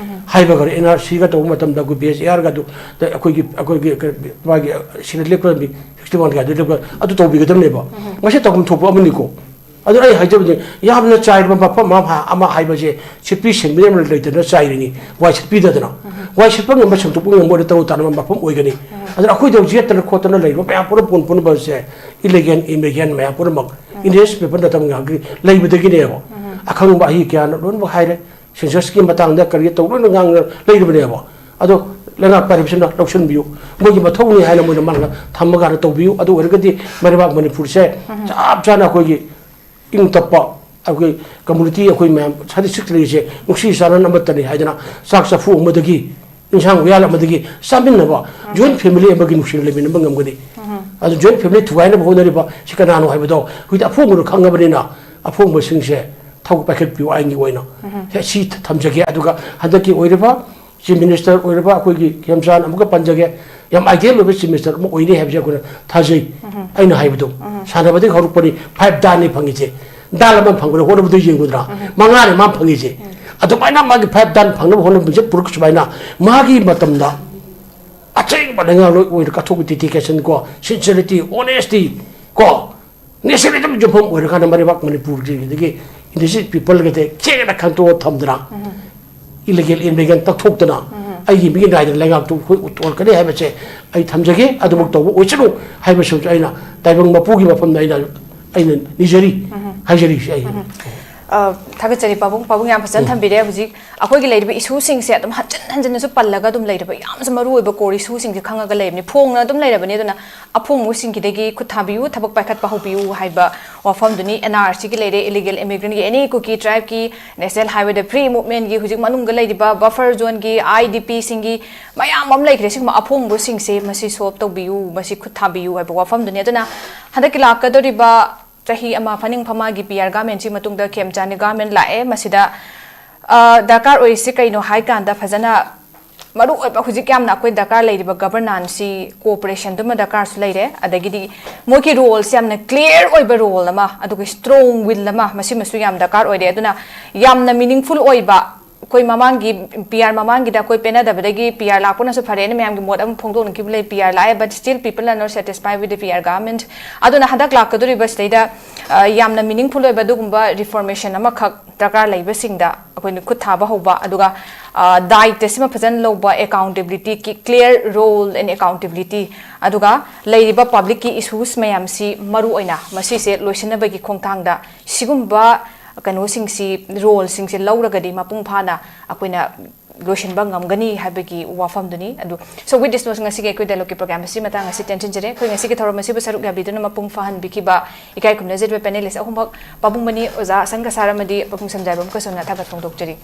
ꯍꯥꯏꯕꯒ ꯑꯦꯟ ꯑꯥꯔ ꯁꯤꯒ ꯇꯧꯕ ꯃꯇꯝꯗ ꯑꯩꯈꯣꯏ ꯕꯤ ꯑꯦꯁ ꯑꯦ ꯑꯥꯔꯒ ꯑꯗꯨ, ꯑꯗ ꯑꯩꯈꯣꯏꯒꯤ, ꯑꯩꯈꯣꯏꯒꯤ ꯀ-, ꯃꯥꯒꯤ ꯁꯤꯗ ꯂꯦꯞꯀꯗꯕꯅꯤ, ꯁꯤꯛꯁꯇꯤ ꯋꯥꯟ ꯀꯥꯏꯗ ꯂꯦꯞꯄ ꯑꯗꯨ ꯇꯧꯕꯤꯒꯗꯕꯅꯦꯕ꯫ ꯃꯁꯤ ꯇꯧꯐꯝ ꯊꯣꯛꯄ ꯑꯃꯅꯤꯀꯣ꯫ ꯑꯗꯨ ꯑꯩ ꯍꯥꯏꯖꯕꯗꯤ ꯌꯥꯝꯅ ꯆꯥꯏꯔꯕ ꯃꯐꯝ ꯑꯃ, ꯑꯃ ꯍꯥꯏꯕꯁꯦ ꯁꯤꯠꯄꯤ ꯁꯦꯡꯕꯤ ꯑꯃ ꯂꯩꯇꯅ ꯆꯥꯏꯔꯤꯅꯤ, ꯋꯥꯏ ꯁꯤꯠꯄꯤꯗꯗꯅ꯫ ꯋꯥꯏ ꯁꯤꯠꯄ ꯉꯝꯕ, ꯁꯦꯡꯗꯣꯛꯄ ꯉꯝꯕ ꯑꯣꯏꯔ ꯇꯔꯨ ꯇꯥꯟꯅꯕ ꯃꯐꯝ ꯑꯣꯏꯒꯅꯤ꯫ ꯑꯗꯨꯅ ꯑꯩꯈꯣꯏꯗ ꯍꯧꯖꯤꯛ ꯌꯦꯠꯇꯅ ꯈꯣꯠꯇꯅ ꯂꯩꯔꯤꯕ ꯃꯌꯥꯝ ꯄꯨꯝꯅꯃꯛ ꯄꯨꯝꯅꯃꯛꯁꯦ illegal, illegal ꯃꯌꯥꯝ ꯄꯨꯝꯅꯃꯛ indigenous people ꯅꯠꯇꯕ ꯉꯥꯛꯀꯤ ꯂꯩꯕꯗꯒꯤꯅꯦꯕ꯫ ꯑꯈꯪꯕ ꯑꯍꯩ ꯀꯌꯥꯅ ꯂꯣꯏꯅꯃꯛ ꯍꯥꯏꯔꯦ, censusꯀꯤ ꯃꯇꯥꯡꯗ ꯀꯔꯤ ꯇꯧ ꯂꯣꯏꯅ ꯉꯥꯡꯅ ꯂꯩꯔꯕꯅꯦꯕ꯫ ꯑꯗꯣ ꯂꯩꯉꯥꯛ ꯄꯥꯏꯔꯤꯕꯁꯤꯅ ꯂꯧꯁꯤꯟꯕꯤꯌꯨ, ꯃꯣꯏꯒꯤ ꯃꯊꯧꯅꯤ ꯍꯥꯏꯅ ꯃꯣꯏꯅ ꯃꯥꯅ ꯊꯝꯃꯒꯥꯟꯗ ꯇꯧꯕꯤꯌꯨ꯫ ꯑꯗꯨ ꯑꯣꯏꯔꯒꯗꯤ ꯃꯔꯩꯕꯥꯛ ꯃꯅꯤꯄꯨꯔꯁꯦ ꯆꯞ ꯆꯥꯅ ꯑꯩꯈꯣꯏꯒꯤ ꯏꯪ ꯇꯞꯄ ꯑꯩꯈꯣꯏ community, ꯑꯩꯈꯣꯏ ꯃꯌꯥꯝ thirty six ꯂꯩꯔꯤꯁꯦ ꯅꯨꯡꯁꯤ ꯆꯥꯟꯅꯅ ꯑꯃꯠꯇꯅꯤ ꯍꯥꯏꯗꯅ ꯆꯥꯛ ꯆꯐꯨ ꯑꯃꯗꯒꯤ, ꯏꯟꯁꯥꯡ ꯎꯌꯥꯜ ꯑꯃꯗꯒꯤ ꯆꯥꯃꯤꯟꯅꯕ, joint family ꯑꯃꯒꯤ ꯅꯨꯡꯁꯤꯅ ꯂꯩꯃꯤꯟꯅꯕ ꯉꯝꯒꯅꯤ꯫ ꯑꯗꯨ joint family ꯊꯨꯒꯥꯏꯅꯕ ꯍꯣꯠꯅꯔꯤꯕ ꯁꯤ ꯀꯅꯥꯅꯣ ꯍꯥꯏꯕꯗꯣ ꯍꯧꯖꯤꯛꯇꯤ ꯑꯐꯣꯡꯕꯗꯣ ꯈꯪꯉꯕꯅꯤꯅ ꯑꯐꯣꯡꯕꯁꯤꯡꯁꯦ ꯊꯧ ꯄꯥꯏꯈꯠꯄꯤꯌꯨ ꯑꯥꯏꯟꯒꯤ ꯑꯣꯏꯅ꯫ ꯁꯤ ꯊꯝꯖꯒꯦ꯫ ꯑꯗꯨꯒ ꯍꯟꯗꯛꯀꯤ ꯑꯣꯏꯔꯤꯕ Chief Minister ꯑꯣꯏꯔꯕ ꯑꯩꯈꯣꯏꯒꯤ ꯈꯦꯝꯆꯥꯟ ꯑꯃꯨꯛꯀ ꯄꯟꯖꯒꯦ, ꯌꯥꯝ ideal ꯑꯣꯏꯕ Chief Minister ꯑꯃ ꯑꯣꯏꯅꯤ ꯍꯥꯏꯕꯁꯦ ꯑꯩꯈꯣꯏꯅ ꯊꯥꯖꯩ꯫ ꯑꯩꯅ ꯍꯥꯏꯕꯗꯣ, ꯁꯥꯟꯅꯕꯗꯒꯤ ꯍꯧꯔꯛꯄꯅꯤ, five danꯅꯤ ꯐꯪꯉꯤꯁꯦ꯫ Dan ꯑꯃ ꯐꯪꯕꯗ ꯍꯣꯠꯅꯕꯗ ꯌꯦꯡꯉꯨꯗ꯭ꯔꯥ? ꯃꯉꯥꯅꯤ ꯃꯥ ꯐꯪꯉꯤꯁꯦ꯫ ꯑꯗꯨꯃꯥꯏꯅ ꯃꯥꯒꯤ five dan ꯐꯪꯅꯕ ꯍꯣꯠꯅꯕꯁꯦ ꯄꯨꯔꯛ ꯁꯨꯃꯥꯏꯅ ꯃꯥꯒꯤ ꯃꯇꯝꯗ ꯑꯆꯦꯡꯕ ꯂꯩꯉꯥꯛꯂꯣꯏ ꯑꯣꯏꯅ ꯀꯠꯊꯣꯛꯄ dedication ꯀꯣ, sincerity, honesty ꯀꯣ, nationalism ꯌꯨꯝꯐꯝ ꯑꯣꯏꯔꯀꯥꯟꯗ ꯃꯔꯩꯕꯥꯛ ꯃꯅꯤꯄꯨꯔꯒꯤꯗꯒꯤ indigenous people ꯒꯗꯤ ꯈꯦꯡꯅ ꯈꯟꯇꯣꯛꯑ ꯊꯝꯗꯅ, illegal immigration ꯇꯛꯊꯣꯛꯇꯅ, ꯑꯩꯒꯤ ꯃꯤꯒꯤ ꯅꯥꯏꯗꯅ ꯂꯩꯉꯥꯛꯇꯨ ꯑꯩꯈꯣꯏ ꯎꯠꯊꯣꯛꯂꯛꯀꯅꯤ ꯍꯥꯏꯕꯁꯦ ꯑꯩ ꯊꯝꯖꯒꯦ꯫ ꯑꯗꯨꯃꯛ ꯇꯧꯕ ꯑꯣꯏꯁꯅꯨ ꯍꯥꯏꯕꯁꯤꯁꯨ ꯑꯩꯅ ꯇꯥꯏꯕꯪ ꯃꯄꯨꯒꯤ ꯃꯐꯝꯗ ꯑꯩꯅ, ꯑꯩꯅ ꯅꯤꯖꯔꯤ, ꯍꯥꯏꯖꯔꯤꯁꯦ ꯑꯩ꯫ ꯑ, ꯊꯥꯒꯠꯆꯔꯤ ꯄꯥꯕꯨꯡ꯫ ꯄꯥꯕꯨꯡ ꯌꯥꯝ ꯐꯖꯅ ꯊꯝꯕꯤꯔꯦ꯫ ꯍꯧꯖꯤꯛ ꯑꯩꯈꯣꯏꯒꯤ ꯂꯩꯔꯤꯕ ꯏꯁꯨꯁꯤꯡꯁꯦ ꯑꯗꯨꯝ ꯍꯟꯖꯤꯟ ꯍꯟꯖꯤꯟꯅꯁꯨ ꯄꯜꯂꯒ ꯑꯗꯨꯝ ꯂꯩꯔꯕ ꯌꯥꯝꯅꯁꯨ ꯃꯔꯨ ꯑꯣꯏꯕ ꯀꯣꯔ ꯏꯁꯨꯁꯤꯡꯁꯦ ꯈꯪꯉꯒ ꯂꯩꯕꯅꯤ, ꯐꯣꯡꯅ ꯑꯗꯨꯝ ꯂꯩꯔꯕꯅꯤ꯫ ꯑꯗꯨꯅ ꯑꯐꯣꯡꯕꯁꯤꯡꯒꯤꯗꯒꯤ ꯈꯨꯠ ꯊꯥꯕꯤꯌꯨ, ꯊꯕꯛ ꯄꯥꯏꯈꯠꯄ ꯍꯧꯕꯤꯌꯨ ꯍꯥꯏꯕ ꯋꯥꯐꯝꯗꯨꯅꯤ꯫ ꯑꯦꯟ ꯑꯥꯔ ꯁꯤꯒꯤ ꯂꯩꯔꯦ, ꯏꯂꯤꯒꯦꯜ ꯏꯃꯤꯒ꯭ꯔꯦꯟꯒꯤ, ꯑꯦꯅꯤ ꯀꯨꯀꯤ ꯇ꯭ꯔꯥꯏꯕꯀꯤ, ꯅꯦꯁꯅꯦꯜ ꯍꯥꯏꯋꯦꯗ ꯐ꯭ꯔꯤ ꯃꯨꯚꯃꯦꯟꯒꯤ, ꯍꯧꯖꯤꯛ ꯃꯅꯨꯡꯗ ꯂꯩꯔꯤꯕ ꯕꯐꯔ ꯖꯣꯟꯒꯤ, ꯑꯥꯏ ꯗꯤ ꯄꯤꯁꯤꯡꯒꯤ ꯃꯌꯥꯝ ꯑꯃ ꯂꯩꯈ꯭ꯔꯦ꯫ ꯁꯤꯒꯨꯝꯕ ꯑꯐꯣꯡꯕꯁꯤꯡꯁꯦ ꯃꯁꯤ ꯁꯣꯜꯕ ꯇꯧꯕꯤꯌꯨ, ꯃꯁꯤ ꯈꯨꯠ ꯊꯥꯕꯤꯌꯨ ꯍꯥꯏꯕ ꯋꯥꯐꯝꯗꯨꯅꯤ꯫ ꯑꯗꯨꯅ ꯍꯟꯗꯛꯀꯤ ꯂꯥꯛꯀꯗꯧꯔꯤꯕ ꯆꯍꯤ ꯑꯃ ꯐꯥꯅꯤꯡ ꯐꯃꯥꯒꯤ ꯄꯤ ꯑꯥꯔ ꯒꯚꯔꯟꯃꯦꯟꯠꯁꯤ ꯃꯇꯨꯡꯗ ꯈꯦꯝꯆꯥꯟꯗ ꯒꯚꯔꯟꯃꯦꯟꯠ ꯂꯥꯛꯑꯦ꯫ ꯃꯁꯤꯗ, ꯑ, ꯗꯔꯀꯥꯔ ꯑꯣꯏꯔꯤꯁꯤ ꯀꯩꯅꯣ ꯍꯥꯏ ꯀꯥꯟꯗ, ꯐꯖꯅ ꯃꯔꯨ ꯑꯣꯏꯕ ꯍꯧꯖꯤꯛ ꯌꯥꯝꯅ ꯑꯩꯈꯣꯏ ꯗꯔꯀꯥꯔ ꯂꯩꯔꯤꯕ ꯒꯚꯔꯅꯥꯟꯁꯁꯤ, ꯀꯣꯑꯣꯄꯔꯦꯁꯟꯗꯨꯃ ꯗꯔꯀꯥꯔꯁꯨ ꯂꯩꯔꯦ꯫ ꯑꯗꯒꯤꯗꯤ ꯃꯣꯏꯒꯤ ꯔꯣꯜꯁꯦ ꯌꯥꯝꯅ ꯀ꯭ꯂꯤꯌꯥꯔ ꯑꯣꯏꯕ ꯔꯣꯜ ꯑꯃ, ꯑꯗꯨꯒ ꯁ꯭ꯇꯔꯣꯡ ꯋꯤꯜ ꯑꯃ, ꯃꯁꯤꯃꯁꯨ ꯌꯥꯝ ꯗꯔꯀꯥꯔ ꯑꯣꯏꯔꯦ꯫ ꯑꯗꯨꯅ ꯌꯥꯝꯅ ꯃꯤꯅꯤꯡꯐꯨꯜ ꯑꯣꯏꯕ, ꯑꯩꯈꯣꯏ ꯃꯃꯥꯡꯒꯤ ꯄꯤ ꯑꯥꯔ ꯃꯃꯥꯡꯒꯤꯗ ꯑꯩꯈꯣꯏ ꯄꯦꯟꯅꯗꯕꯗꯒꯤ ꯄꯤ ꯑꯥꯔ ꯂꯥꯛꯄꯅꯁꯨ ꯐꯔꯦꯅ ꯃꯌꯥꯝꯒꯤ ꯃꯣꯠ ꯑꯃ ꯐꯣꯡꯗꯣꯛꯅꯈꯤꯕ ꯂꯩ꯫ ꯄꯤ ꯑꯥꯔ ꯂꯥꯛꯑꯦ, but still people are not satisfied with the P R government꯫ ꯑꯗꯨꯅ ꯍꯟꯗꯛ ꯂꯥꯛꯀꯗꯧꯔꯤꯕꯁꯤꯗꯩꯗ, ꯑ, ꯌꯥꯝꯅ ꯃꯤꯅꯤꯡꯐꯨꯜ ꯑꯣꯏꯕ ꯑꯗꯨꯒꯨꯝꯕ ꯔꯤꯐꯣꯔꯃꯦꯁꯟ ꯑꯃꯈꯛ ꯗꯔꯀꯥꯔ ꯂꯩꯕꯁꯤꯡꯗ ꯑꯩꯈꯣꯏꯅ ꯈꯨꯠ ꯊꯥꯕ ꯍꯧꯕ, ꯑꯗꯨꯒ, ꯑ, ꯗꯥꯌꯤꯠꯇꯁꯤꯃ ꯐꯖꯅ ꯂꯧꯕ, accountability, clear role and accountability, ꯑꯗꯨꯒ ꯂꯩꯔꯤꯕ ꯄꯕ꯭ꯂꯤꯛꯀꯤ ꯏꯁꯨꯁ ꯃꯌꯥꯝꯁꯤ ꯃꯔꯨ ꯑꯣꯏꯅ ꯃꯁꯤꯁꯦ ꯂꯣꯏꯁꯤꯟꯅꯕꯒꯤ ꯈꯣꯡꯊꯥꯡꯗ ꯁꯤꯒꯨꯝꯕ ꯀꯩꯅꯣꯁꯤꯡꯁꯤ, ꯔꯣꯜꯁꯤꯡꯁꯤ ꯂꯧꯔꯒꯗꯤ ꯃꯄꯨꯡ ꯐꯥꯅ ꯑꯩꯈꯣꯏꯅ ꯂꯣꯏꯁꯤꯟꯕ ꯉꯝꯒꯅꯤ ꯍꯥꯏꯕꯒꯤ ꯋꯥꯐꯝꯗꯨꯅꯤ꯫ ꯑꯗꯨ, so with this note, ꯉꯁꯤꯒꯤ ꯑꯩꯈꯣꯏ ꯗꯥꯏꯂꯣꯒꯀꯤ ꯄ꯭ꯔꯣꯒ꯭ꯔꯥꯝ ꯑꯁꯤ ꯃꯇꯥꯡ ꯑꯁꯤ ꯇꯦꯟꯁꯤꯟꯖꯔꯦ꯫ ꯑꯩꯈꯣꯏ ꯉꯁꯤꯒꯤ ꯊꯧꯔꯝ ꯑꯁꯤꯕꯨ ꯁꯔꯨꯛ ꯌꯥꯕꯤꯗꯨꯅ ꯃꯄꯨꯡ ꯐꯥꯍꯟꯕꯤꯈꯤꯕ ꯏꯀꯥꯏ ꯈꯨꯝꯅꯖꯔꯤꯕ ꯄꯦꯅꯦꯂꯤꯁ ꯑꯍꯨꯝꯃꯛ, ꯄꯥꯕꯨꯡ ꯃꯅꯤ, ꯑꯣꯖꯥ ꯁꯪꯒ ꯁꯥꯔ ꯑꯃꯗꯤ ꯄꯥꯕꯨꯡ ꯁꯝꯖꯥꯏꯕꯝ ꯀꯁꯨꯝꯅ ꯊꯥꯒꯠ ꯐꯣꯡꯗꯣꯛꯆꯔꯤ꯫